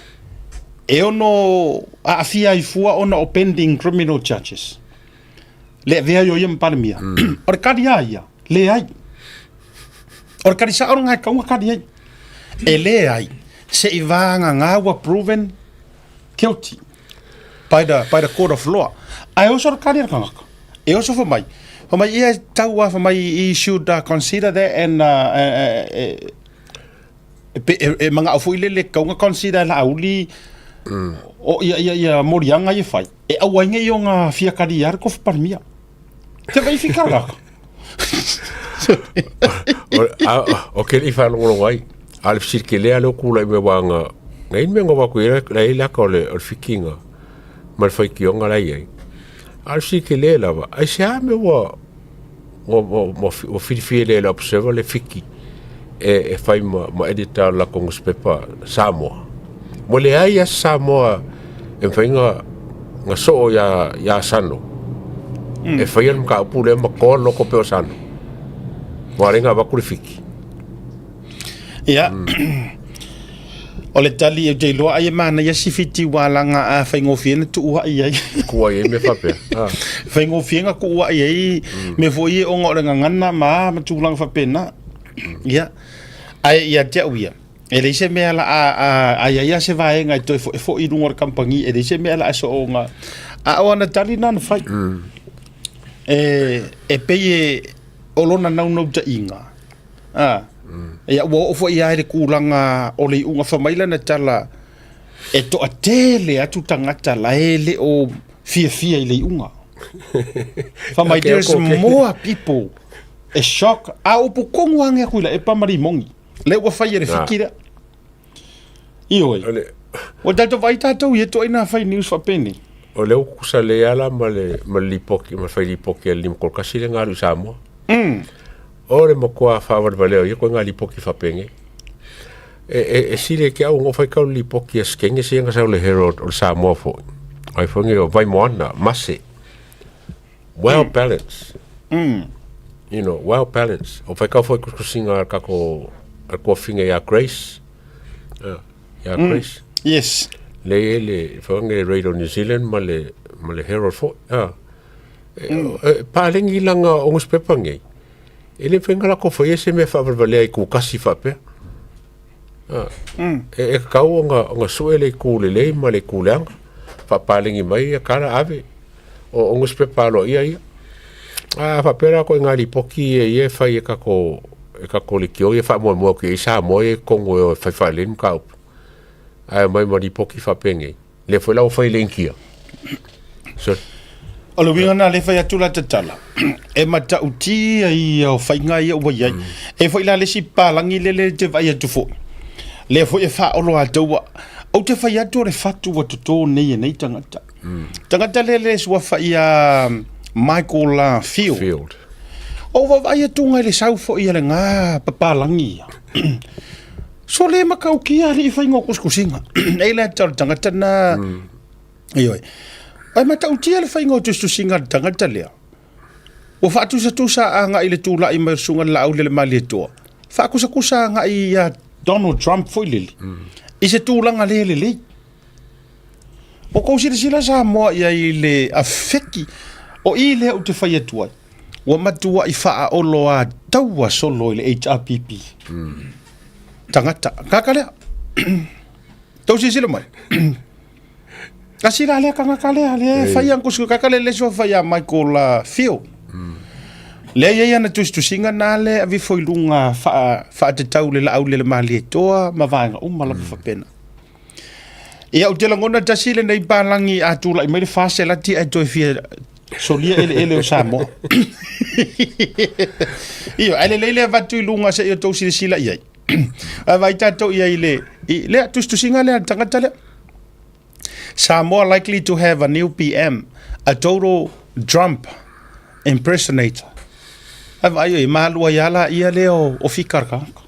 E ono aafia ai fua ona o pending criminal charges. Le avea ai o ia ma Palemia. O le kali a ia, leai. O le kali sao lena e tatau ona kali ai. E leai, se i vagana ua proven guilty by the, by the court of law. Ae oso le kali a le tagata. E oso fai mai. Fai mai ia e tatau lava, fai mai he should consider that and e manao foi lele tatau ona consider e Laauli o ia ia ia moliaga ia e fai e aua ai nei ona fia kalia le tofi Palemia. Te vai fika la. O ke i whalongolongo ai, a le fisili ke lea leo kula i me wanga, ngai me ngā waku i la i laka o le, o le fikinga, ma le whaikionga la i ai. A le fisili ke lea lava, ai se a me ua, ua filifia le le Observer le fiki e, e fai ma, ma editor la ko newspaper Samoa. Mo le ai a Samoa e fai nga nga soo ia ia Sano. E fai al mka upu le ma ko loko pe o Sano. Mo ale nga vaku le fiki. Ia. O le tali ou te iloa ai e manaia si fiti ualaga a faigofie na tuuai ai. Kua i ai mea faapea. Ah. Faigofie na tuuai ai mea foi ia ona o le gagana ma a ma tulaga faapena. Ia. Ae ia te au ia, e leai se mea la a, a, a i ai lava se vaega e toe foefoe i luga o le kamupani, e leai se mea la a soonga. A o ana tali na na fai. E, e pei e, o lona naunautaiga, A, ia ua oo foi ia i le tulaga o le iuga fai mai lana tala e toatele atu tagata la e le o fiafia i le iuga. Fai mai there's more people e shock a upu tonu age atu i la epa ma Limogi lea ua fai e le Fiti lea. Ioe. Ua tatou vaai tatou i e ituaiga fai news faapenei. O lea ua kusa lelei lava la ma le ma le lipoti ma le fai lipoti a le 51 lea na alu i Samoa. O le matua faavalevalea o ia koe ngā lipoti faapenei. E, e, e sili ke au ngo fai kau lipoti a skenge se nga sau le Herald o le Samoa foi. Ai foi nge o Vaimoana, Mase. Well balanced. You know, well balanced. O fai kau foi kuskusinga a kako a kuafinga ia Grace. Ia Grace. Yes. Le e le foi nge Radio New Zealand ma le ma le Herald foi. Ah. E, palengi langa o newspaper ngei. E le whenga lako whai e se mea whaawalevalea i kūkasi whapea. Ah. E, e kau o nga, o nga sue le kū le lei ma le kū leanga. Whaapalengi mai ia kara ave. O, o newspaper alo ia ia. A whapea ko i ngā lipoki e ia e whai e kako e kako le kio ia whaamoemoe ki i Samoa e kongo e o e whai whaeleni ka upu. Ae mai ma lipoki whapengei. Lea foi la ua fai le Inkia. So, O le uiga lena lea e fai atu la tatala, e matautia ia o faiga ia ua i ai. E foi la le isi palagi lele e te vaai atu foi, lea foi e faaolo ataua, ou te fai atu o le fatu ua toto nei e nei tagata. Tagata lea le suafa ia Michael Field. Field. O vaavaai atu i le sau foi a le gā papalagi ia. So le matautia alii faiga o tusitusiga. Nei la tau le tagata na. Ioe. Ae matautia le faiga o tusitusiga a le tagata lea. Ua faatusatusa agai i le tulai mai o le Susuga i le Laauli a le Malietoa. Faakusakusa agai ia Donald Trump foi lele i se tulaga le lelei. O kou silasila Samoa i ai i le afeki o i lea ou te fai atu ai, ua matuai faaolo a taua solo i le HRPP. Tagata, kaka lea. Tou silasila mai. Tasi la lea tagata lea, lea e fai ana tusi kaka lea le soa fai a Michael Field. Lea e i ai ana tusitusiga na lea e ave ifo i luga faatatau le laau le Malietoa ma vaega uma lava faapena. Ia, ou te lagona tasi lenei palagi a tulai mai le 400 ae toe fia solia eleele o Samoa. Io, ae lelei le avatu i luga se i outou silasila i ai. Ae vaai tatou i ai i le, i lea tusitusiga lea a le tagata lea. Samoa likely to have a new PM, a total Trump impersonator. Ae vaai i ai, malua ai lava laia lea o fika le tagata.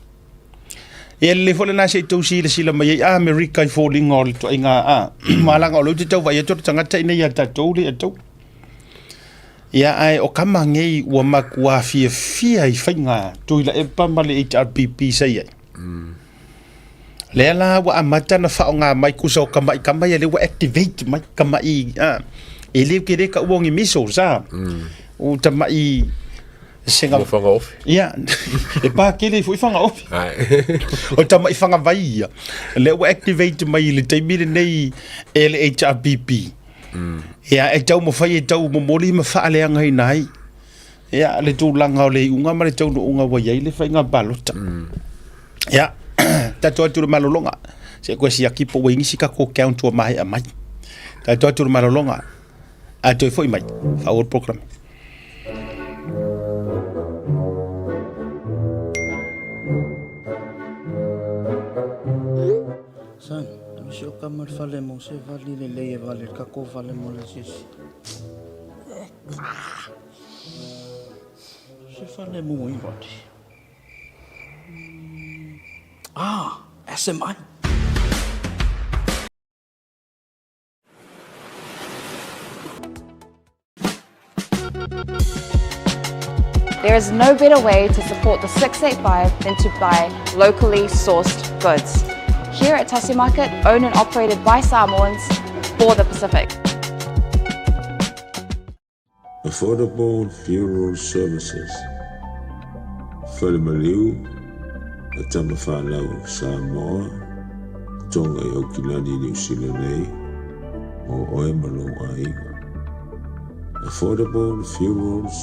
Ia lelei foi lena se i tou silasila mai ai Amerika i foliga o le ituaiga a malaga o lea ou te tau vaai atu o le tagata inei ia tatou le tou. Ia ae o kama nei ua matua fiafia i faiga Tuilaepa ma le HRPP sa i ai. Lea la ua amata na faaaoga mai kusa o kama'i kama ia lea ua activate mai kama'i a e le ke le ka ua ni missiles a. O tama'i Sega Mo whangaofi. Ia, e pā kele foi whangaofi. O tama'i whangawai ia. Lea ua activate mai i le taimi lenei e le HRPP. Ia, e taumafai e tau momoli ma faaleagaina ai. Ia, le tulaga o le iuga ma le taunuuga ua i ai le faiga palota. Ia, tatou atu i le malologa. Se i koe siaki po ua i ai nisi tatou count ua maea mai. Tatou atu i le malologa. Ae toe foi mai, faaauau le program. Son, ave si o kama le fale mo se vali lelei e vale le kako vale mo le asiasi. Se fale mo i vali. Ah, SMI. There is no better way to support the 685 than to buy locally sourced goods. Here at Tasi Market, owned and operated by Samoans for the Pacific. Affordable Funeral Services, Falemaliu a Tamafanau Samoa, Tonga i Aukilani Niu Sila nei, mo oe ma lou aiga. Affordable Funerals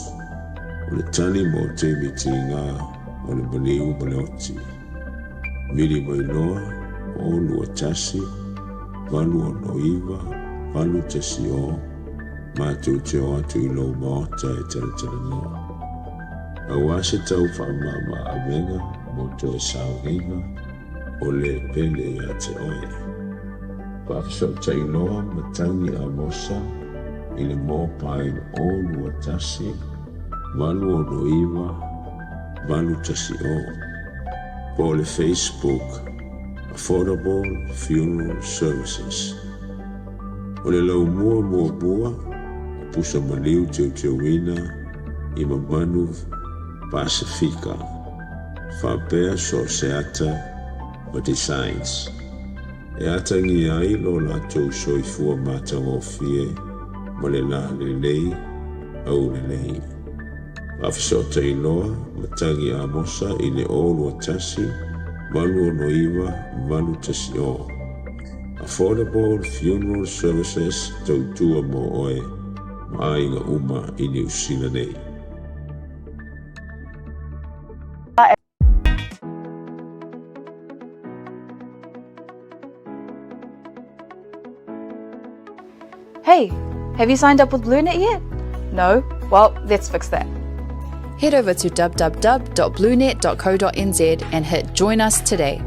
o le tali mo taimi tiga o le maliu ma le oti. Vili mai loa, 0 2 1 8 6 9 8 1 0, matou te o atu i lou maota e talatalanoa. Aua se tau faamama avega mo toe sauniga o le pele ia te oe. Faafesootai loa matagi Amosa i le mobile 0 2 1 8 6 9 8 1 0 po o le Facebook Affordable Funeral Services. O le laumua muamua o pusa maliu teuteuina i mamanu Pasefika faapea so o se ata ma designs e atagia ai lo latou soifua matagofie ma le lalelei aulelei. Faafesootai loa matagi Amosa i le 0 2 1 8 6 9 8 1 0. Affordable Funeral Services tautua mo oe ma aiga uma i Niu Sila nei. Hey, have you signed up with BlueNet yet? No? Well, let's fix that. Head over to www.bluenet.co.nz and hit Join Us Today.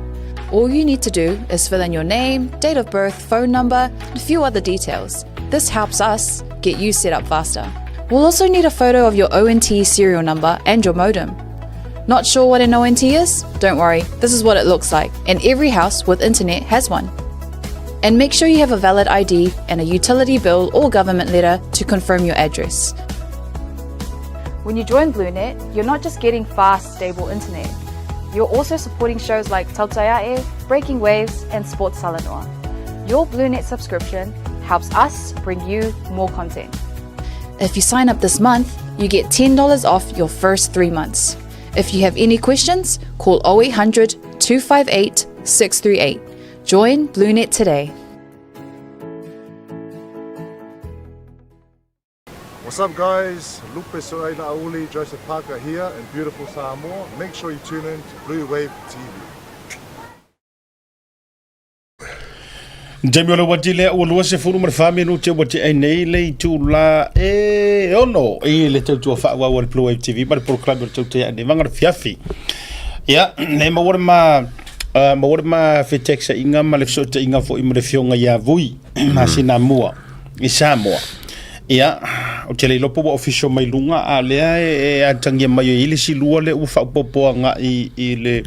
All you need to do is fill in your name, date of birth, phone number, and a few other details. This helps us get you set up faster. We'll also need a photo of your ONT serial number and your modem. Not sure what an ONT is? Don't worry, this is what it looks like, and every house with internet has one. And make sure you have a valid ID and a utility bill or government letter to confirm your address. When you join BlueNet, you're not just getting fast, stable internet. you're also supporting shows like Tautaia'e, Breaking Waves, and Sports Talanoa. Your BlueNet subscription helps us bring you more content. If you sign up this month, you get $10 off your first three months. If you have any questions, call 0800 258 638. Join BlueNet today. What's up guys, Lupe Soaila Auli, Joseph Parker here in beautiful Samoa. Make sure you tune in to Blue Wave TV. Taimi o le uati lea ua 24 minute ua tea ai nei le itula e ono i le tautua faaauau a le Blue Wave TV ma le polokalame o le tautea nei vaga le fiafi. Ia, ne maua le ma uh, maua le ma feteksaiga ma le fesootaiga foi ma le fioga ia Vui ma Sinamua i Samoa. Ia, ou te le iloa po ua official mai luga, a o lea e, e atagia mai ai le isi lua lea ua faaopoopo agai i le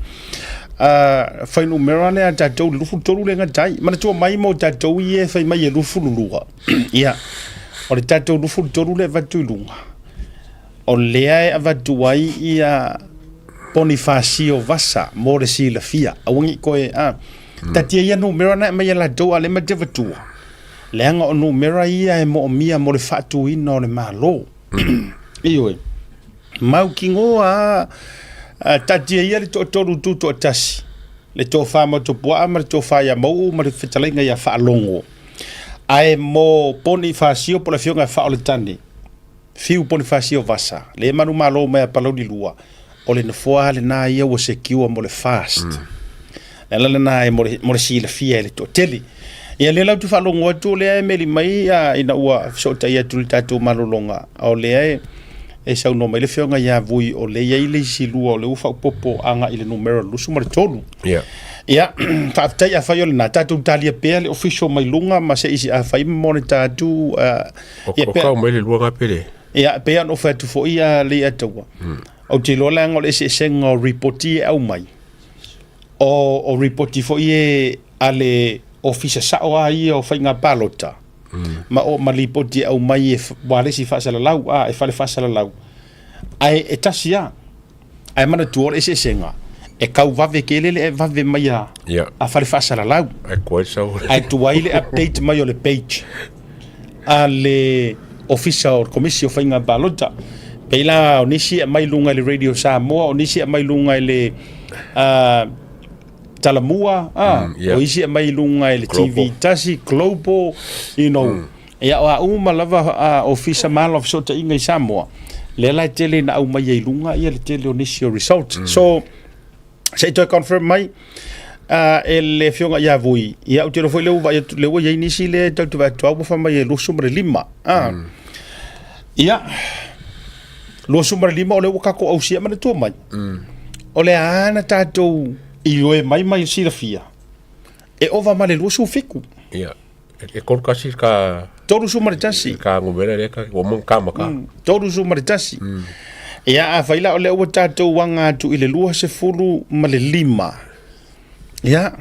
uh, fuainumera lea a tatou le 23 le gatai. Manatua mai mo tatou ia e fai mai e 22. Ia, o le tatou 23 le avatu i luga, o lea e avatu ai ia Ponifasio Vasa mo le silafia. Aua ne i koe, a, tatia ia numera na e aumai e latou a o lea ma te avatua. Leaga o numera ia e moomia mo le faatuina o le Malo. Ioe. Mautinoa a taatia ia le toatolu tu toatasi, le tofa Motupuaa ma le tofa ia Mauu ma le fetalaiga ia Faalogo. Ae mo Ponifasio po o le afioga ia Faaoletane, Fiu Ponifasio Vasa, le manumalo mai a Palauli 2, o le nofoa lena ia ua secure mo le fast. Le ala lena e mo le, mo le silafia e le toatele. Ia lea la ou te faalogo atu o lea e meli mai a, ina ua fesootai atu i le tatou malologa, o lea e, e saunoa mai le afioga ia Vui o lea e i ai le isi lua o lea ua faaopoopo agai i le numera 23. Ia. Ia, faafetai afai o lena, tatou talia pea le official mai luga ma se isi afai ma monitor atu uh, O, o kau mai le lua ngā pere. Ia, pei ona ou fai atu foi ia le Ataua. Ou te iloa leaga o le eseesega o ripoti e aumai, o, o ripoti foi e a le ofisa sao lava ia o faiga palota, ma, o, ma lipoti e aumai e ualesi faasalalau, a, e fale faasalalau. Ae e tasi lava. Ae manatua o le eseesega, e kau vave tele le vave mai a, yeah. a fale faasalalau. Ae tuai sau. Ae tuai le update mai o le page a le ofisa o le komisi o faiga palota. Pei la o nisi e aumai luga i le Radio Samoa, o nisi e aumai luga i le uh, Talamua, ah, yeah. o isi e aumai luga i le Global. TV tasi, Global, you know. Ia o a uma lava a ofisa ma ala o fesootaiga i Samoa, lea la e tele ina aumai ai i luga ia le tele o nisi o results. So, se i toe confirm mai uh, e le afioga ia Vui, ia ou te iloa foi lea ua vaai atu, lea ua i ai nisi lea e tatou te vaai atu lava ua fai mai e 25. Ah. Ia, 25 o lea ua tatou ausia manatua mai. O le a na tatou ioe mai mai silafia, e ova ma le 27. Ia. E tolu kasi ka... 31. Ka ngumera lea ka ua mong ka maka. 31. Ia, afai la o lea ua tatou aga atu i le 25. Ia,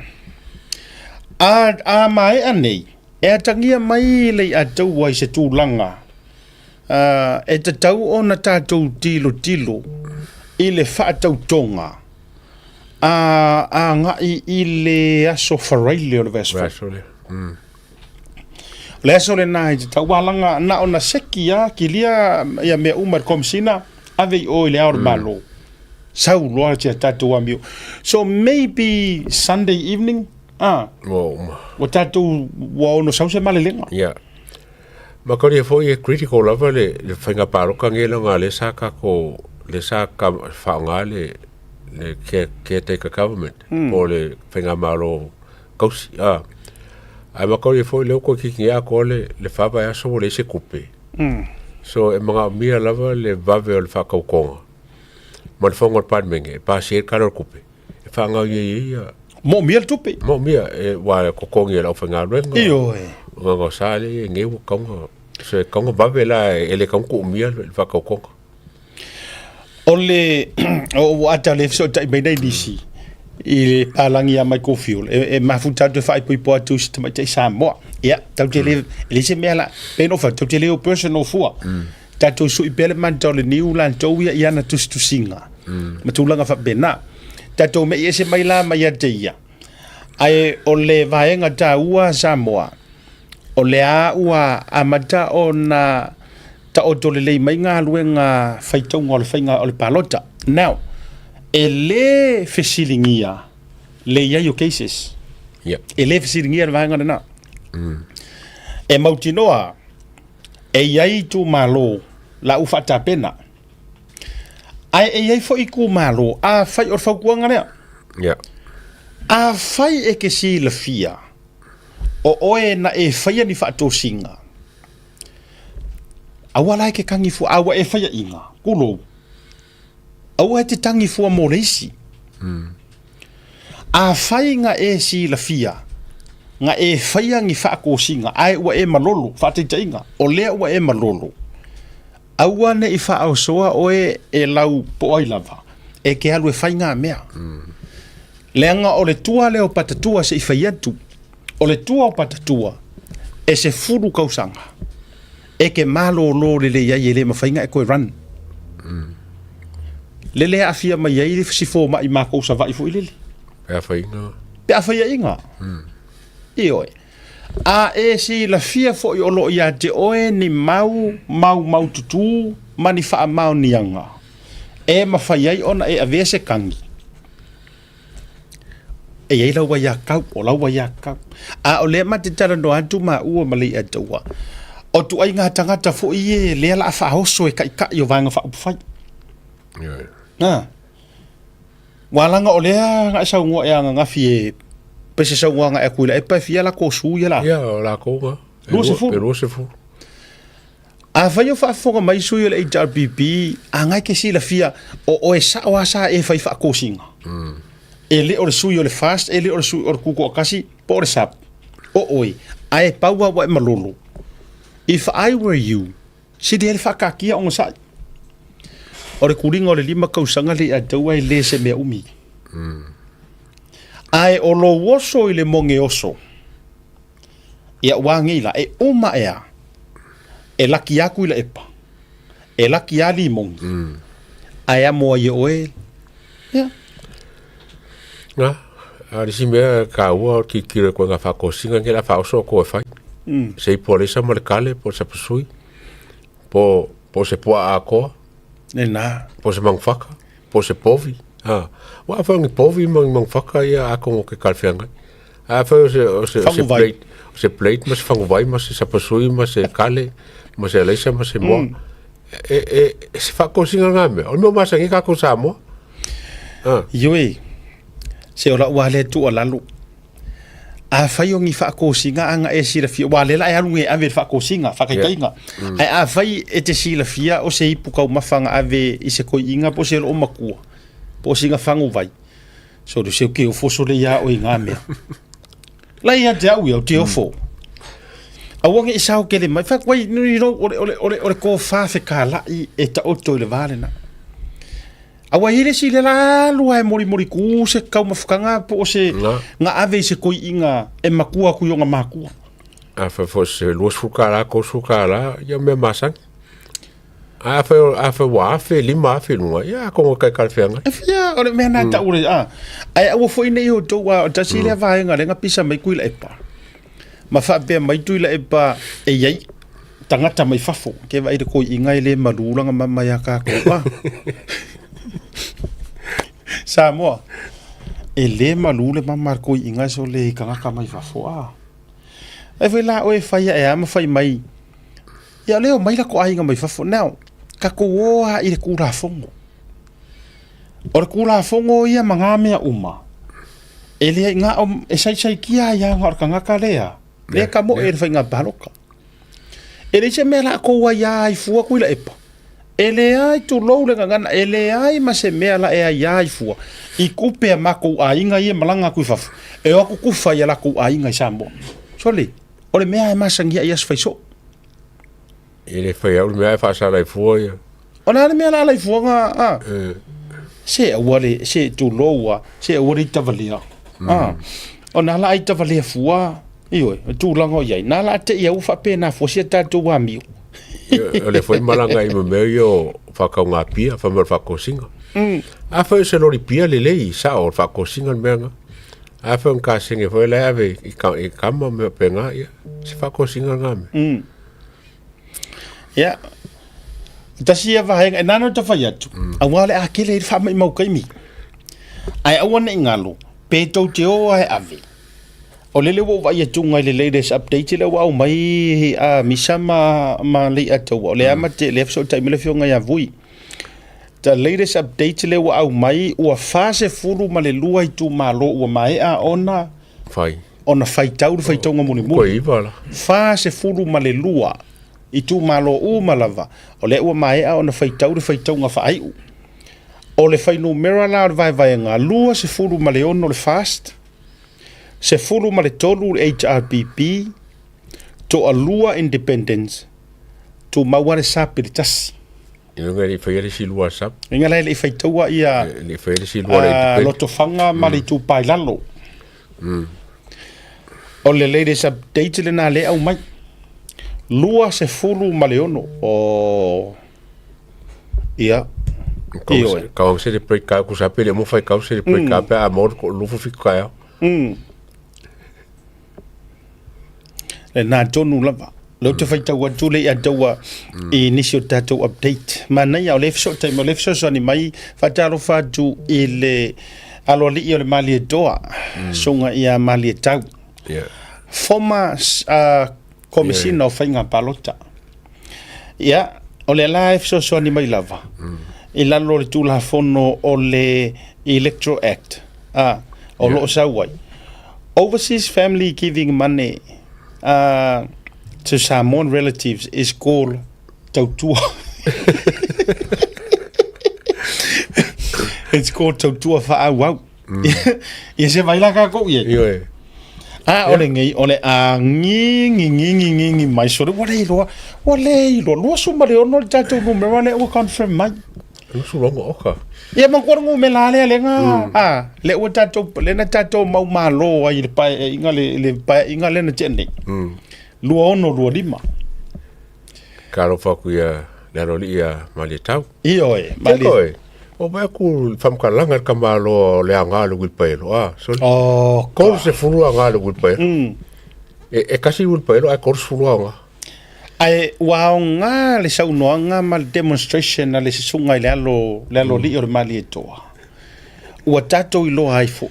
a, a maea nei, e atagia mai le Ataua i se tulaga uh, e tatau ona tatou tilotilo i le faatautoga a agai i le aso Faraile o le vaiaso fou. Vaiaso lea. Mm. O le aso lena i te taualaga na ona seki a kilia ia mea uma i le Komisina ave i o i le ao o le Malo. Sau loa si a tatou amio. So maybe Sunday evening, ah, Ua uma. ua tatou ua ono sau se malelega. Yeah. Ma kau foi e critical lava le, le faiga paloka nge langa le sa kako le sa ka whaonga le le caretaker government po le faiga malo kausi a ai ma kau foi le ko ki ki a ko le le whava e aso le se kupe. So e mga mia lava le vave o le whakaukonga. Ma le whango o le parmenge, e pasi e karo kupe. E whangau ia ia Mo mia le tupe. Mo mia e wa kokongi e lau whaingaluenga. Ioe. Nganga sa le e ngeu kaunga. So e kaunga vave la e le kaunga ku mia le whakaukonga. O le o ua ata le fesootai mai nei nisi i le palangi a Michael Field e, e mafuta atu e faaipoipo atu i se tamaitai Samoa. Ia, tau te le, e le se mea la, pe no fa, tau te le o personal fua. Tatou sui pea le manta o le niu latou ia i ana tusitusiga ma tulaga faapena. Tatou me'i ese mai la mai ia te ia. Ae o le vaega taua Samoa, o lea ua amata ona taoto lelei mai galuega faitauga o le faiga o le palota. Now, e le fesiligia le i ai o cases. E le fesiligia le vaega lena. E mautinoa e i ai itumalo la ua faatapena. Ae e i ai foi itumalo, afai o le fautuaga lea. Afai e te silafia o oe na e faia ni faatosina, aua la e te tagi fua, a ua e faiaina, tulou, aua e te tagi fua mo le isi. Afai na e silafia na e faia ni faatosina ae ua e malolo, faataitaiga, o lea ua e malolo, Aua ne i faaosoa oe e lau po ai lava, e ke alu e fai ngā mea. Leaga o le tua lea o Patatua se i fai atu, o le tua o Patatua, e 10 kausaga, e ke malōlō lelei ai e le mawhai nga e koe run. Lele aafia mai ai le si fōmaʻi makou Savaʻi foi lele. Pe a faiga. Pe a faiaʻiga. Ioe. A e silafia foi o lo o ia te oe ni mau maumaututu ma ni faamaoniaga e mafai ai ona e avea se kagi. E i ai lau aiakau, o lau aiakau. A o lea ma te talanoa atu maua ma Leiataua, o tuaiga tagata foi e lea la a faaoso e taitai o Vaega Faaupufai. Na. Ua laga o lea na e saunoa ea ananafi e pe se saunoaga e atu i la epa e fia latou sui ia la. Ia, o latou na. 20. E 20. Afai o faafofoga mai sui o le HRPP, a ngai ke silafia o oe sao a sa e fai faatosina. E le o le sui o le FAST, e le o le sui o le Tutoatasi, po o le SAP. O oe, ae pau a ua e malolo. If I were you, Sili ai le faakaatia onosai. O le kuliga o le 5 kausaga le ia te ua e le se mea umi. Ae o lou oso i le moge oso, ia ua agei la, e uma ea, e laki aku i la epa, e laki a limogi, ae amo ai e oe, ia. Na, a le isi mea taua o le tilotilo i koe faatosina nei o le a faaoso atu e fai. Se ipu a leisa ma le kale po o le sapasui, po o se puaa atoa. Lena. Po o se manufaka, po o se povi. A, aua afai o ni povi ma ni manufaka ia atonu ou te talafeagai. Ae afai o se, o se, o se plate, o se plate ma se faguvai ma se sapasui ma se kale ma se alaisa ma se moa. E, e, e se faatosina lena mea. O le mea o masani ai tatou Samoa. Ah. Ioe, se o lau lava lea tuualalo, afai o ni faatosina a na e silafia, aua o lea o le a e alu nei e ave i le faatosina, faataitaiga. Ae afai e te silafia o se ipu taumafa na ave i se toeaina po o se loomatua, po o sina faguvai, sole se ou te ofo sole iā oe i ngā mea. La ia te au ia, ou te ofo. Aua ne i sao tele mai. Fact, wai, you know, o le, o le, o le, o le kōwhā fekalai e taoto i le vā lena. Aua i le isi le la alu lava e molimoli kū se taumafataga po o se na ave i se toeaina e matua atu i ona makua. Afai foi se 20 tala, 30 tala, ia mea masani. Ae afai, afai ua afe, lima afe i luga, ia atonu e kai talafeagai. E fia, o le mea na tau le, a. Ae aua foi nei outou a, o tasi lea vaega lea na pisa mai Tuilaepa. Ma faapea mai Tuilaepa e i ai tagata mai fafo, ke vaai le toeaina e le malu lana mama ia tatou, a. Samoa, e le malu le mama a le toeaina sole i tagata mai fafo, a. Ai foi la oe e fai ae a ma fai mai, Ia lea omai la ko aiga mai fafo. Now, tatou o lava i le Tulafono. O le Tulafono ia ma ngā mea uma, e leai na o, e saisaitia ai lava na o le tagata lea, lea ka moe i le faiga palota. E leai se mea latou aiā ai fua Tuilaepa. E leai, tulou le gagana, e leai ma se mea la e aiā ai fua i tupe a matou aiga ia e malaga atu i fafo, e o atu tufa i a latou aiga i Samoa. Sole, o le mea lava e masani ai i aso fai soo. E le fai au le mea e faasala i fua ia. O le a le mea la ala i fua nga a? Se aua le, se tulou a, se aua le itavalea. A, o na la aitavalea fua, ioe, o tulaga o i ai, na la te i au faapena fua si a tatou amio. O le foi malaga i mea ia o faatauga pia, fai mai o le faatosina. Afai o se loli pia lelei, sao, o le faakosiga le mea lena. Afai o ni kasege foi la e ave i i kama ma mea faapena, ia, se faakosiga lena mea. Ia, tasi ia vaega, e nana ta fai atu, auā o le a tele ai le faamaimau taimi. Ae aua ne i galo, pe tou te o lava e ave, o lele ua ou vaai atu i le latest update lea ua aumai a Misa ma, ma Leiataua, o lea ma te, lea fesootai mai le afioga ia Vui. The latest update lea ua aumai, ua 42 itumalo ua maea ona Fai. ona faitau le faitauga mulimuli. Toe iva la. 42 itumalo uma lava, o lea ua maea ona faitau le faitauga faaiu. O le fuainumera la o le vaevaega, 26 le FAST, 13 le HRPP, toalua Independents, tumau lava le SAP i le tasi. Ia e le i faia le isi lua SAP. Inga la e le i faitaua ia E le i faia le isi lua le Independent. Lotofaga ma le Itupa i Lalo. O le latest update lena lea e aumai. 26. Oh. Ia. Ioe. Kau se le break ka ku sape le mo fai kau se le break ka pe a mo ko lufu fiku ka. Lena tonu lava. Lea ou te faitau atu le ia taua i nisi o tatou update. Manaia o lea e fesootai mai, o lea e fesoasoani mai, faatalofa atu i le aloalii o le Malietoa, susuga ia Malietau. Yeah. Former Komesina o Faiga Palota. Ia, o lea la e fesoasoani mai lava i lalo o le Tulafono o le Electoral Act, o lo o sau ai. Overseas family giving money to Samoan relatives is called tautua. It's called tautua faaauau. Ia se vai la kākou i ai. Ioe. A o lenei, o le a ngingi, ngingi, ngingi mai sore, ua le iloa, ua le iloa, 26 le tatou numera lea ua confirm mai. Lusu longo oka. Ia ma kua ngu me la lea le nga, a, le ua tatou, le na tatou mau malo ai le pae inga le, le pae inga le na tia nei. 26, 25. Ka alofa aku ia le aloalii ia Malietau. Ioe, Malie. Ioe. O mai aku whamkalanga le kamalo o le anga le wilpaelo. Ah, sorry. Oh, Kolu se fulu anga le wilpaelo. E, e kasi wilpaelo ai kolu se fulu anga. Ae ua aoga le saunoaga ma le demonstration a le susuga i le alo, le aloalii o le Malietoa. Ua tatou iloa ai foi,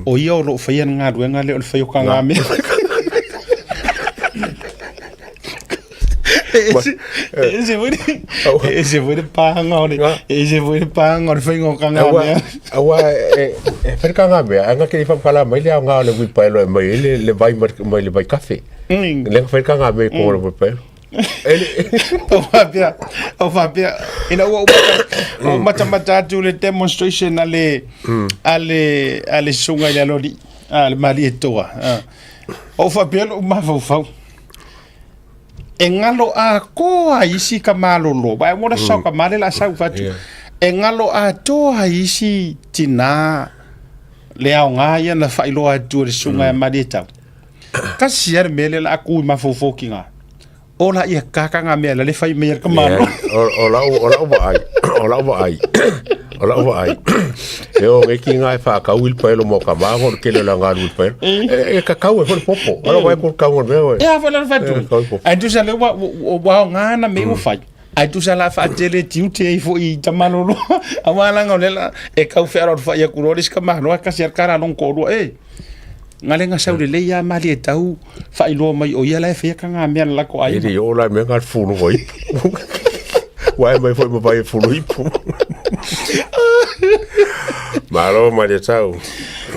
o ia o lo o faia le galuega lea o le fai o kagamea. E ese, e ese foi le, e ese foi le pāga o le, e ese foi le pāga o le faiga o kagamea. Aua e, e fai le kagamea, ai nga ke i whamkala mai le aoga o le wilpaelo e mai le, le vai mai le vai kafe. Le nga fai le kagamea i kongo le wilpaelo. O faapea, o faapea, ina ua ou mata, ou matamata atu le demonstration a le, a le, a le susuga i le aloalii, a le Malietoa. O faapea lou mafaufau, e galo atoa ai isi kamalolo, vae mo le sao kamale la sau fatu. E galo atoa ai isi tinā le aoga ia na faailoa atu e le susuga ia Malietau. Tasi lava le mea lea o le a tu i mafaufau ki ngā. O la ia kaka ngā mea la le fai mai e le kamalo. O lau, o lau vaai, o lau vaai, o lau vaai. E o nge ki ngā e whakau i le paelo mo ka māngo, le kele o la ngā le paelo. E, e kakau e fole popo. O lau vaai ko kau ngā mea oe. E a fole le whatu. E, kau i popo. Ai tusa le wa, wa o ngā na me ua whai. Ai tusa la whaatele tiute ai fo i tamalolo. A wā langa o lela, e kau wheara o whai aku roa, le sika mahalo, a kasi ar kara long kōrua, e. Galega sau lelei a malie tau faailoa mai o ia la e faia ka ngā mea la lako aiga. E le o la mea ngā fulu o ipu. Wae mai foi ma vai e fulu ipu. Malo malie tau.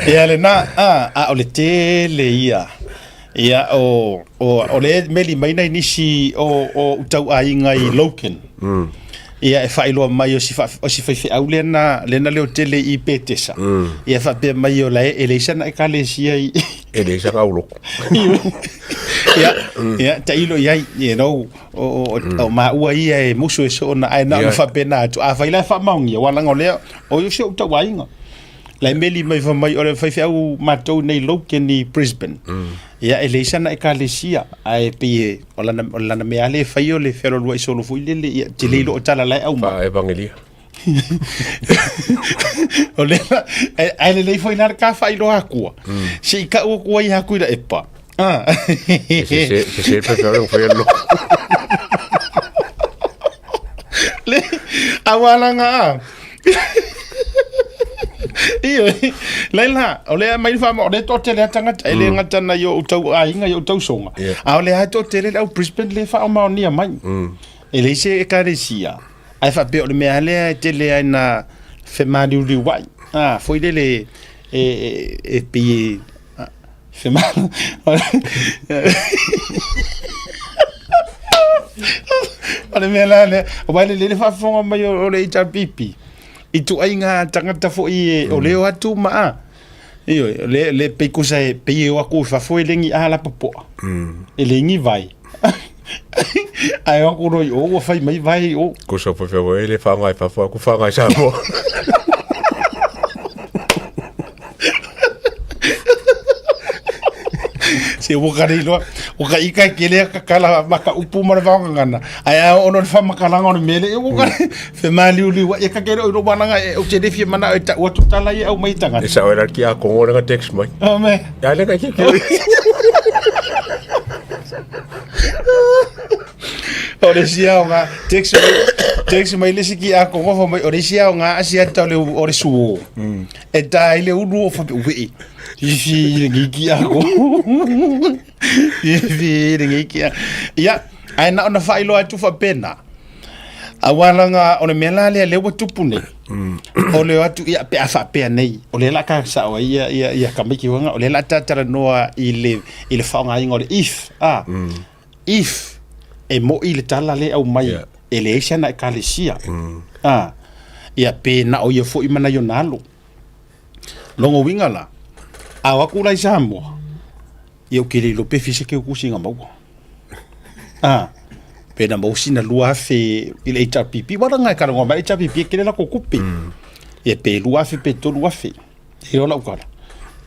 Ia le na, a, a o le tele ia. Ia o, o, o le meli mai nei nisi o, o utau aiga i Logan. Ia e faailoa mai o si fa, o si faifeau lena, lena leo tele i Petesa. Ia faapea mai o la e, e leai sana ekalesia i E leai sana auloko. Ia, ia, tailo i ai, you know, o, o, o maua ia e musu e soona ae na ona faapena atu. Afai la e faamaonia, ua leaga o lea, o ia si ou tauaiga. La e meli mai fai mai o le faifeau matou nei Logan i Brisbane. Ia e leai sana ekalesia, ae pei e, o lana, o lana mea lea e fai o le fealualuai solo foi lele, ia te le iloa o tala la e aumai. Faa-evangelia. O lea, ae lelei foi la le ka faailoa atua. Se i kau aku ai aku i la epa. Ah. Se se se se pe pe fai lo. Le awalanga a. Io, laila, o lea mai wha o le to tele tangata e le ngata na i o tau aiga i o tau songa. A o le a to tele au Brisbane le wha o maonia mai. E le se ekalesia. Ae faapea o le mea lea e tele ai na femaliuliu ai. A, foi lele e, e, e pei e fema... O le mea la lea, aua e lelei le faafofoga mai o le HRPP i tuaiga tagata foi e, o leo atu ma a. Ioe, le, le pei kusa e pei e o aku i fafo e lengi a la popoa. E lengi vai. Ae o aku roi o ua fai mai vai o. Kusa po fia e le whangai fafo aku whangai Samoa. Se ua ka reiloa, ua ka ika ke lea ka kala ma ka upu ma le vaogagana. Ae a ono le whamakalaga o le mele, e ua ka fe maliuliu ai, e ka kere o ilo wanaga e o te le fia mana e ta ua tutala i au mai tangata. E sa oe ki a kongo lenga text mai. Oh, me. Ya lenga ki ki. O le sia o ngā text mai, text mai le siki a kongo fa mai, o le sia o ngā asia ta o le, o le suo. E tā i le ulu o whape ue. Fifi i le ngiki a ko. Fifi i le ngiki a. Ia, ae na ona whailoa atu whapena. Aua o le mea la lea lea ua tupu nei. O le o atu ia pe a faapea nei. O lea la ka sao ai ia ia ia tamaiti hoanga, o lea la talanoa i le i le faaaogaina o le if, a. If e mo'i le tala lea e aumai Yeah. e leai se ana ekalesia. A. Ia pe na o ia foi ma nai ona alo. Lona uiga la, a o atu la i Samoa, ia ou te le iloa pe fia se keukusiga maua. A, pe na maua sina 2000 i le HRPP, aua leaga e talanoa mai le HRPP e tele latou tupe. Ia pe 2000 pe 3000. E iloa lau tala,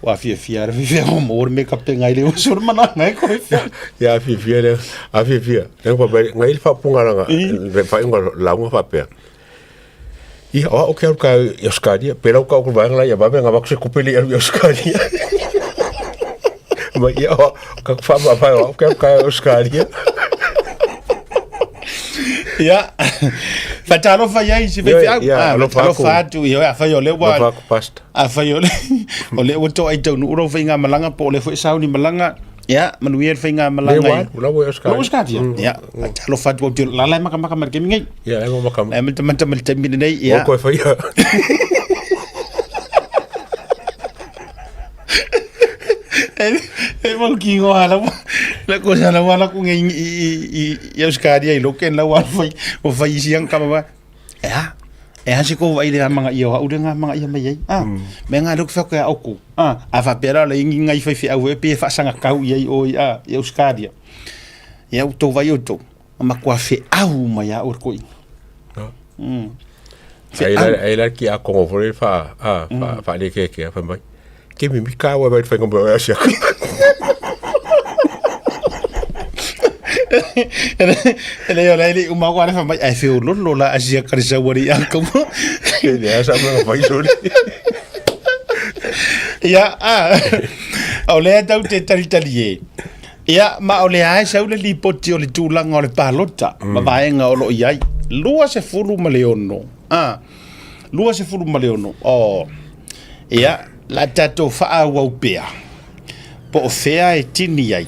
ua fiafia lava le fiafia ua maua le mea e tapena ai le oso o le malaga e koe fai. Ia a fiafia lea, a fiafia. Lea fa mai ngai le faapuga langa, le faaiuga o lauga faapea. Ia, o au ke alu ka i Australia, pe lau ka o vaega la ia vave nga vako se kupe le alu i Australia. Ma ia o ka ku wha wha o ke alu ka i Australia. Ia, faatalofa i ai si faifeau. Ia, Ah, alofa aku. faatalofa atu, ia, afai o lea ua Alofa aku pastor. afai o le o lea ua toai taunuu lau faigamalaga po o lea foi e sauni malaga, ia, manuia le faigamalaga Le i ua alu, la ua i Australia. La ua i Australia? Ia, faatalofa atu au te lala e makamaka mai le taimi nei. Ia, e makamaka. E matamata mai le taimi lenei, ia. O koe whaia. E mau ki ngoa la la ko sa la wala ku ngai i i i i Australia i loken la wala fai o fai isi ang kama ba. E a e a se ko vai le manga ia o le nga manga ia mai ai. A me nga lok fa ko ya oku. A a fa pera le ingi ngai fai fi au e pe fa sanga kau ia i o i a i Australia. Ia u to vai o to. Ma kua fe au mai a o ko inga. Ai la ai la ki a kongo fore fa a fa fa le ke ke fa mai. Ke mi mi ka wa mai whainga mo asia. E le o le uma ko ale fa mai ai fe o lolo la asia karisa wari a komo. Ke le asa mo fai soli. Ia a o lea tau te talitali e. Ia ma o lea e sau le lipoti o le tulaga o le palota ma vaega o lo o i ai. 26. A 26. O ia la tatou faaauau pea po o fea e tini ai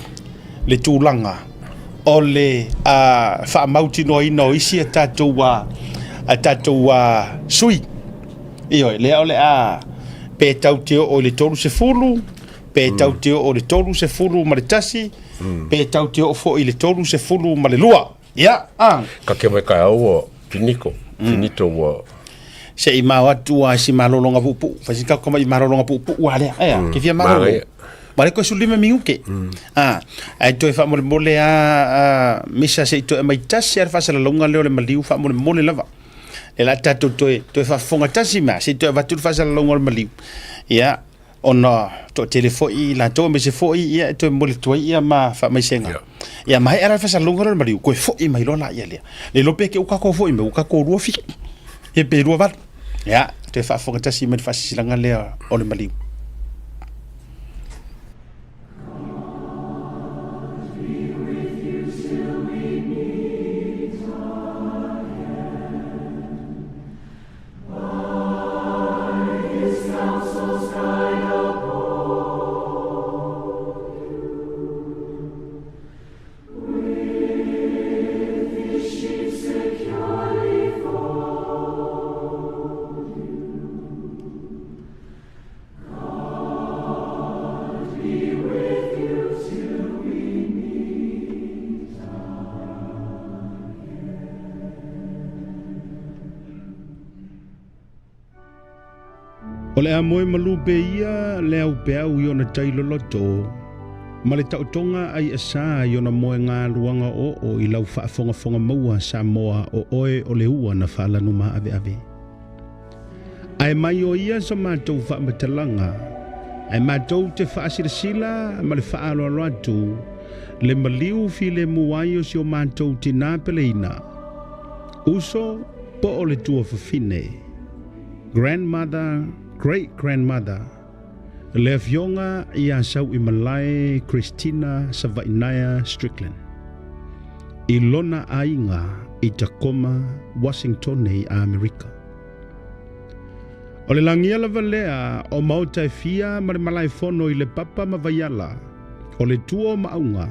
le tulaga o le faamautinoaina o isi a tatou a tatou sui. Ioe, lea o le a pe tau te oo i le 30, pe tau te oo i le 31, pe tau te oo foi i le 32. Ia, a. Ka ke mai ka au o finiko, finito ua. Se i mao atu a si malolonga puupuu, fai si kaka mai malolonga puupuu a lea, ea, ke fia malolo. Manaia. Ma le koe 15 minute. A, ai toe faamolemole a, a misa se i toe mai tasi a le faasalalauga lea o le maliu faamolemole lava. Le la tatou toe, toe faafofoga tasi ma, se i toe avatu le faasalalauga o le maliu. Ia, ona toatele foi i latou aemaise foi ia e toe momoli atu ai ia ma faamaisega. Ia. Ia maea la le faasalalauga lea o le maliu, toe foi mai loa laia lea. Le iloa pe te u tatou foi mai, ua tatou 27. Ia pe 28. Ia, toe faafofoga tasi mai le faasilasilaga lea o le maliu. O le a moe malu pea ia le aupeau i ona tai loloto, ma le taotoga ai asa i ona moegaluaga oo i lau faafogafoga maua Samoa o oe o le ua na faalanu maaveave. Ae mai o ia so matou faamatalaga, ae matou te faasilasila ma le faaaloalo atu le maliu filemu ai o si o matou tinā peleina, uso po o le tuafafine, grandmother, great grandmother, le afioga ia Sauimalae Christina Savainaea Strickland, i lona aiga i Tacoma, Washingtone i Amerika. O le lagia lava lea o maota e fia ma le malaefono i Lepapa ma Vaiala, o le tua o Maauga,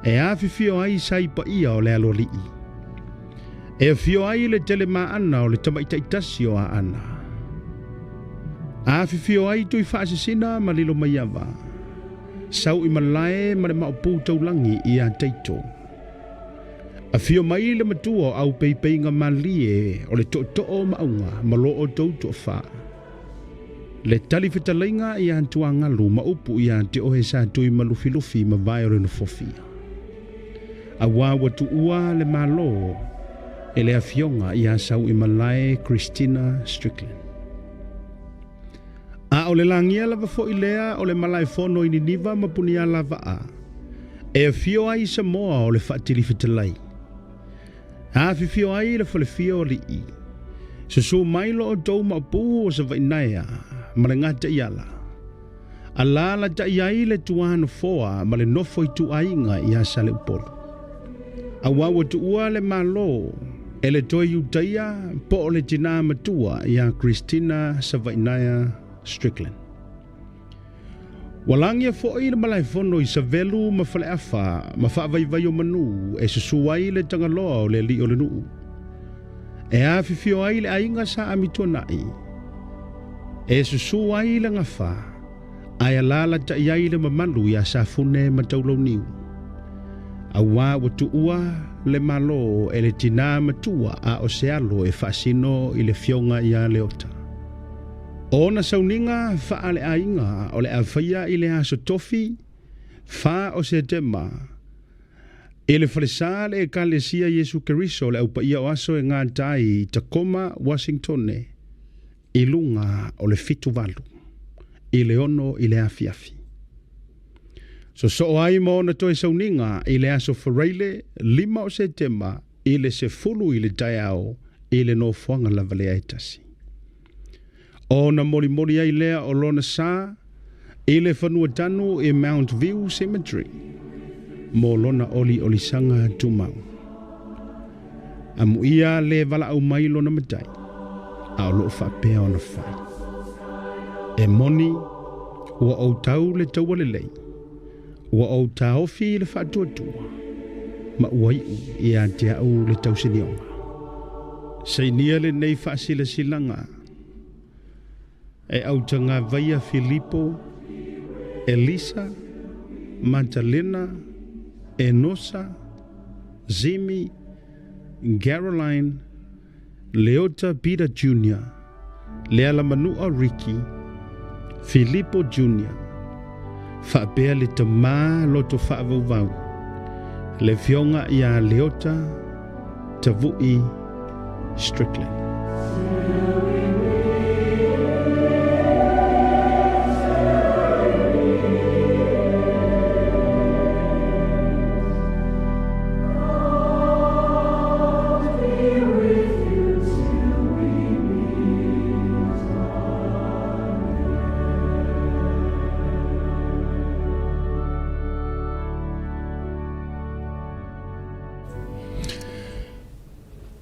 e afifio ai sai paia o le aloalii. E afio ai le telemaana o le tamaitai tasi o Aana. Afifio ai Tuifaasisina ma Lilomaiava, Sauimalae ma le Maopu Taulagi ia Taito. Afio mai le matua o Aupeipeiga Malie o le tootoo o Maauga ma lo outou toafa. Le talifetalaiga ia Tuagalu ma upu ia te oe sa tui ma Lufilufi ma vae o le Nofofia. Auā ua tuua le Malo e le afioga ia Sauimalae Christina Strickland. A o le lagia lava foi lea o le malaefono i Niniva ma Punialavaa, e afio ai Samoa o le faatilifetalai. Afifio ai le falefia o alii. Susu mai lo outou maopu o Savainaea ma le gataiala. Alaalatai ai le tuanofoa ma le nofo ituaiga ia Saleupolu. Auā ua tuua le Malo e le toe Iutaia po o le tinā matua ia Christina Savainaea Strickland. Ua lagia foi le malaefono i Savelu ma Faleafa ma Faavaivaiomanū e susu ai le Tagaloa o le alii o le nuu. E afifio ai le aiga Sa Amituanai, e susu ai le gafa, ae alaalatai ai le mamalu iā Safune ma Taulauniu. Auā ua tuua le Malo e le tinā matua a o se alo e faasino i le fioga iā Leota. O ona sauniga faaleaiga o le a faia i le aso Tofi, 4 o Setema, i le falesa le Ekalesia Iesu Keriso o le Au Paia o Aso e gata ai i Tacoma, Washingtone, i luga o le 7 8 i le 6 i le afiafi. Sosoo ai ma ona toe sauniga i le aso Faraile 5 o Setema i le 10 i le taeao i le nofoaga lava lea e tasi. Ona molimoli ai lea o lona sa i le fanua tanu i Mount View Cemetery mo lona oliolisaga tumau. Amuia le valaau mai lona matai, a o loo faapea ona fai. E moni, ua ou tau le taua lelei, ua ou taofi le faatuatua, ma ua iu ia te au le tausinioga. Sainia lenei faasilasilaga e Autagavaia Filipo, Elisa, Matalena, Enosa, Zimi, Caroline, Leota Peter Jr., Lealamanua Ricky, Filipo Jr., faapea le tamā loto faavauvau, le afioga ia Leota Tavu'i Strickland.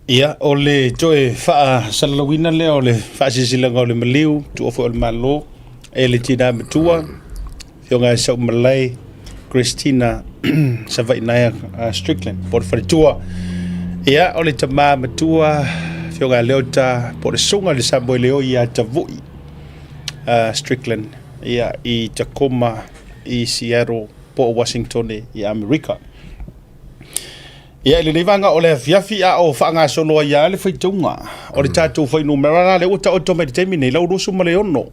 Ia, o le toe faasalalauina lea o le faasilasilaga o le maliu, tuua foi o le Malo, e le tina matua, Afioga ia Saumalae Christina Savainaea Strickland, po o le faletua. Ia, o le tama matua, Afioga ia Leota, po o le susuga i le Samoeleoi ia Tavui Strickland, ia, i Tacoma, i Seattle, po o Washingtone i Amerika. Ia, i lenei vaega o le afiafi a o faagasolo ai lava le faitauga o le tatou fuainumera la lea ua taoto mai i le taimi nei, lau 26.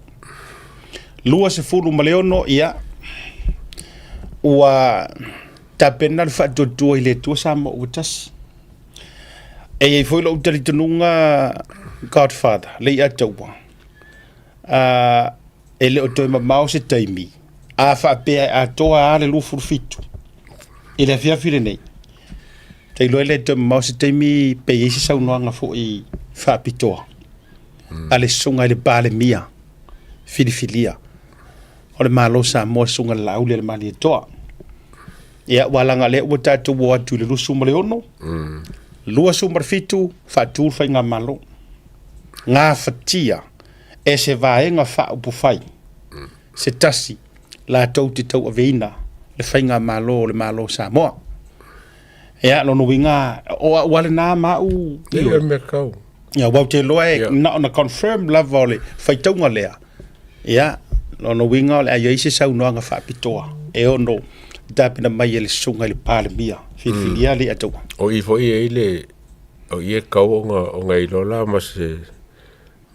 26, ia, ua tapena le faatuatua i le Atua Samoa ua tasi. E i ai foi lou talitonuga Godfather, Leiataua, e le o toe mamao se taimi, a faapea e atoa lava le 27 i le afiafi lenei, ta iloa e le toe mamao se taimi pe i ai se saunoaga foi faapitoa a le susuga i le Palemia filifilia o le Malo o Samoa, susuga i le Laauli a le Malietoa. Ia, aua leaga o lea ua tatou o atu i le 26, 27 faatu le faigamalo, gafatia e se vaega faaupufai se tasi latou te tauaveina le faigamalo o le Malo o Samoa. Ia, lona uiga, o au lava lena ma au. Ia, mea kau. Ia, aua ou te iloa e na ona confirm lava o le faitauga lea. Ia, lona uiga o le a i ai se saunoaga faapitoa e ono tapena mai e le susuga i le Palemia filifilia Leiataua. O i foi e i ai le, o i e kau ona, ona iloa la ma se,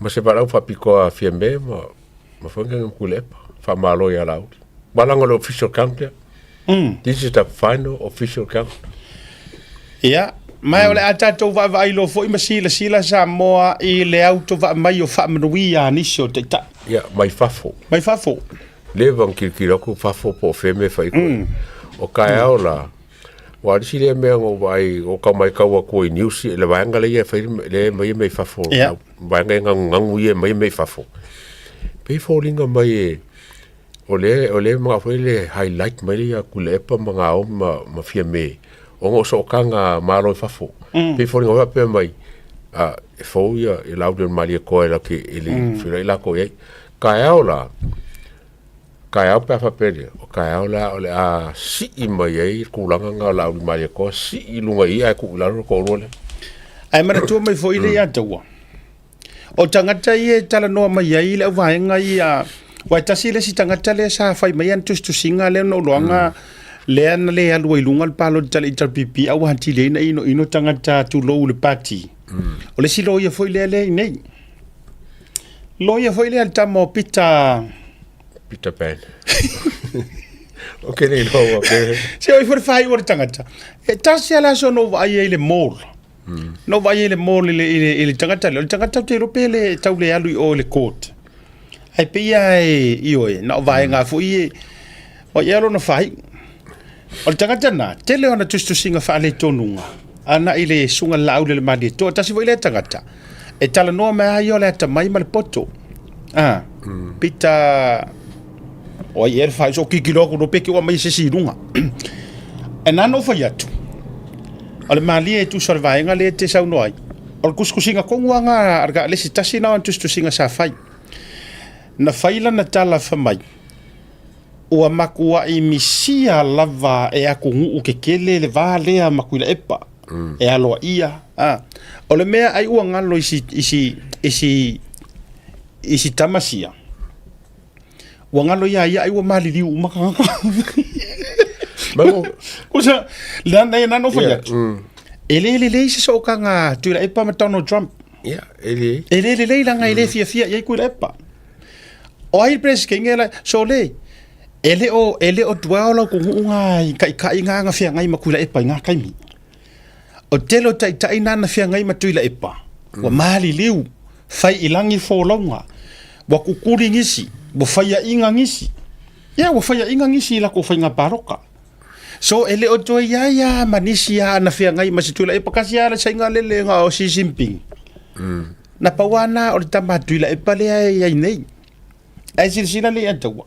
ma se valaau faapitoa a Fiame ma, ma foi ngai Tuilaepa, faamalo ia Laauli. Malaga o le official count lea. This is the final official count. Ia, ma o le a tatou vaavaai loa foi ma silasila Samoa i le autovaa mai o faamanuia a nisi o taitai. Ia, mai fafo. Mai fafo. Leva ona tilotilo atu fafo po o fea mea e fai koe. O taeao la, Aua o le isi lea mea na ou vaai, o tau matau atu i news, le vaega lea e fai, lea e aumai mea i fafo, Ia. vaega e nagunagu ia e aumai mea i fafo. Pei e foliga mai e, o lea, o lea e manao foi le highlight mai ia Tuilaepa ma Naomi ma, ma Fiame, ona o sootaga a Malo i fafo. Pei e foliga mai faapea mai, a, e fou ia, ia Laaulialemalietoa e latou te, e le i feiloai latou i ai. Taeao la, Taeao pe a faapea lea, o taeao la o le a sii mai ai le tulaga lena o Laaulialemalietoa, sii i luga i i ae tuu i lalo le toalua lea. Ae manatua mai foi le Ataua, o tagata ia e talanoa mai ai le auvaega ia, aua e tasi le isi tagata lea sa fai mai ana tusitusiga lea na ou iloaga lea na le alu ai i luga le palota a le HRPP a ua atili ai ona inoino tagata tulou i le pati. O le isi loia foi lea lea i inei. Loia foi lea le tama o Pita. Peter Pan. O ke nei loa ua ke. Se oi foi le whai o le tangata. E tasi ala aso no vaai ai le mall. No vaai ai le mall i le, i le, i le tangata lea. O le tangata te rope le tau le alu i o i le court. Ai pe ia e i oe, na o vaenga foi e, o ia lona whai. O le tagata na, tele ona tusitusiga faaletonuga ana i le susuga Laaulelemalietoa. Tasi foi lea tagata e talanoa mai lava ia o le atamai ma le poto. A, Pita, o ai ea le faaiso, o kikilo atu loa pe te ua aumai se isi i luga. E na ona ou fai atu, o le malie e tusa o le vaega lea e te saunoa ai, o le tusitusiga tonu lava lena a le isi tasi lena o ana tusitusiga sa fai. Na fai lana tala fai mai, Ua matuai misia lava e atunuu tetele le va lea ma Tuilaepa e aloaia. A, o le mea ai ua galo i si, i si, i si, i si tama sia, ua galo ia ia ai ua maliliu uma tagata. Kusa, lea na na no fai atu. E le lelei se sootaga Tuilaepa ma Donald Trump. Ia, e le. E le lelei leaga e le fiafia i ai Tuilaepa. O ai le Peresetene la, sole, e le o, e le o tuao lau tunuu ngā i taitai ngā na feagai ma Tuilaepa i ngā taimi. O tele o taitai nā na feagai ma Tuilaepa, ua maliliu, fai i lagi folauga, ua kukuli nisi, ua faiaʻiga nisi. Ia, ua faiaʻiga nisi i latou faiga paloka. So, e le o toe i ai lava ma nisi a na feagai ma se Tuilaepa, kasi lava le saiga lele na o Xi Jinping. Na pau lava na o le tama a Tuilaepa lea e i ai nei. Ae silasila lea ia taua.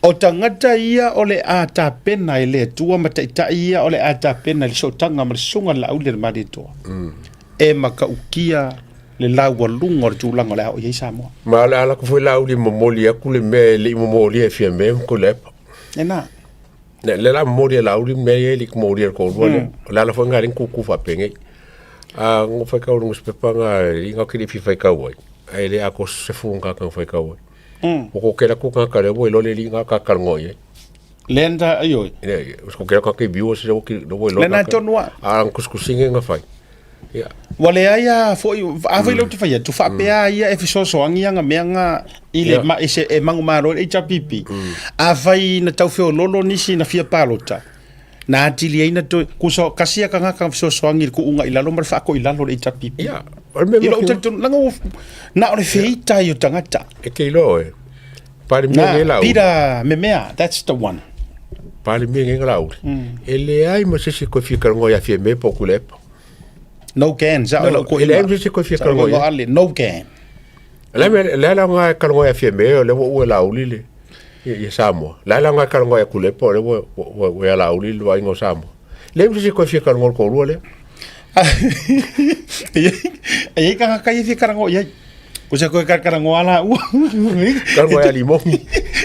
O tagata ia o le a tapena e le Atua ma taitai ia o le a tapena i le sootaga ma le susuga a le Laauli a le Malietoa. E matautia le laualuga o le tulaga o le a oo i ai Samoa. Ma o le a lako foi Laauli e momoli atu le mea e le i momolia e Fiame ma Tuilaepa. Lena. Le le la momoli e Laauli le mea ia e le i momolia e le toalua lea. O le ala foi lena lea na tutu faapenei. A na faitau i le nusipepa na i na ou te le i fia faitau ai, ae le atoa se 10 o tagata na faitau ai. Ua toatele atu tagata lea ua iloa le alii lena ta talanoa i ai. Lea na ioe. Lea, ua toatele atu tagata i viewers lea ua iloa. Lena tonu lava. A o tusitusiga na fai. Ia. Ua leai a foi, a foi lea ou te fai atu, faapea a ia e fesoasoani ana mea na i le ma, i se, e manumalo ai le HRPP. Afai na tau feololo nisi na fia palota, na atili ai na toe, kusa, kasi a tagata na fesoasoani i le tuuga i lalo ma le faatoʻi i lalo o le HRPP. Ia, o le mea I lou talitonuga, leaga ua, na o le feita ai o tagata. E te iloa oe, Palemia nei Na, Laauli. Peter Memea, that's the one. Palemia nei Laauli. E leai ma se isi e toe fia talanoa ia Fiame po o Tuilaepa. No can, sa o lau E leai ma se isi e toe fia talanoa i ai. Ale, no can. O le a le mea le aoga e talanoa ia Fiame o lea ua ua e Laauli le ia Samoa. O le a le aoga e talanoa ia Tuilaepa o lea ua ua ia Laauli le vaaiga o Samoa. E leai ma se isi e toe fia talanoa i le toalua lea. E i ai tagata ia e fia talanoa i ai. Ko se koe karakarangoa la ua. Talanoa ia Limogi.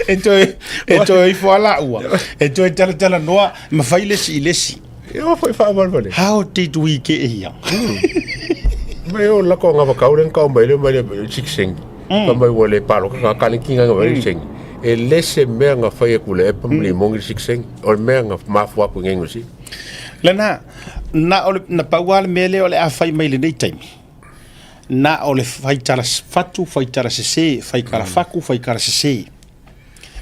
E toe, e toe ifo a la ua. E toe talatala noa, ma fai le isi i le isi. Ia o foi faavalevale. How did we get here? Me o lako nga whakau le ka mai le mai le sik seng. Ka mai ua le palo ka ka le kinga nga mai seng. E le se mea nga whai e kule e pa Limogi sik seng. O le mea nga mafua ku ngengo si. Lena, na o le, na pau lava le mea lea o le a fai mai lenei taimi. Na o le faitala fatu, faitala sese, faitala faku, faitala sese.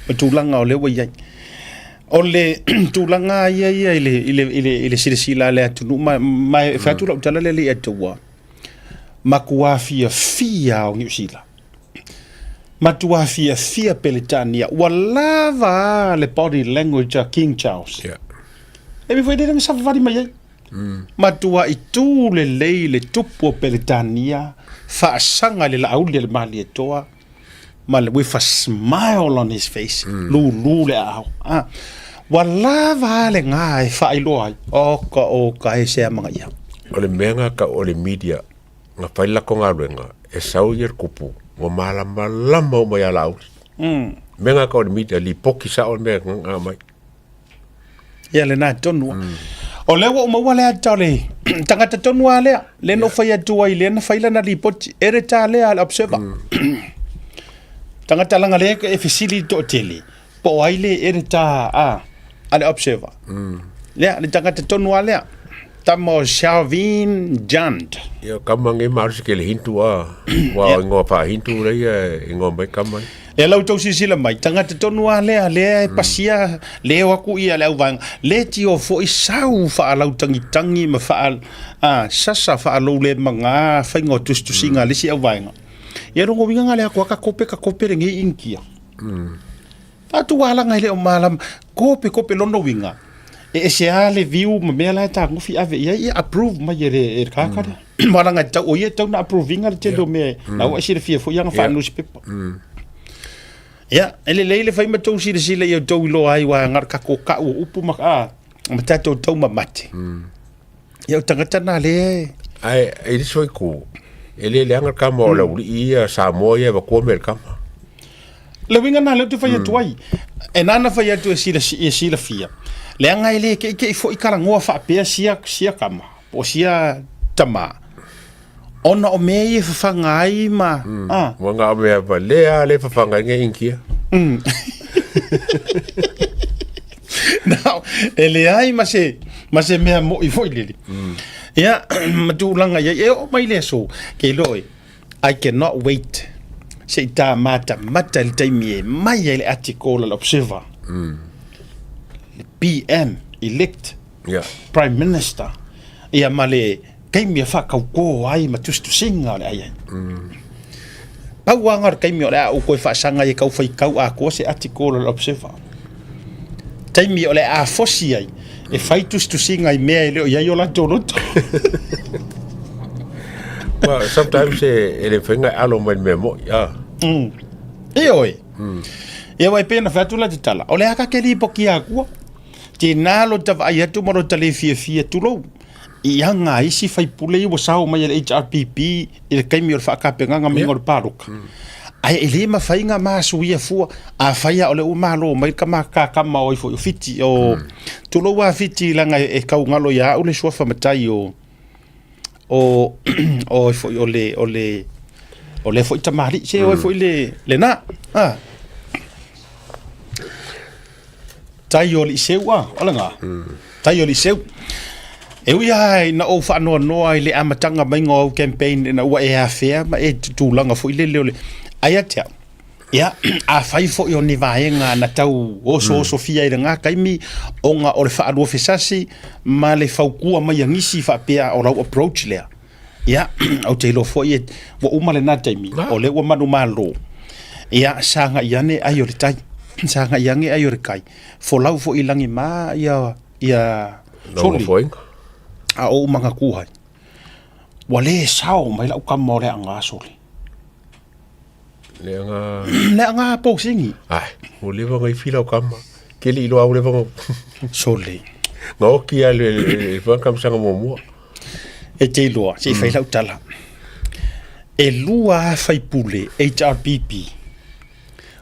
Ma tulaga o lea ua i ai. O le tulaga ia ia i le, i le, i le, i le silasila a le atunuu, ma, ma e fai atu lau tala lea le ia te ua, matua fiafia o Niu Sila. Matua fiafia Peretania. Ua lava le body language a King Charles. Yeah. E mi foi le na savavali mai ai. Matuai tu lelei le tupu o Peretania, faasaga i le laauli a le Malietoa, ma le with a smile on his face, lulu le aao. Ah, ua lava a le gā e faailoa ai, oka oka e se amagaia. O le mea nga ka o le media nga fai lako galuega e sau ia le kupu ua malamalama uma ia Laauli. Mea nga ka o le media lipoki sao le mea nga mai. Ia lena tonu. O lea ua ou maua le ata o le tagata tonu lava lea, lea na ou fai atu ai, lea na fai lana lipoti, editor lea a le Observer. Tagata leaga lea e fesili le toatele, po o ai le editor a, a le Observer. Lea, le tagata tonu lava lea, tama o Shalveen Jand. Ia, kama nge malosi ke le Hindu a, ua ingoa faa-Hindu leia e ingoa mai kama ia. E la outou silasila mai, tagata tonu lava lea, lea e pasia, lea o atu ia le auvaega, le tio foi sau faalautagitagi ma faa, a, sasa faaloulemaga faiga o tusitusiga a le isi auvaega. Ia lona uiga na le atu lava ka kope ka kope lenei Initia. Faatualaga e le o malama, kope kope lona uiga, e ese lava le view ma mea la e tagofi ave i ai, ia approve mai e le, e le tagata lea. Ma leaga e tau, o ia e tau na approve ina le tele o mea, la ua e silafia foi ana faa-newspaper. Ia, e lelei le fai ma tou silasila ia outou iloa ai aua na o le tatou kau o upu ma, a, ma tatou taumamate. Ia o tagata na lea e... Ae, e le isi foi itu, e le leaga le tama o le aualii ia Samoa ia e avatua mea i le tama. Le uiga lena lea ou te fai atu ai, e na ana fai atu e e silafia, leaga e le keʻikeʻi foi talanoa faapea sia, sia tama, po o sia tamā, ona o mea ia e fafaga ai ma, a. Ua na o mea valea lea e fafaga ai nei Initia. Na, e leai ma se, ma se mea moʻi foi lele. Ia, ma tulaga i ai, e oo mai le aso, ke iloa oe, I cannot wait se i tā matamata i le taimi e mai ai le article a le Observer. Le PM elect Prime Minister ia ma le taimi e whakaukō ai ma tusitusiga o le ai ai. Pau lava o le taimi o le a ou toe faasaga ai e tau faitau atoa se article a le Observer. Taimi o le a fosi ai e fai tusitusiga i mea e le o i ai o latou loto. Well, sometimes e, e le whainga e alo mai le mea moi, ah. E oe. Ia wai pena whai atu la te tala. O le aka ke lipo ki a kua. Tēnā lo ta vaai atu ma lo ta le fiafia tulou. I aga a isi faipule ia ua sao mai e le HRPP i le taimi o le faatapenaga maiga o le paloka. Ae e le mafai ona ma suia fua, afai lava o lea ua malo mai le tama kakama o ai foi o Fiti, o tulou lava Fiti leaga e tau galo ia au le suafa matai o o o ai foi o le o le o lea foi tamalii, se o ai foi le lena. A. Tai o Aliiseu a, o lena. Tai o Aliiseu. E ui lava ina ou faanoanoa i le amataga maiga o au campaign ina ua e afea ma e tulaga foi lele o le ai ia te au. Ia, afai foi o ni vaega na tau osoosofia i lena taimi ona o le faaluafesasi ma le faukua mai a nisi faapea o lau approach lea. Ia, ou te iloa foi e, ua uma lena taimi, o lea ua manumalo. Ia, sagai ane ai o le tai. Sagai ane ai o le kai. Folau foi i lagi ma ia, ia soli. A o ou manatua ai. Ua le sao mai lau tama o Leaga soli. Leaga... Leaga posini. Ai, ua leva ona ifi lau tama. Ke le iloa ua leva ona... Soli. Na oki a le, le, le tausaga muamua. E te iloa, se i fai lau tala. E lua lava faipule HRPP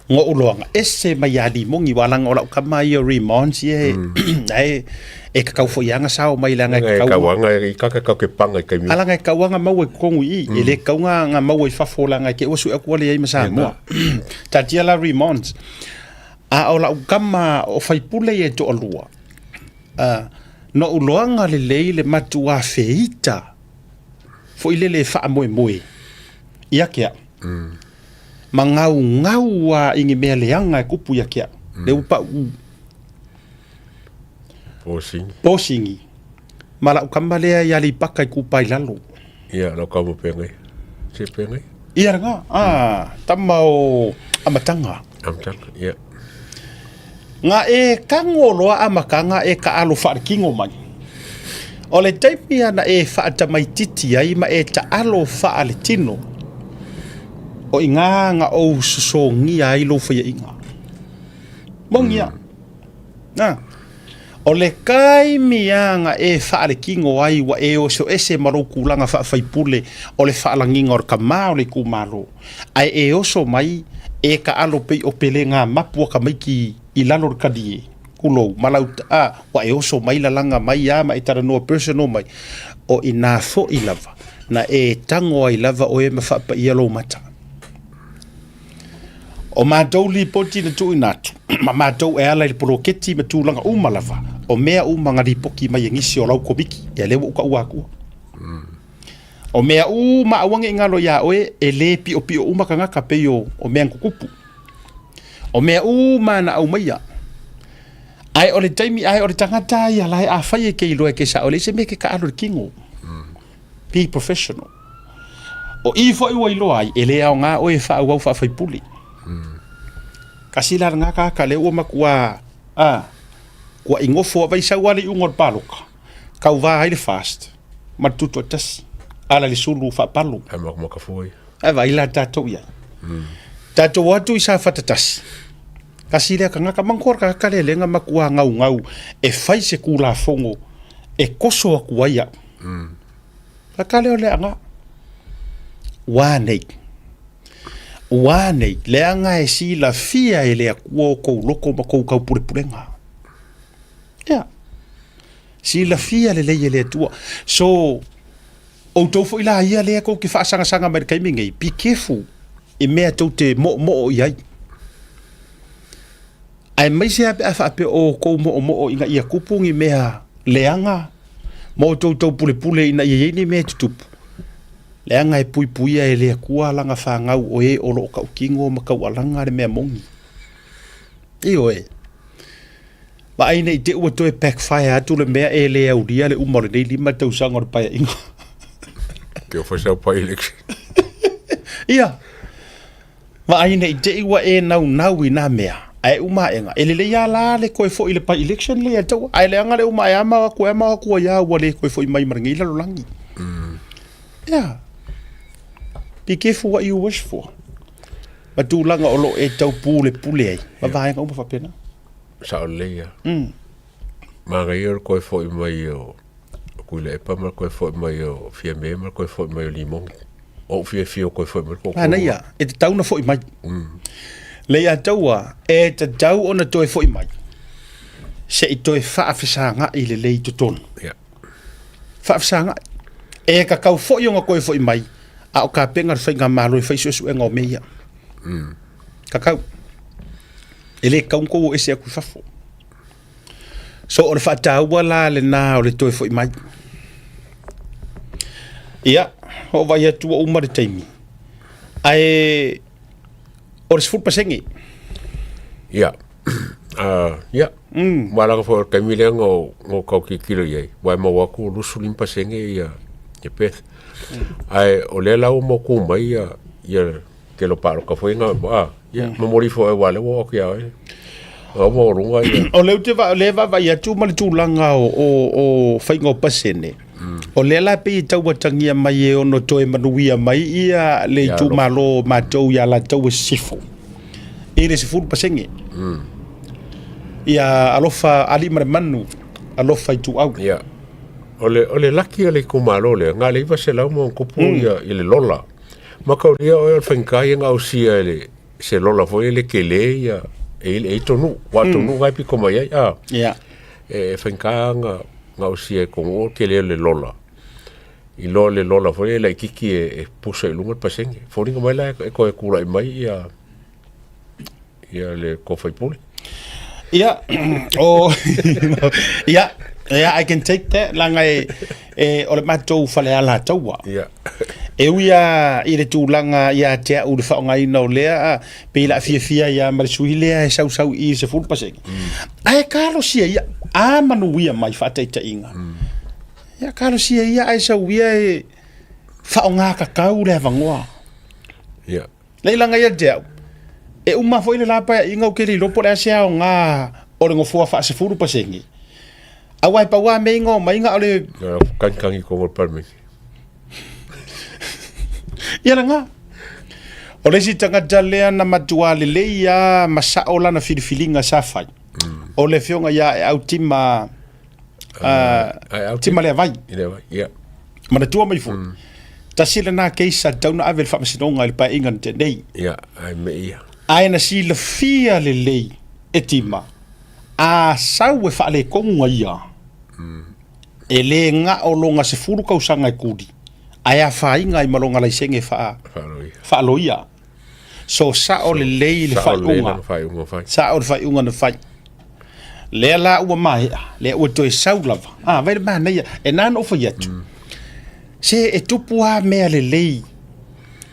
na ou iloaga, ese mai ia Limoni, aua leaga o lau tama ia o Raymond ia e, e tatau foi lava ona sao mai leaga e tatau. Leaga e tatau ke panga i taimi. A leaga e tatau lava ona maua i totonu i i, e le tatau ona maua i fafo leaga e te i ua sue atu ua leai ma Samoa. Taatia la Raymond. A o lau tama o faipule ia e toalua, Na ou loaga lelei le matuā feita foi lele e faamoemoe ia te au, ma gaugau lava i ni mea leaga e tupu ia te au, lea ua pau Posini. Posini. Ma lau tama lea i Aleipata Itupa i Lalo. Ia, lau tama penei. Se penei? Ia lena, ah, tama o Amataga. Amataga, ia. Nga e tago loa Amataga e taalo faalekino mai. O le taimi ana e faatamaititi ai ma e taalo faaletino, o iga na ou sosogia ai lou faiaiga. Moni ia. Na. O le taimi lava na e faalekino ai ua e oso ese ma lou tulaga faafaipule o le faalagiga o le tama o le itumalo, ae e oso mai e taalo pei o pelega mapu a tamaiti i lalo o le talie, tulou, ma lau, a, ua e oso mai lalaga mai lava ma e talanoa personal mai, o i ina foi lava na e tago ai lava oe ma faapaia lou mata. O matou lipoti na tuuina atu, ma matou e ala i le poloketi ma tulaga uma lava, o mea uma na lipoti mai e nisi o lau komiti, ia lea ua ou taua atua. O mea uma aua ne i galo iā oe, e le piopio uma tagata pei o, o mea na tutupu. O mea uma na aumaia. Ae o le taimi, ae o le tagata lava ia la e afai e te iloa e te sao, e leai se mea e te taalo i le tino. Be professional. O i foi ua iloa ai, e le aoga oe e faaauau faafaipule. Kasi la lena tagata lea ua matua, a, ua inofo lava i sau lava le iuga o le palota, tauva ai le FAST ma le Tutoatasi, ala i le sulu faapalo. Ae makamaka fua ia. Ae vaai la tatou i ai. Tatou o atu i Safata tasi, kasi lea tagata, manatua le tagata lea lea na matua gaugau e fai se Tulafono e toso atu ai au. Ka lea o leaga. Ua nei. Ua nei, leaga e silafia e le Atua o kou loko ma kou taupulepulega. Ia. Silafia lelei e le Atua. So, outou foi la ia lea tou te faasagasagamai i le taimi nei, be careful i mea tou te moomoo i ai. Aemaise lava pe a faapea o outou moomoo ina ia tupu ni mea leaga ma outou taupulepule ina ia i ai ni mea e tutupu, leaga e puipuia e le Atua lana fanau o e o lo o tautino ma taualaga le mea moni. Ioe. Vaai ne i te i ua toe backfire atu le mea e le aulia le uma o lenei 5 tausaga o le Paeaiga. Ke o whai sau pai election. Ia. Vaai ne i te i ua e naunau i nā mea, ae uma aʻega, e lelei lava la le toe foi i le by-election lea e taua, ae leaga le uma e ama atu e ama atu ai lava ua le toe foi mai ma lenei lalolagi. Yeah. Be careful what you wish for. Ma tulaga o lo o e taupulepule ai, ma vaega uma faapena. Sao lelei lava. Manaia le toe foi mai o. Tuilaepa ma le toe foi mai o Fiame ma le toe foi mai o Limogi. O ou fiafia o toe foi mai le toatolu. Manaia, e tatau ona foi mai. Le ia taua, e tatau ona toe foi mai se i toe faafesagai lelei i totonu. Yeah. Faafesagai. E kakau foi ona toe foi mai, a o kapena le faigamalo e fai suesuega o mea ia. Kakau. E le tatau ona tou o ese atu i fafo. So o le faataua la lena o le toe foi mai. Ia, o vai atu ua uma le taimi. Ae o le 10%. Ia. Ia. Ua laga foi o le taimi lea na ou tau tilotilo i ai, ua e maua atu 25% ia Perth. Ae o lea la ua mautu mai ia le tele o palota foi na, ia, momoli foi aua o lea ua oo atu ia oe. Ua maualuga ia. O lea ou te va, o lea e vaavaai atu ma le tulaga o faiga o pasene. O lea la e pei e tau atagia mai e ono toe manuia mai ia le itumalo o matou ia Alataua Sisifo i le 10%. Ia alofa alii ma le manu, alofa ituau. Ia. O le, o le laki o le itumalo lea, na o le 900 ma ona tupu ia, i le lola. Mataulia oe o le faigata ia na ausia e le, se lola foi e le tele ia, e i, e i tonu, wa tonu mm. pito mai ai, a. Yeah. E, e faigata na, na ausia e tonu o tele o le lola. I loa le lola foi e laititi e, e pusa i luga le pasene. Foliga mai la e, e toe tulai mai ia, ia le toa faipule. Ia, o, ia, yeah, I can take that, leaga e, e, o le matou fale Alataua. Yeah. E ui lava i le tulaga ia te au le faaaogaina o lea, pei o le a fiafia ai lava ma le sui lea e sausau i i le 10%. Ae talosia ia, a manuia mai faataitaiga. Ia talosia ia ae sau ia e faaaoga tatau le avanoa. Yeah. Nei laga ia te au, e uma foi le la paeaiga ou te le iloa po o le a se aoga o le nofoa faa 10%. Aua e pau lava mea ia na omai na o le... Kanikani i totonu o le Palemene. Ia laga. O le isi tagata lea na matua lelei lava ma sao lana filifiliga sa fai, o le afioga ia Aeau Tima, Tima Leavai. Leavai, ia. Manatua mai foi. Tasi lena case sa tatau ona ave i le faamasinoga i le paeaiga na tea nei. Ia, ae me ia. Ae na silafia lelei e Tima, a sau e faaletonu a ia, e le na o lona 10 tausaga e kuli, ae afaina ai ma lona laisene faa, faaloia. So sao lelei le faaiuga. Sao le faaiuga na fai. Lea la ua maea, lea ua toe sau lava. Ah, vai le manaia, e na ona ou fai atu. Se e tupu lava mea lelei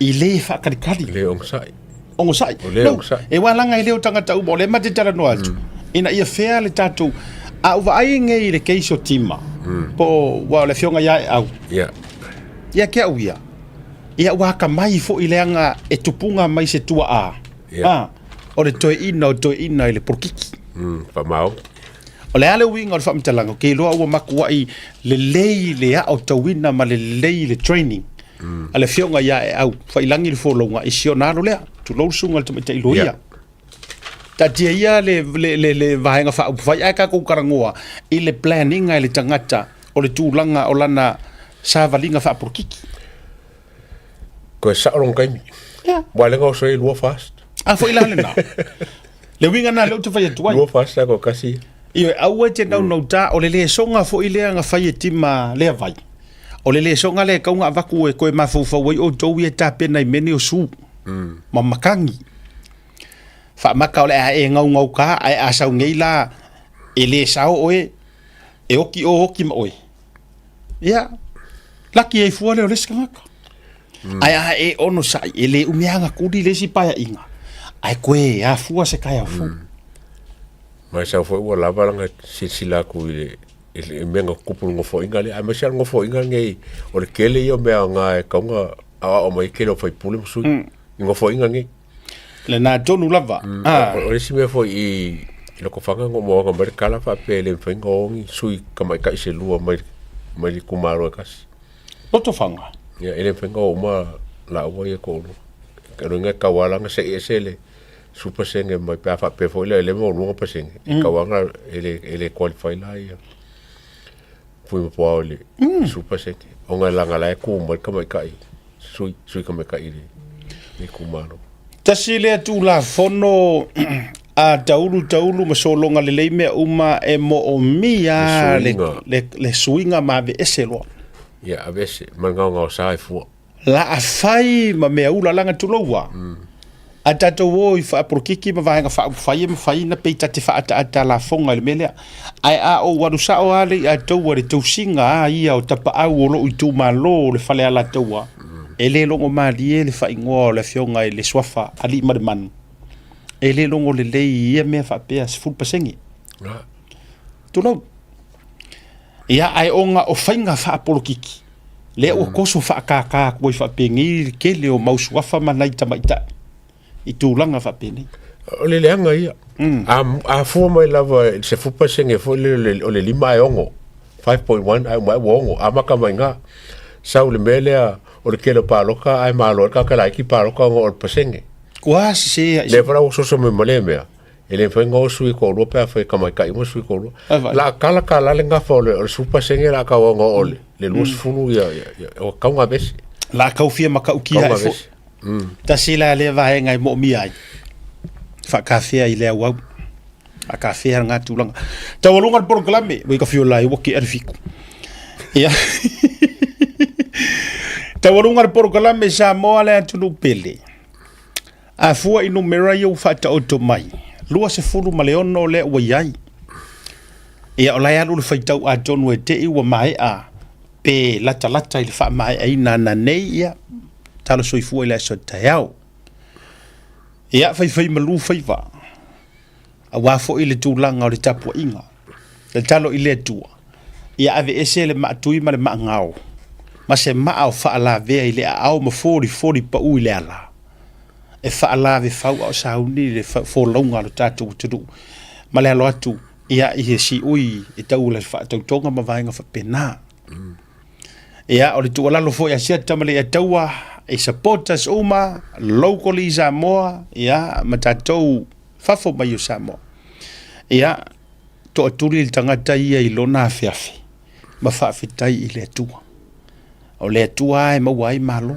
i le faakalikali. Le onosai. Onosai. O le onosai. E ua laga e le o tagata uma, o lea ma te talanoa atu. Ina ia fea le tatou, a ou vaai nei i le case o Tima, po o, ua o le afioga ia Eau. Ia. Ia te au ia, ia ua atamai foi leaga e tupuga mai se tuaa, a, o le toeaina o toeaina i le polokiki. Faamao. O le a le uiga o le faamatalaga, ou te iloa ua matuai lelei le aotauina ma le lelei le training a le afioga ia Eau Faiilagi le folauga i si ona alo lea, tulou le susuga i le tamaitai loia. Taatia ia le, le, le, le vaega faaupufai ae tatou talanoa i le planning e le tagata o le tulaga o lana savaliga faapolokiki. Toe sao lona taimi. Yeah. Ua lea na oso ai lua fast. A foi la lena. Le uiga na lea ou te fai atu ai. Lua fast a kasi. Ioe, aua e te naunauta, o le lesoga foi lea na fai e Tima lea vai. O le lesoga lea e tau na avatu e toe mafaufau ai outou ia e tapena i mea nei o su ma matagi. Faamata o le a e gaugauta ae a sau nei la e le sao oe, e oti o oti ma oe. Ia, laki ai fua lea o le isi tagata. Ae a e onosai, e le umi lava ona tuli le isi paeaiga, ae toe afua se taeao fou. Ma e sau foi ua lava lana silasila atu i le i le mea na tupu i le nofoaiga lea, aemaise lava le nofoaiga lenei, o le tele ia o mea aoga e tatau ona aoao mai ai le tele o sui usufono ma sui i nofoaiga nei. Lena tonu lava. O le isi mea foi i Lotofaga na ou maua mai le tala faapea e le mafai ona o ni sui tamaitai se lua mai mai le itumalo e tasi. Lotofaga? Ia, e le mafai ona o uma laua ia e toalua. O lona uiga e tatau lava la ona see ese le 10% mai pe a faapea foi la e le maualuga pasene, e tatau lava ona e le qualify la ia. Fui ma Puao i le 10%, ona e laga la e tu mai le tamaitai, sui, sui tamaitai i le itumalo. Tasi lea Tulafono a taulu taulu ma sologa lelei mea uma e moomia le, le, le suiga ma aveese loa. Ia, aveese, ma le gaogaosa e fua. La a fai ma mea ula laga tuloua. A tatou o i faapolokiki ma vaega faaupufai e mafai ona pei ta te faaataata lafoga i le mea lea. Ae a ou alu sao lava le i atoua i le tausiga a ia o tapaau o lou itumalo o le fale Alataua, e le logo malie le faaigoa o le afioga i le Suafa Aliimalemanu. E le logo lelei i ia mea faapea 10%. Tulou. Ia, ae ona o faiga faapolokiki, lea ua toso faakākā atu ai faapenei le tele o mau suafa ma nai tamaitai i tulaga faapenei. O le leaga ia. A, a fua mai lava i le 10% foi lele o le 5 ae 6, 5.1 ae uma ae ua 6, amata mai i ina. Sau i le mea lea o le tele o palota ae malo ai le tagata laiti palota ona o le pasene. Ua sese ai. Lea foi la ua soso mai ma lea mea. E le mafai ona o sui toalua pe afai e tamaitai uma sui toalua. La a tala tala le gafa o le 10% la a tau ona oo le 20 ia ia o tau ona aveese. La a tau fia matautia ai foi. Tasi la lea vaega e moomia ai. Faakafea i le auau. Faakafea lena tulaga. Taualuga le polokalame, ua i ka fiola ai ua kea le fiku. Ia. Taualuga le polokalame Samoa le atunuu pele. A fua i numera ia ua faataoto mai, 26 lea ua i ai. Ia o la e alu le faitau atonu e te i ua maea pe latalata i le faamaeaina ananei, ia, talo soifua i le aso taeao. Ia, faifai malu faiva, aua foi le tulaga o le tapuaiga, tatalo i le Atua, ia aveese le maatui ma le maagao, ma se maa o faalavea i le aao ma folifoli pau i le ala, e faalave fau a o sauni le folauga a lo tatou atunuu, ma le alo atu ia i he siui e tau le faatautoga ma vaega faapena. Ia, o le tuualalo foi a Siata ma Leiataua i supporters uma locally i Samoa, ia, ma tatou fafo mai o Samoa. Ia, toatuli le tagata ia i lona afeafe ma faafetai i le Atua. O le Atua e maua ai malo.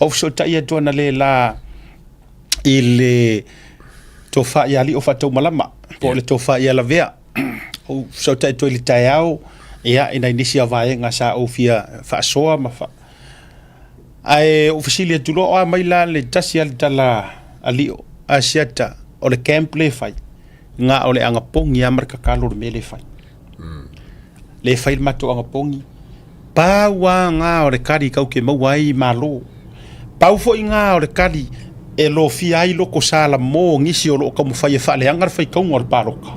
Ou fesootai atu ana le la i le tofa ia Alii o Faataumalama, po o le tofa ia Lavea. Ou fesootai atu ai i le taeao, ia, i nai nisi o vaega sa ou fia faasoa ma fa... Ae ou fesili atu loa, o a mai la le tasi a le tala Alii a Siata, o le camp le fai, na o le agapogi lava ma le tatalo le mea le fai. Le fai le matou agapogi, pau lava na o le kali kau ke maua ai malo. Pau foi na o le kali e lofia ai loko salamo nisi o loo taumafai e faaleaga le faitauga o le paloka.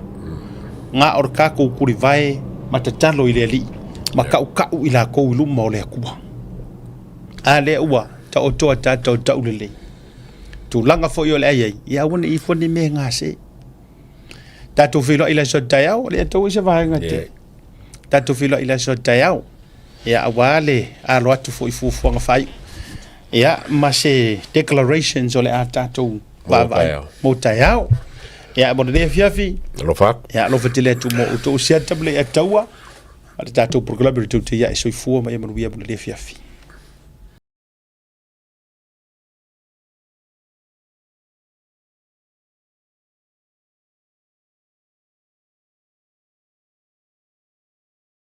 Na o le tatou tulivae ma tatalo i le Alii ma tautau i latou i luma o le Atua. A lea ua taoto a tatou taulelei. Tulaga foi o le a i ai, ia aua ne i ifo ni mea e gase. Tatou feiloai i le aso taeao, o lea tou i se vaega te. Tatou feiloai i le aso taeao. Ia aua le alo atu foi i fuafuaga faaiu. Ia ma se declarations o le a tatou vaavaai mo taeao. Ia mo lenei afiafi. Alofa atu. Ia alofa tele atu mo outou siata ma le ataua. A le tatou polokalame o le tou te ia e soifua ma ia manuia mo lenei afiafi.